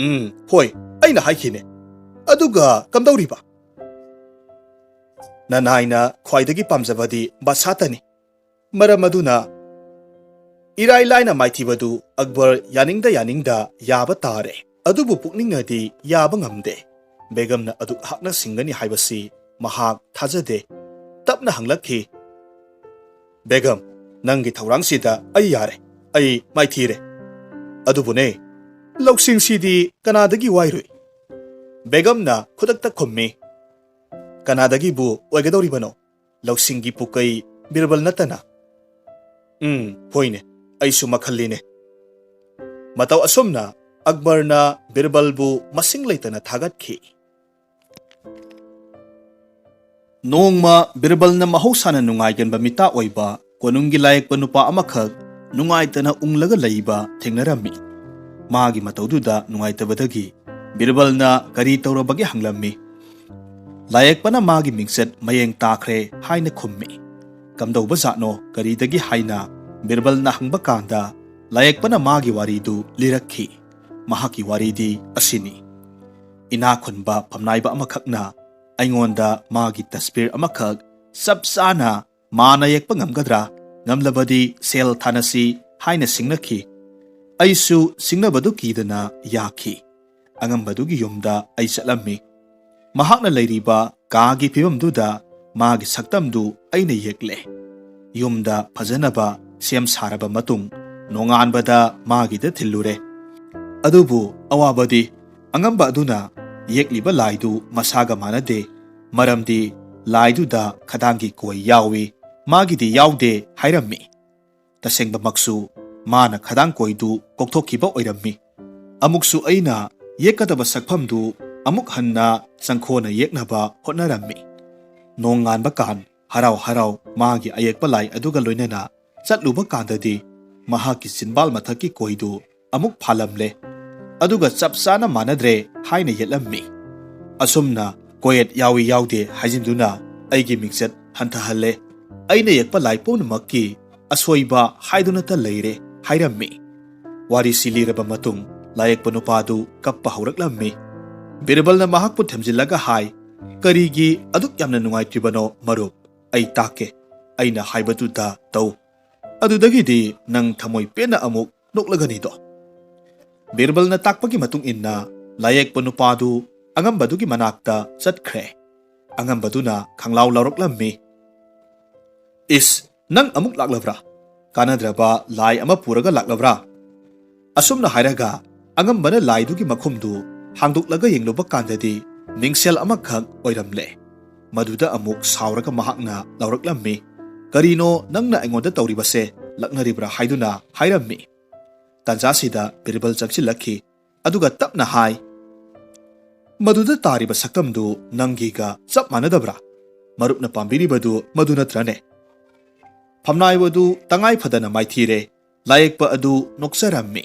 "ꯎꯝ, ꯍꯣꯏ, ꯑꯩꯅ ꯍꯥꯏꯈꯤꯅꯦ꯫ ꯑꯗꯨꯒ ꯀꯝꯗꯧꯔꯤꯕ?" ꯅꯅꯥꯏꯅ ꯈ꯭ꯋꯥꯏꯗꯒꯤ ꯄꯥꯝꯖꯕꯗꯤ ꯕꯁꯥꯇꯅꯤ꯫ ꯃꯔꯝ ꯑꯗꯨꯅ ꯏꯔꯥꯏ ꯂꯥꯏꯅ ꯃꯥꯏꯊꯤꯕꯗꯨ ꯑꯛꯕꯔ ꯌꯥꯅꯤꯡꯗ ꯌꯥꯅꯤꯡꯗ ꯌꯥꯕ ꯇꯥꯔꯦ꯫ ꯑꯗꯨꯕꯨ ꯄꯨꯛꯅꯤꯡꯅꯗꯤ ꯌꯥꯕ ꯉꯝꯗꯦ꯫ ꯕꯦꯒꯝꯅ ꯑꯗꯨꯛ ꯍꯥꯛꯅ ꯁꯤꯡꯒꯅꯤ ꯍꯥꯏꯕꯁꯤ ꯃꯍꯥꯛ ꯊꯥꯖꯗꯦ꯫ ꯇꯞꯅ ꯍꯪꯂꯛꯈꯤ, "ꯕꯦꯒꯝ, ꯅꯪꯒꯤ ꯊꯧꯔꯥꯡꯁꯤꯗ ꯑꯩ ꯌꯥꯔꯦ꯫ ꯑꯩ ꯃꯥꯏꯊꯤꯔꯦ꯫ ꯑꯗꯨꯕꯨꯅꯦ, ꯂꯧꯁꯤꯡꯁꯤꯗꯤ ꯀꯅꯥꯗꯒꯤ ꯋꯥꯏꯔꯨꯏ?" ꯕꯦꯒꯝꯅ ꯈꯨꯗꯛꯇ ꯈꯨꯝꯃꯤ, "ꯀꯅꯥꯗꯒꯤꯕꯨ ꯑꯣꯏꯒꯗꯧꯔꯤꯕꯅꯣ? ꯂꯧꯁꯤꯡꯒꯤ ꯄꯨꯀꯩ ꯕꯤꯔꯕꯜ ꯅꯠꯇꯅ?" "ꯎꯝ, ꯍꯣꯏꯅꯦ, ꯑꯩꯁꯨ ꯃꯈꯜꯂꯤꯅꯦ꯫" ꯃꯇꯧ ꯑꯁꯨꯝꯅ ꯑꯛꯕꯔꯅ ꯕꯤꯔꯕꯜꯕꯨ ꯃꯁꯤꯡ ꯂꯩꯇꯅ ꯊꯥꯒꯠꯈꯤ꯫ ꯅꯣꯡꯃ ꯕꯤꯔꯕꯜꯅ ꯃꯍꯧꯁꯥꯅ ꯅꯨꯡꯉꯥꯏꯒꯟꯕ ꯃꯤꯇꯥ ꯑꯣꯏꯕ ꯀꯣꯅꯨꯡꯒꯤ ꯂꯥꯌꯦꯛꯄ ꯅꯨꯄꯥ ꯑꯃꯈꯛ ꯅꯨꯡꯉꯥꯏꯇꯅ ꯎꯪꯂꯒ ꯂꯩꯕ ꯊꯦꯡꯅꯔꯝꯃꯤ꯫ ꯃꯥꯒꯤ ꯃꯇꯧꯗꯨꯗ ꯅꯨꯡꯉꯥꯏꯇꯕꯗꯒꯤ ꯕꯤꯔꯕꯜꯅ ꯀꯔꯤ ꯇꯧꯔꯕꯒꯦ ꯍꯪꯂꯝꯃꯤ꯫ ꯂꯥꯌꯦꯛꯄꯅ ꯃꯥꯒꯤ ꯃꯤꯡꯆꯠ ꯃꯌꯦꯡ ꯇꯥꯈ꯭ꯔꯦ ꯍꯥꯏꯅ ꯈꯨꯝꯃꯤ꯫ "ꯀꯝꯗꯧꯕ ꯖꯥꯠꯅꯣ, ꯀꯔꯤꯗꯒꯤ?" ꯍꯥꯏꯅ ꯕꯤꯔꯕꯜꯅ ꯍꯪꯕ ꯀꯥꯟꯗ ꯂꯥꯌꯦꯛꯄꯅ ꯃꯥꯒꯤ ꯋꯥꯔꯤꯗꯨ ꯂꯤꯔꯛꯈꯤ꯫ ꯃꯍꯥꯛꯀꯤ ꯋꯥꯔꯤꯗꯤ ꯑꯁꯤꯅꯤ꯫ ꯏꯅꯥꯛ ꯈꯨꯟꯕ ꯐꯝꯅꯥꯏꯕ ꯑꯃꯈꯛꯅ ꯑꯩꯉꯣꯟꯗ ꯃꯥꯒꯤ ꯇꯁꯕꯤꯔ ꯑꯃꯈꯛ ꯆꯞ ꯆꯥꯅ ꯃꯥꯅ ꯌꯦꯛꯄ ꯉꯝꯒꯗ꯭ꯔꯥ? ꯉꯝꯂꯕꯗꯤ ꯁꯦꯜ ꯊꯥꯅꯁꯤ ꯍꯥꯏꯅ ꯁꯤꯡꯅꯈꯤ꯫ ꯑꯩꯁꯨ ꯁꯤꯡꯅꯕꯗꯨ ꯀꯤꯗꯅ ꯌꯥꯈꯤ꯫ ꯑꯉꯝꯕꯗꯨꯒꯤ ꯌꯨꯝꯗ ꯑꯩ ꯆꯠꯂꯝꯃꯤ꯫ ꯃꯍꯥꯛꯅ ꯂꯩꯔꯤꯕ ꯀꯥꯒꯤ ꯐꯤꯕꯝꯗꯨꯗ ꯃꯥꯒꯤ ꯁꯛꯇꯝꯗꯨ ꯑꯩꯅ ꯌꯦꯛꯂꯦ꯫ ꯌꯨꯝꯗ ꯐꯖꯅꯕ ꯁꯦꯝ ꯁꯥꯔꯕ ꯃꯇꯨꯡ ꯅꯣꯡꯉꯥꯟꯕꯗ ꯃꯥꯒꯤꯗ ꯊꯤꯜꯂꯨꯔꯦ꯫ ꯑꯗꯨꯕꯨ ꯑꯋꯥꯕꯗꯤ ꯑꯉꯝꯕ ꯑꯗꯨꯅ ꯌꯦꯛꯂꯤꯕ ꯂꯥꯏꯗꯨ ꯃꯁꯥꯒ ꯃꯥꯟꯅꯗꯦ, ꯃꯔꯝꯗꯤ ꯂꯥꯏꯗꯨꯗ ꯈꯗꯥꯡꯒꯤ ꯀꯣꯏ ꯌꯥꯎꯏ, ꯃꯥꯒꯤꯗꯤ ꯌꯥꯎꯗꯦ ꯍꯥꯏꯔꯝꯃꯤ꯫ ꯇꯁꯦꯡꯕꯃꯛꯁꯨ ꯃꯥꯅ ꯈꯗꯥꯡ ꯀꯣꯏꯗꯨ ꯀꯣꯛꯊꯣꯛꯈꯤꯕ ꯑꯣꯏꯔꯝꯃꯤ꯫ ꯑꯃꯨꯛꯁꯨ ꯑꯩꯅ ꯌꯦꯛꯀꯗꯕ ꯁꯛꯐꯝꯗꯨ ꯑꯃꯨꯛ ꯍꯟꯅ ꯆꯪꯈꯣꯅ ꯌꯦꯛꯅꯕ ꯍꯣꯠꯅꯔꯝꯃꯤ꯫ ꯅꯣꯡꯉꯥꯟꯕ ꯀꯥꯟ ꯍꯔꯥꯎ ꯍꯔꯥꯎ ꯃꯥꯒꯤ ꯑꯌꯦꯛꯄ ꯂꯥꯏ ꯑꯗꯨꯒ ꯂꯣꯏꯅꯅ ꯆꯠꯂꯨꯕ ꯀꯥꯟꯗꯗꯤ ꯃꯍꯥꯛꯀꯤ ꯆꯤꯟꯕꯥꯜ ꯃꯊꯛꯀꯤ ꯀꯣꯏꯗꯨ ꯑꯃꯨꯛ ꯐꯥꯜꯂꯝꯂꯦ꯫ ꯑꯗꯨꯒ ꯆꯞ ꯆꯥꯅ ꯃꯥꯟꯅꯗ꯭ꯔꯦ ꯍꯥꯏꯅ ꯌꯦꯠꯂꯝꯃꯤ꯫ ꯑꯁꯨꯝꯅ ꯀꯣꯌꯦꯠ ꯌꯥꯎꯏ ꯌꯥꯎꯗꯦ ꯍꯥꯏꯖꯤꯟꯗꯨꯅ ꯑꯩꯒꯤ ꯃꯤꯡꯆꯠ ꯍꯟꯊꯍꯜꯂꯦ꯫ ꯑꯩꯅ ꯌꯦꯛꯄ ꯂꯥꯏ ꯄꯨꯝꯅꯃꯛꯀꯤ ꯑꯁꯣꯏꯕ ꯍꯥꯏꯗꯨꯅꯇ ꯂꯩꯔꯦ ꯍꯥꯏꯔꯝꯃꯤ꯫ ꯋꯥꯔꯤꯁꯤ ꯂꯤꯔꯕ ꯃꯇꯨꯡ ꯂꯥꯌꯦꯛꯄ ꯅꯨꯄꯥꯗꯨ ꯀꯞꯄ ꯍꯧꯔꯛꯂꯝꯃꯤ꯫ ꯕꯤꯔꯕꯜꯅ ꯃꯍꯥꯛꯄꯨ ꯊꯦꯝꯖꯤꯜꯂꯒ ꯍꯥꯏ, "ꯀꯔꯤꯒꯤ ꯑꯗꯨꯛ ꯌꯥꯝꯅ ꯅꯨꯡꯉꯥꯏꯇ꯭ꯔꯤꯕꯅꯣ, ꯃꯔꯨꯞ? ꯑꯩ ꯇꯥꯛꯀꯦ꯫ ꯑꯩꯅ ꯍꯥꯏꯕꯗꯨꯗ ꯇꯧ꯫ ꯑꯗꯨꯗꯒꯤꯗꯤ ꯅꯪ ꯊꯃꯣꯏ ꯄꯦꯟꯅ ꯑꯃꯨꯛ ꯅꯣꯛꯂꯒꯅꯤꯗꯣ꯫" ꯕꯤꯔꯕꯜꯅ ꯇꯥꯛꯄꯒꯤ ꯃꯇꯨꯡ ꯏꯟꯅ ꯂꯥꯏꯌꯦꯛꯄ ꯅꯨꯄꯥꯗꯨ ꯑꯉꯝꯕꯗꯨꯒꯤ ꯃꯅꯥꯛꯇ ꯆꯠꯈ꯭ꯔꯦ꯫ ꯑꯉꯝꯕꯗꯨꯅ ꯈꯪꯂꯥꯎ ꯂꯧꯔꯛꯂꯝꯃꯤ꯫ "ꯏꯁ, ꯅꯪ ꯑꯃꯨꯛ ꯂꯥꯛꯂꯕ꯭ꯔꯥ? ꯀꯥꯟꯅꯗ꯭ꯔꯕ ꯂꯥꯏ ꯑꯃ ꯄꯨꯔꯒ ꯂꯥꯛꯂꯕ꯭ꯔꯥ?" ꯑꯁꯨꯝꯅ ꯍꯥꯏꯔꯒ ꯑꯉꯝꯕꯅ ꯂꯥꯏꯗꯨꯒꯤ ꯃꯈꯨꯝꯗꯨ ꯍꯥꯡꯗꯣꯛꯂꯒ ꯌꯦꯡꯂꯨꯕ ꯀꯥꯟꯗꯗꯤ ꯃꯤꯡꯁꯦꯜ ꯑꯃꯈꯛ ꯑꯣꯏꯔꯝꯂꯦ꯫ ꯃꯗꯨꯗ ꯑꯃꯨꯛ ꯁꯥꯎꯔꯒ ꯃꯍꯥꯛꯅ ꯂꯧꯔꯛꯂꯝꯃꯤ꯫ "ꯀꯔꯤꯅꯣ ꯅꯪꯅ ꯑꯩꯉꯣꯟꯗ ꯇꯧꯔꯤꯕꯁꯦ?" ꯂꯛꯅꯔꯤꯕ꯭ꯔꯥ ꯍꯥꯏꯗꯨꯅ ꯍꯥꯏꯔꯝꯃꯤ꯫ ꯇꯥꯟꯖꯥꯁꯤꯗ ꯕꯤꯔꯕꯜ ꯆꯪꯁꯤꯜꯂꯛꯈꯤ꯫ ꯑꯗꯨꯒ ꯇꯞꯅ ꯍꯥꯏ, "ꯃꯗꯨꯗ ꯇꯥꯔꯤꯕ ꯁꯛꯇꯝꯗꯨ ꯅꯪꯒꯤꯒ ꯆꯞ ꯃꯥꯟꯅꯗꯕ꯭ꯔꯥ? ꯃꯔꯨꯞꯅ ꯄꯥꯝꯕꯤꯔꯤꯕꯗꯨ ꯃꯗꯨ ꯅꯠꯇ꯭ꯔꯅꯦ?" ꯐꯝꯅꯥꯏꯕꯗꯨ ꯇꯉꯥꯏ ꯐꯗꯅ ꯃꯥꯏꯊꯤꯔꯦ꯫ ꯂꯥꯏꯌꯦꯛꯄ ꯑꯗꯨ ꯅꯣꯛꯆꯔꯝꯃꯤ꯫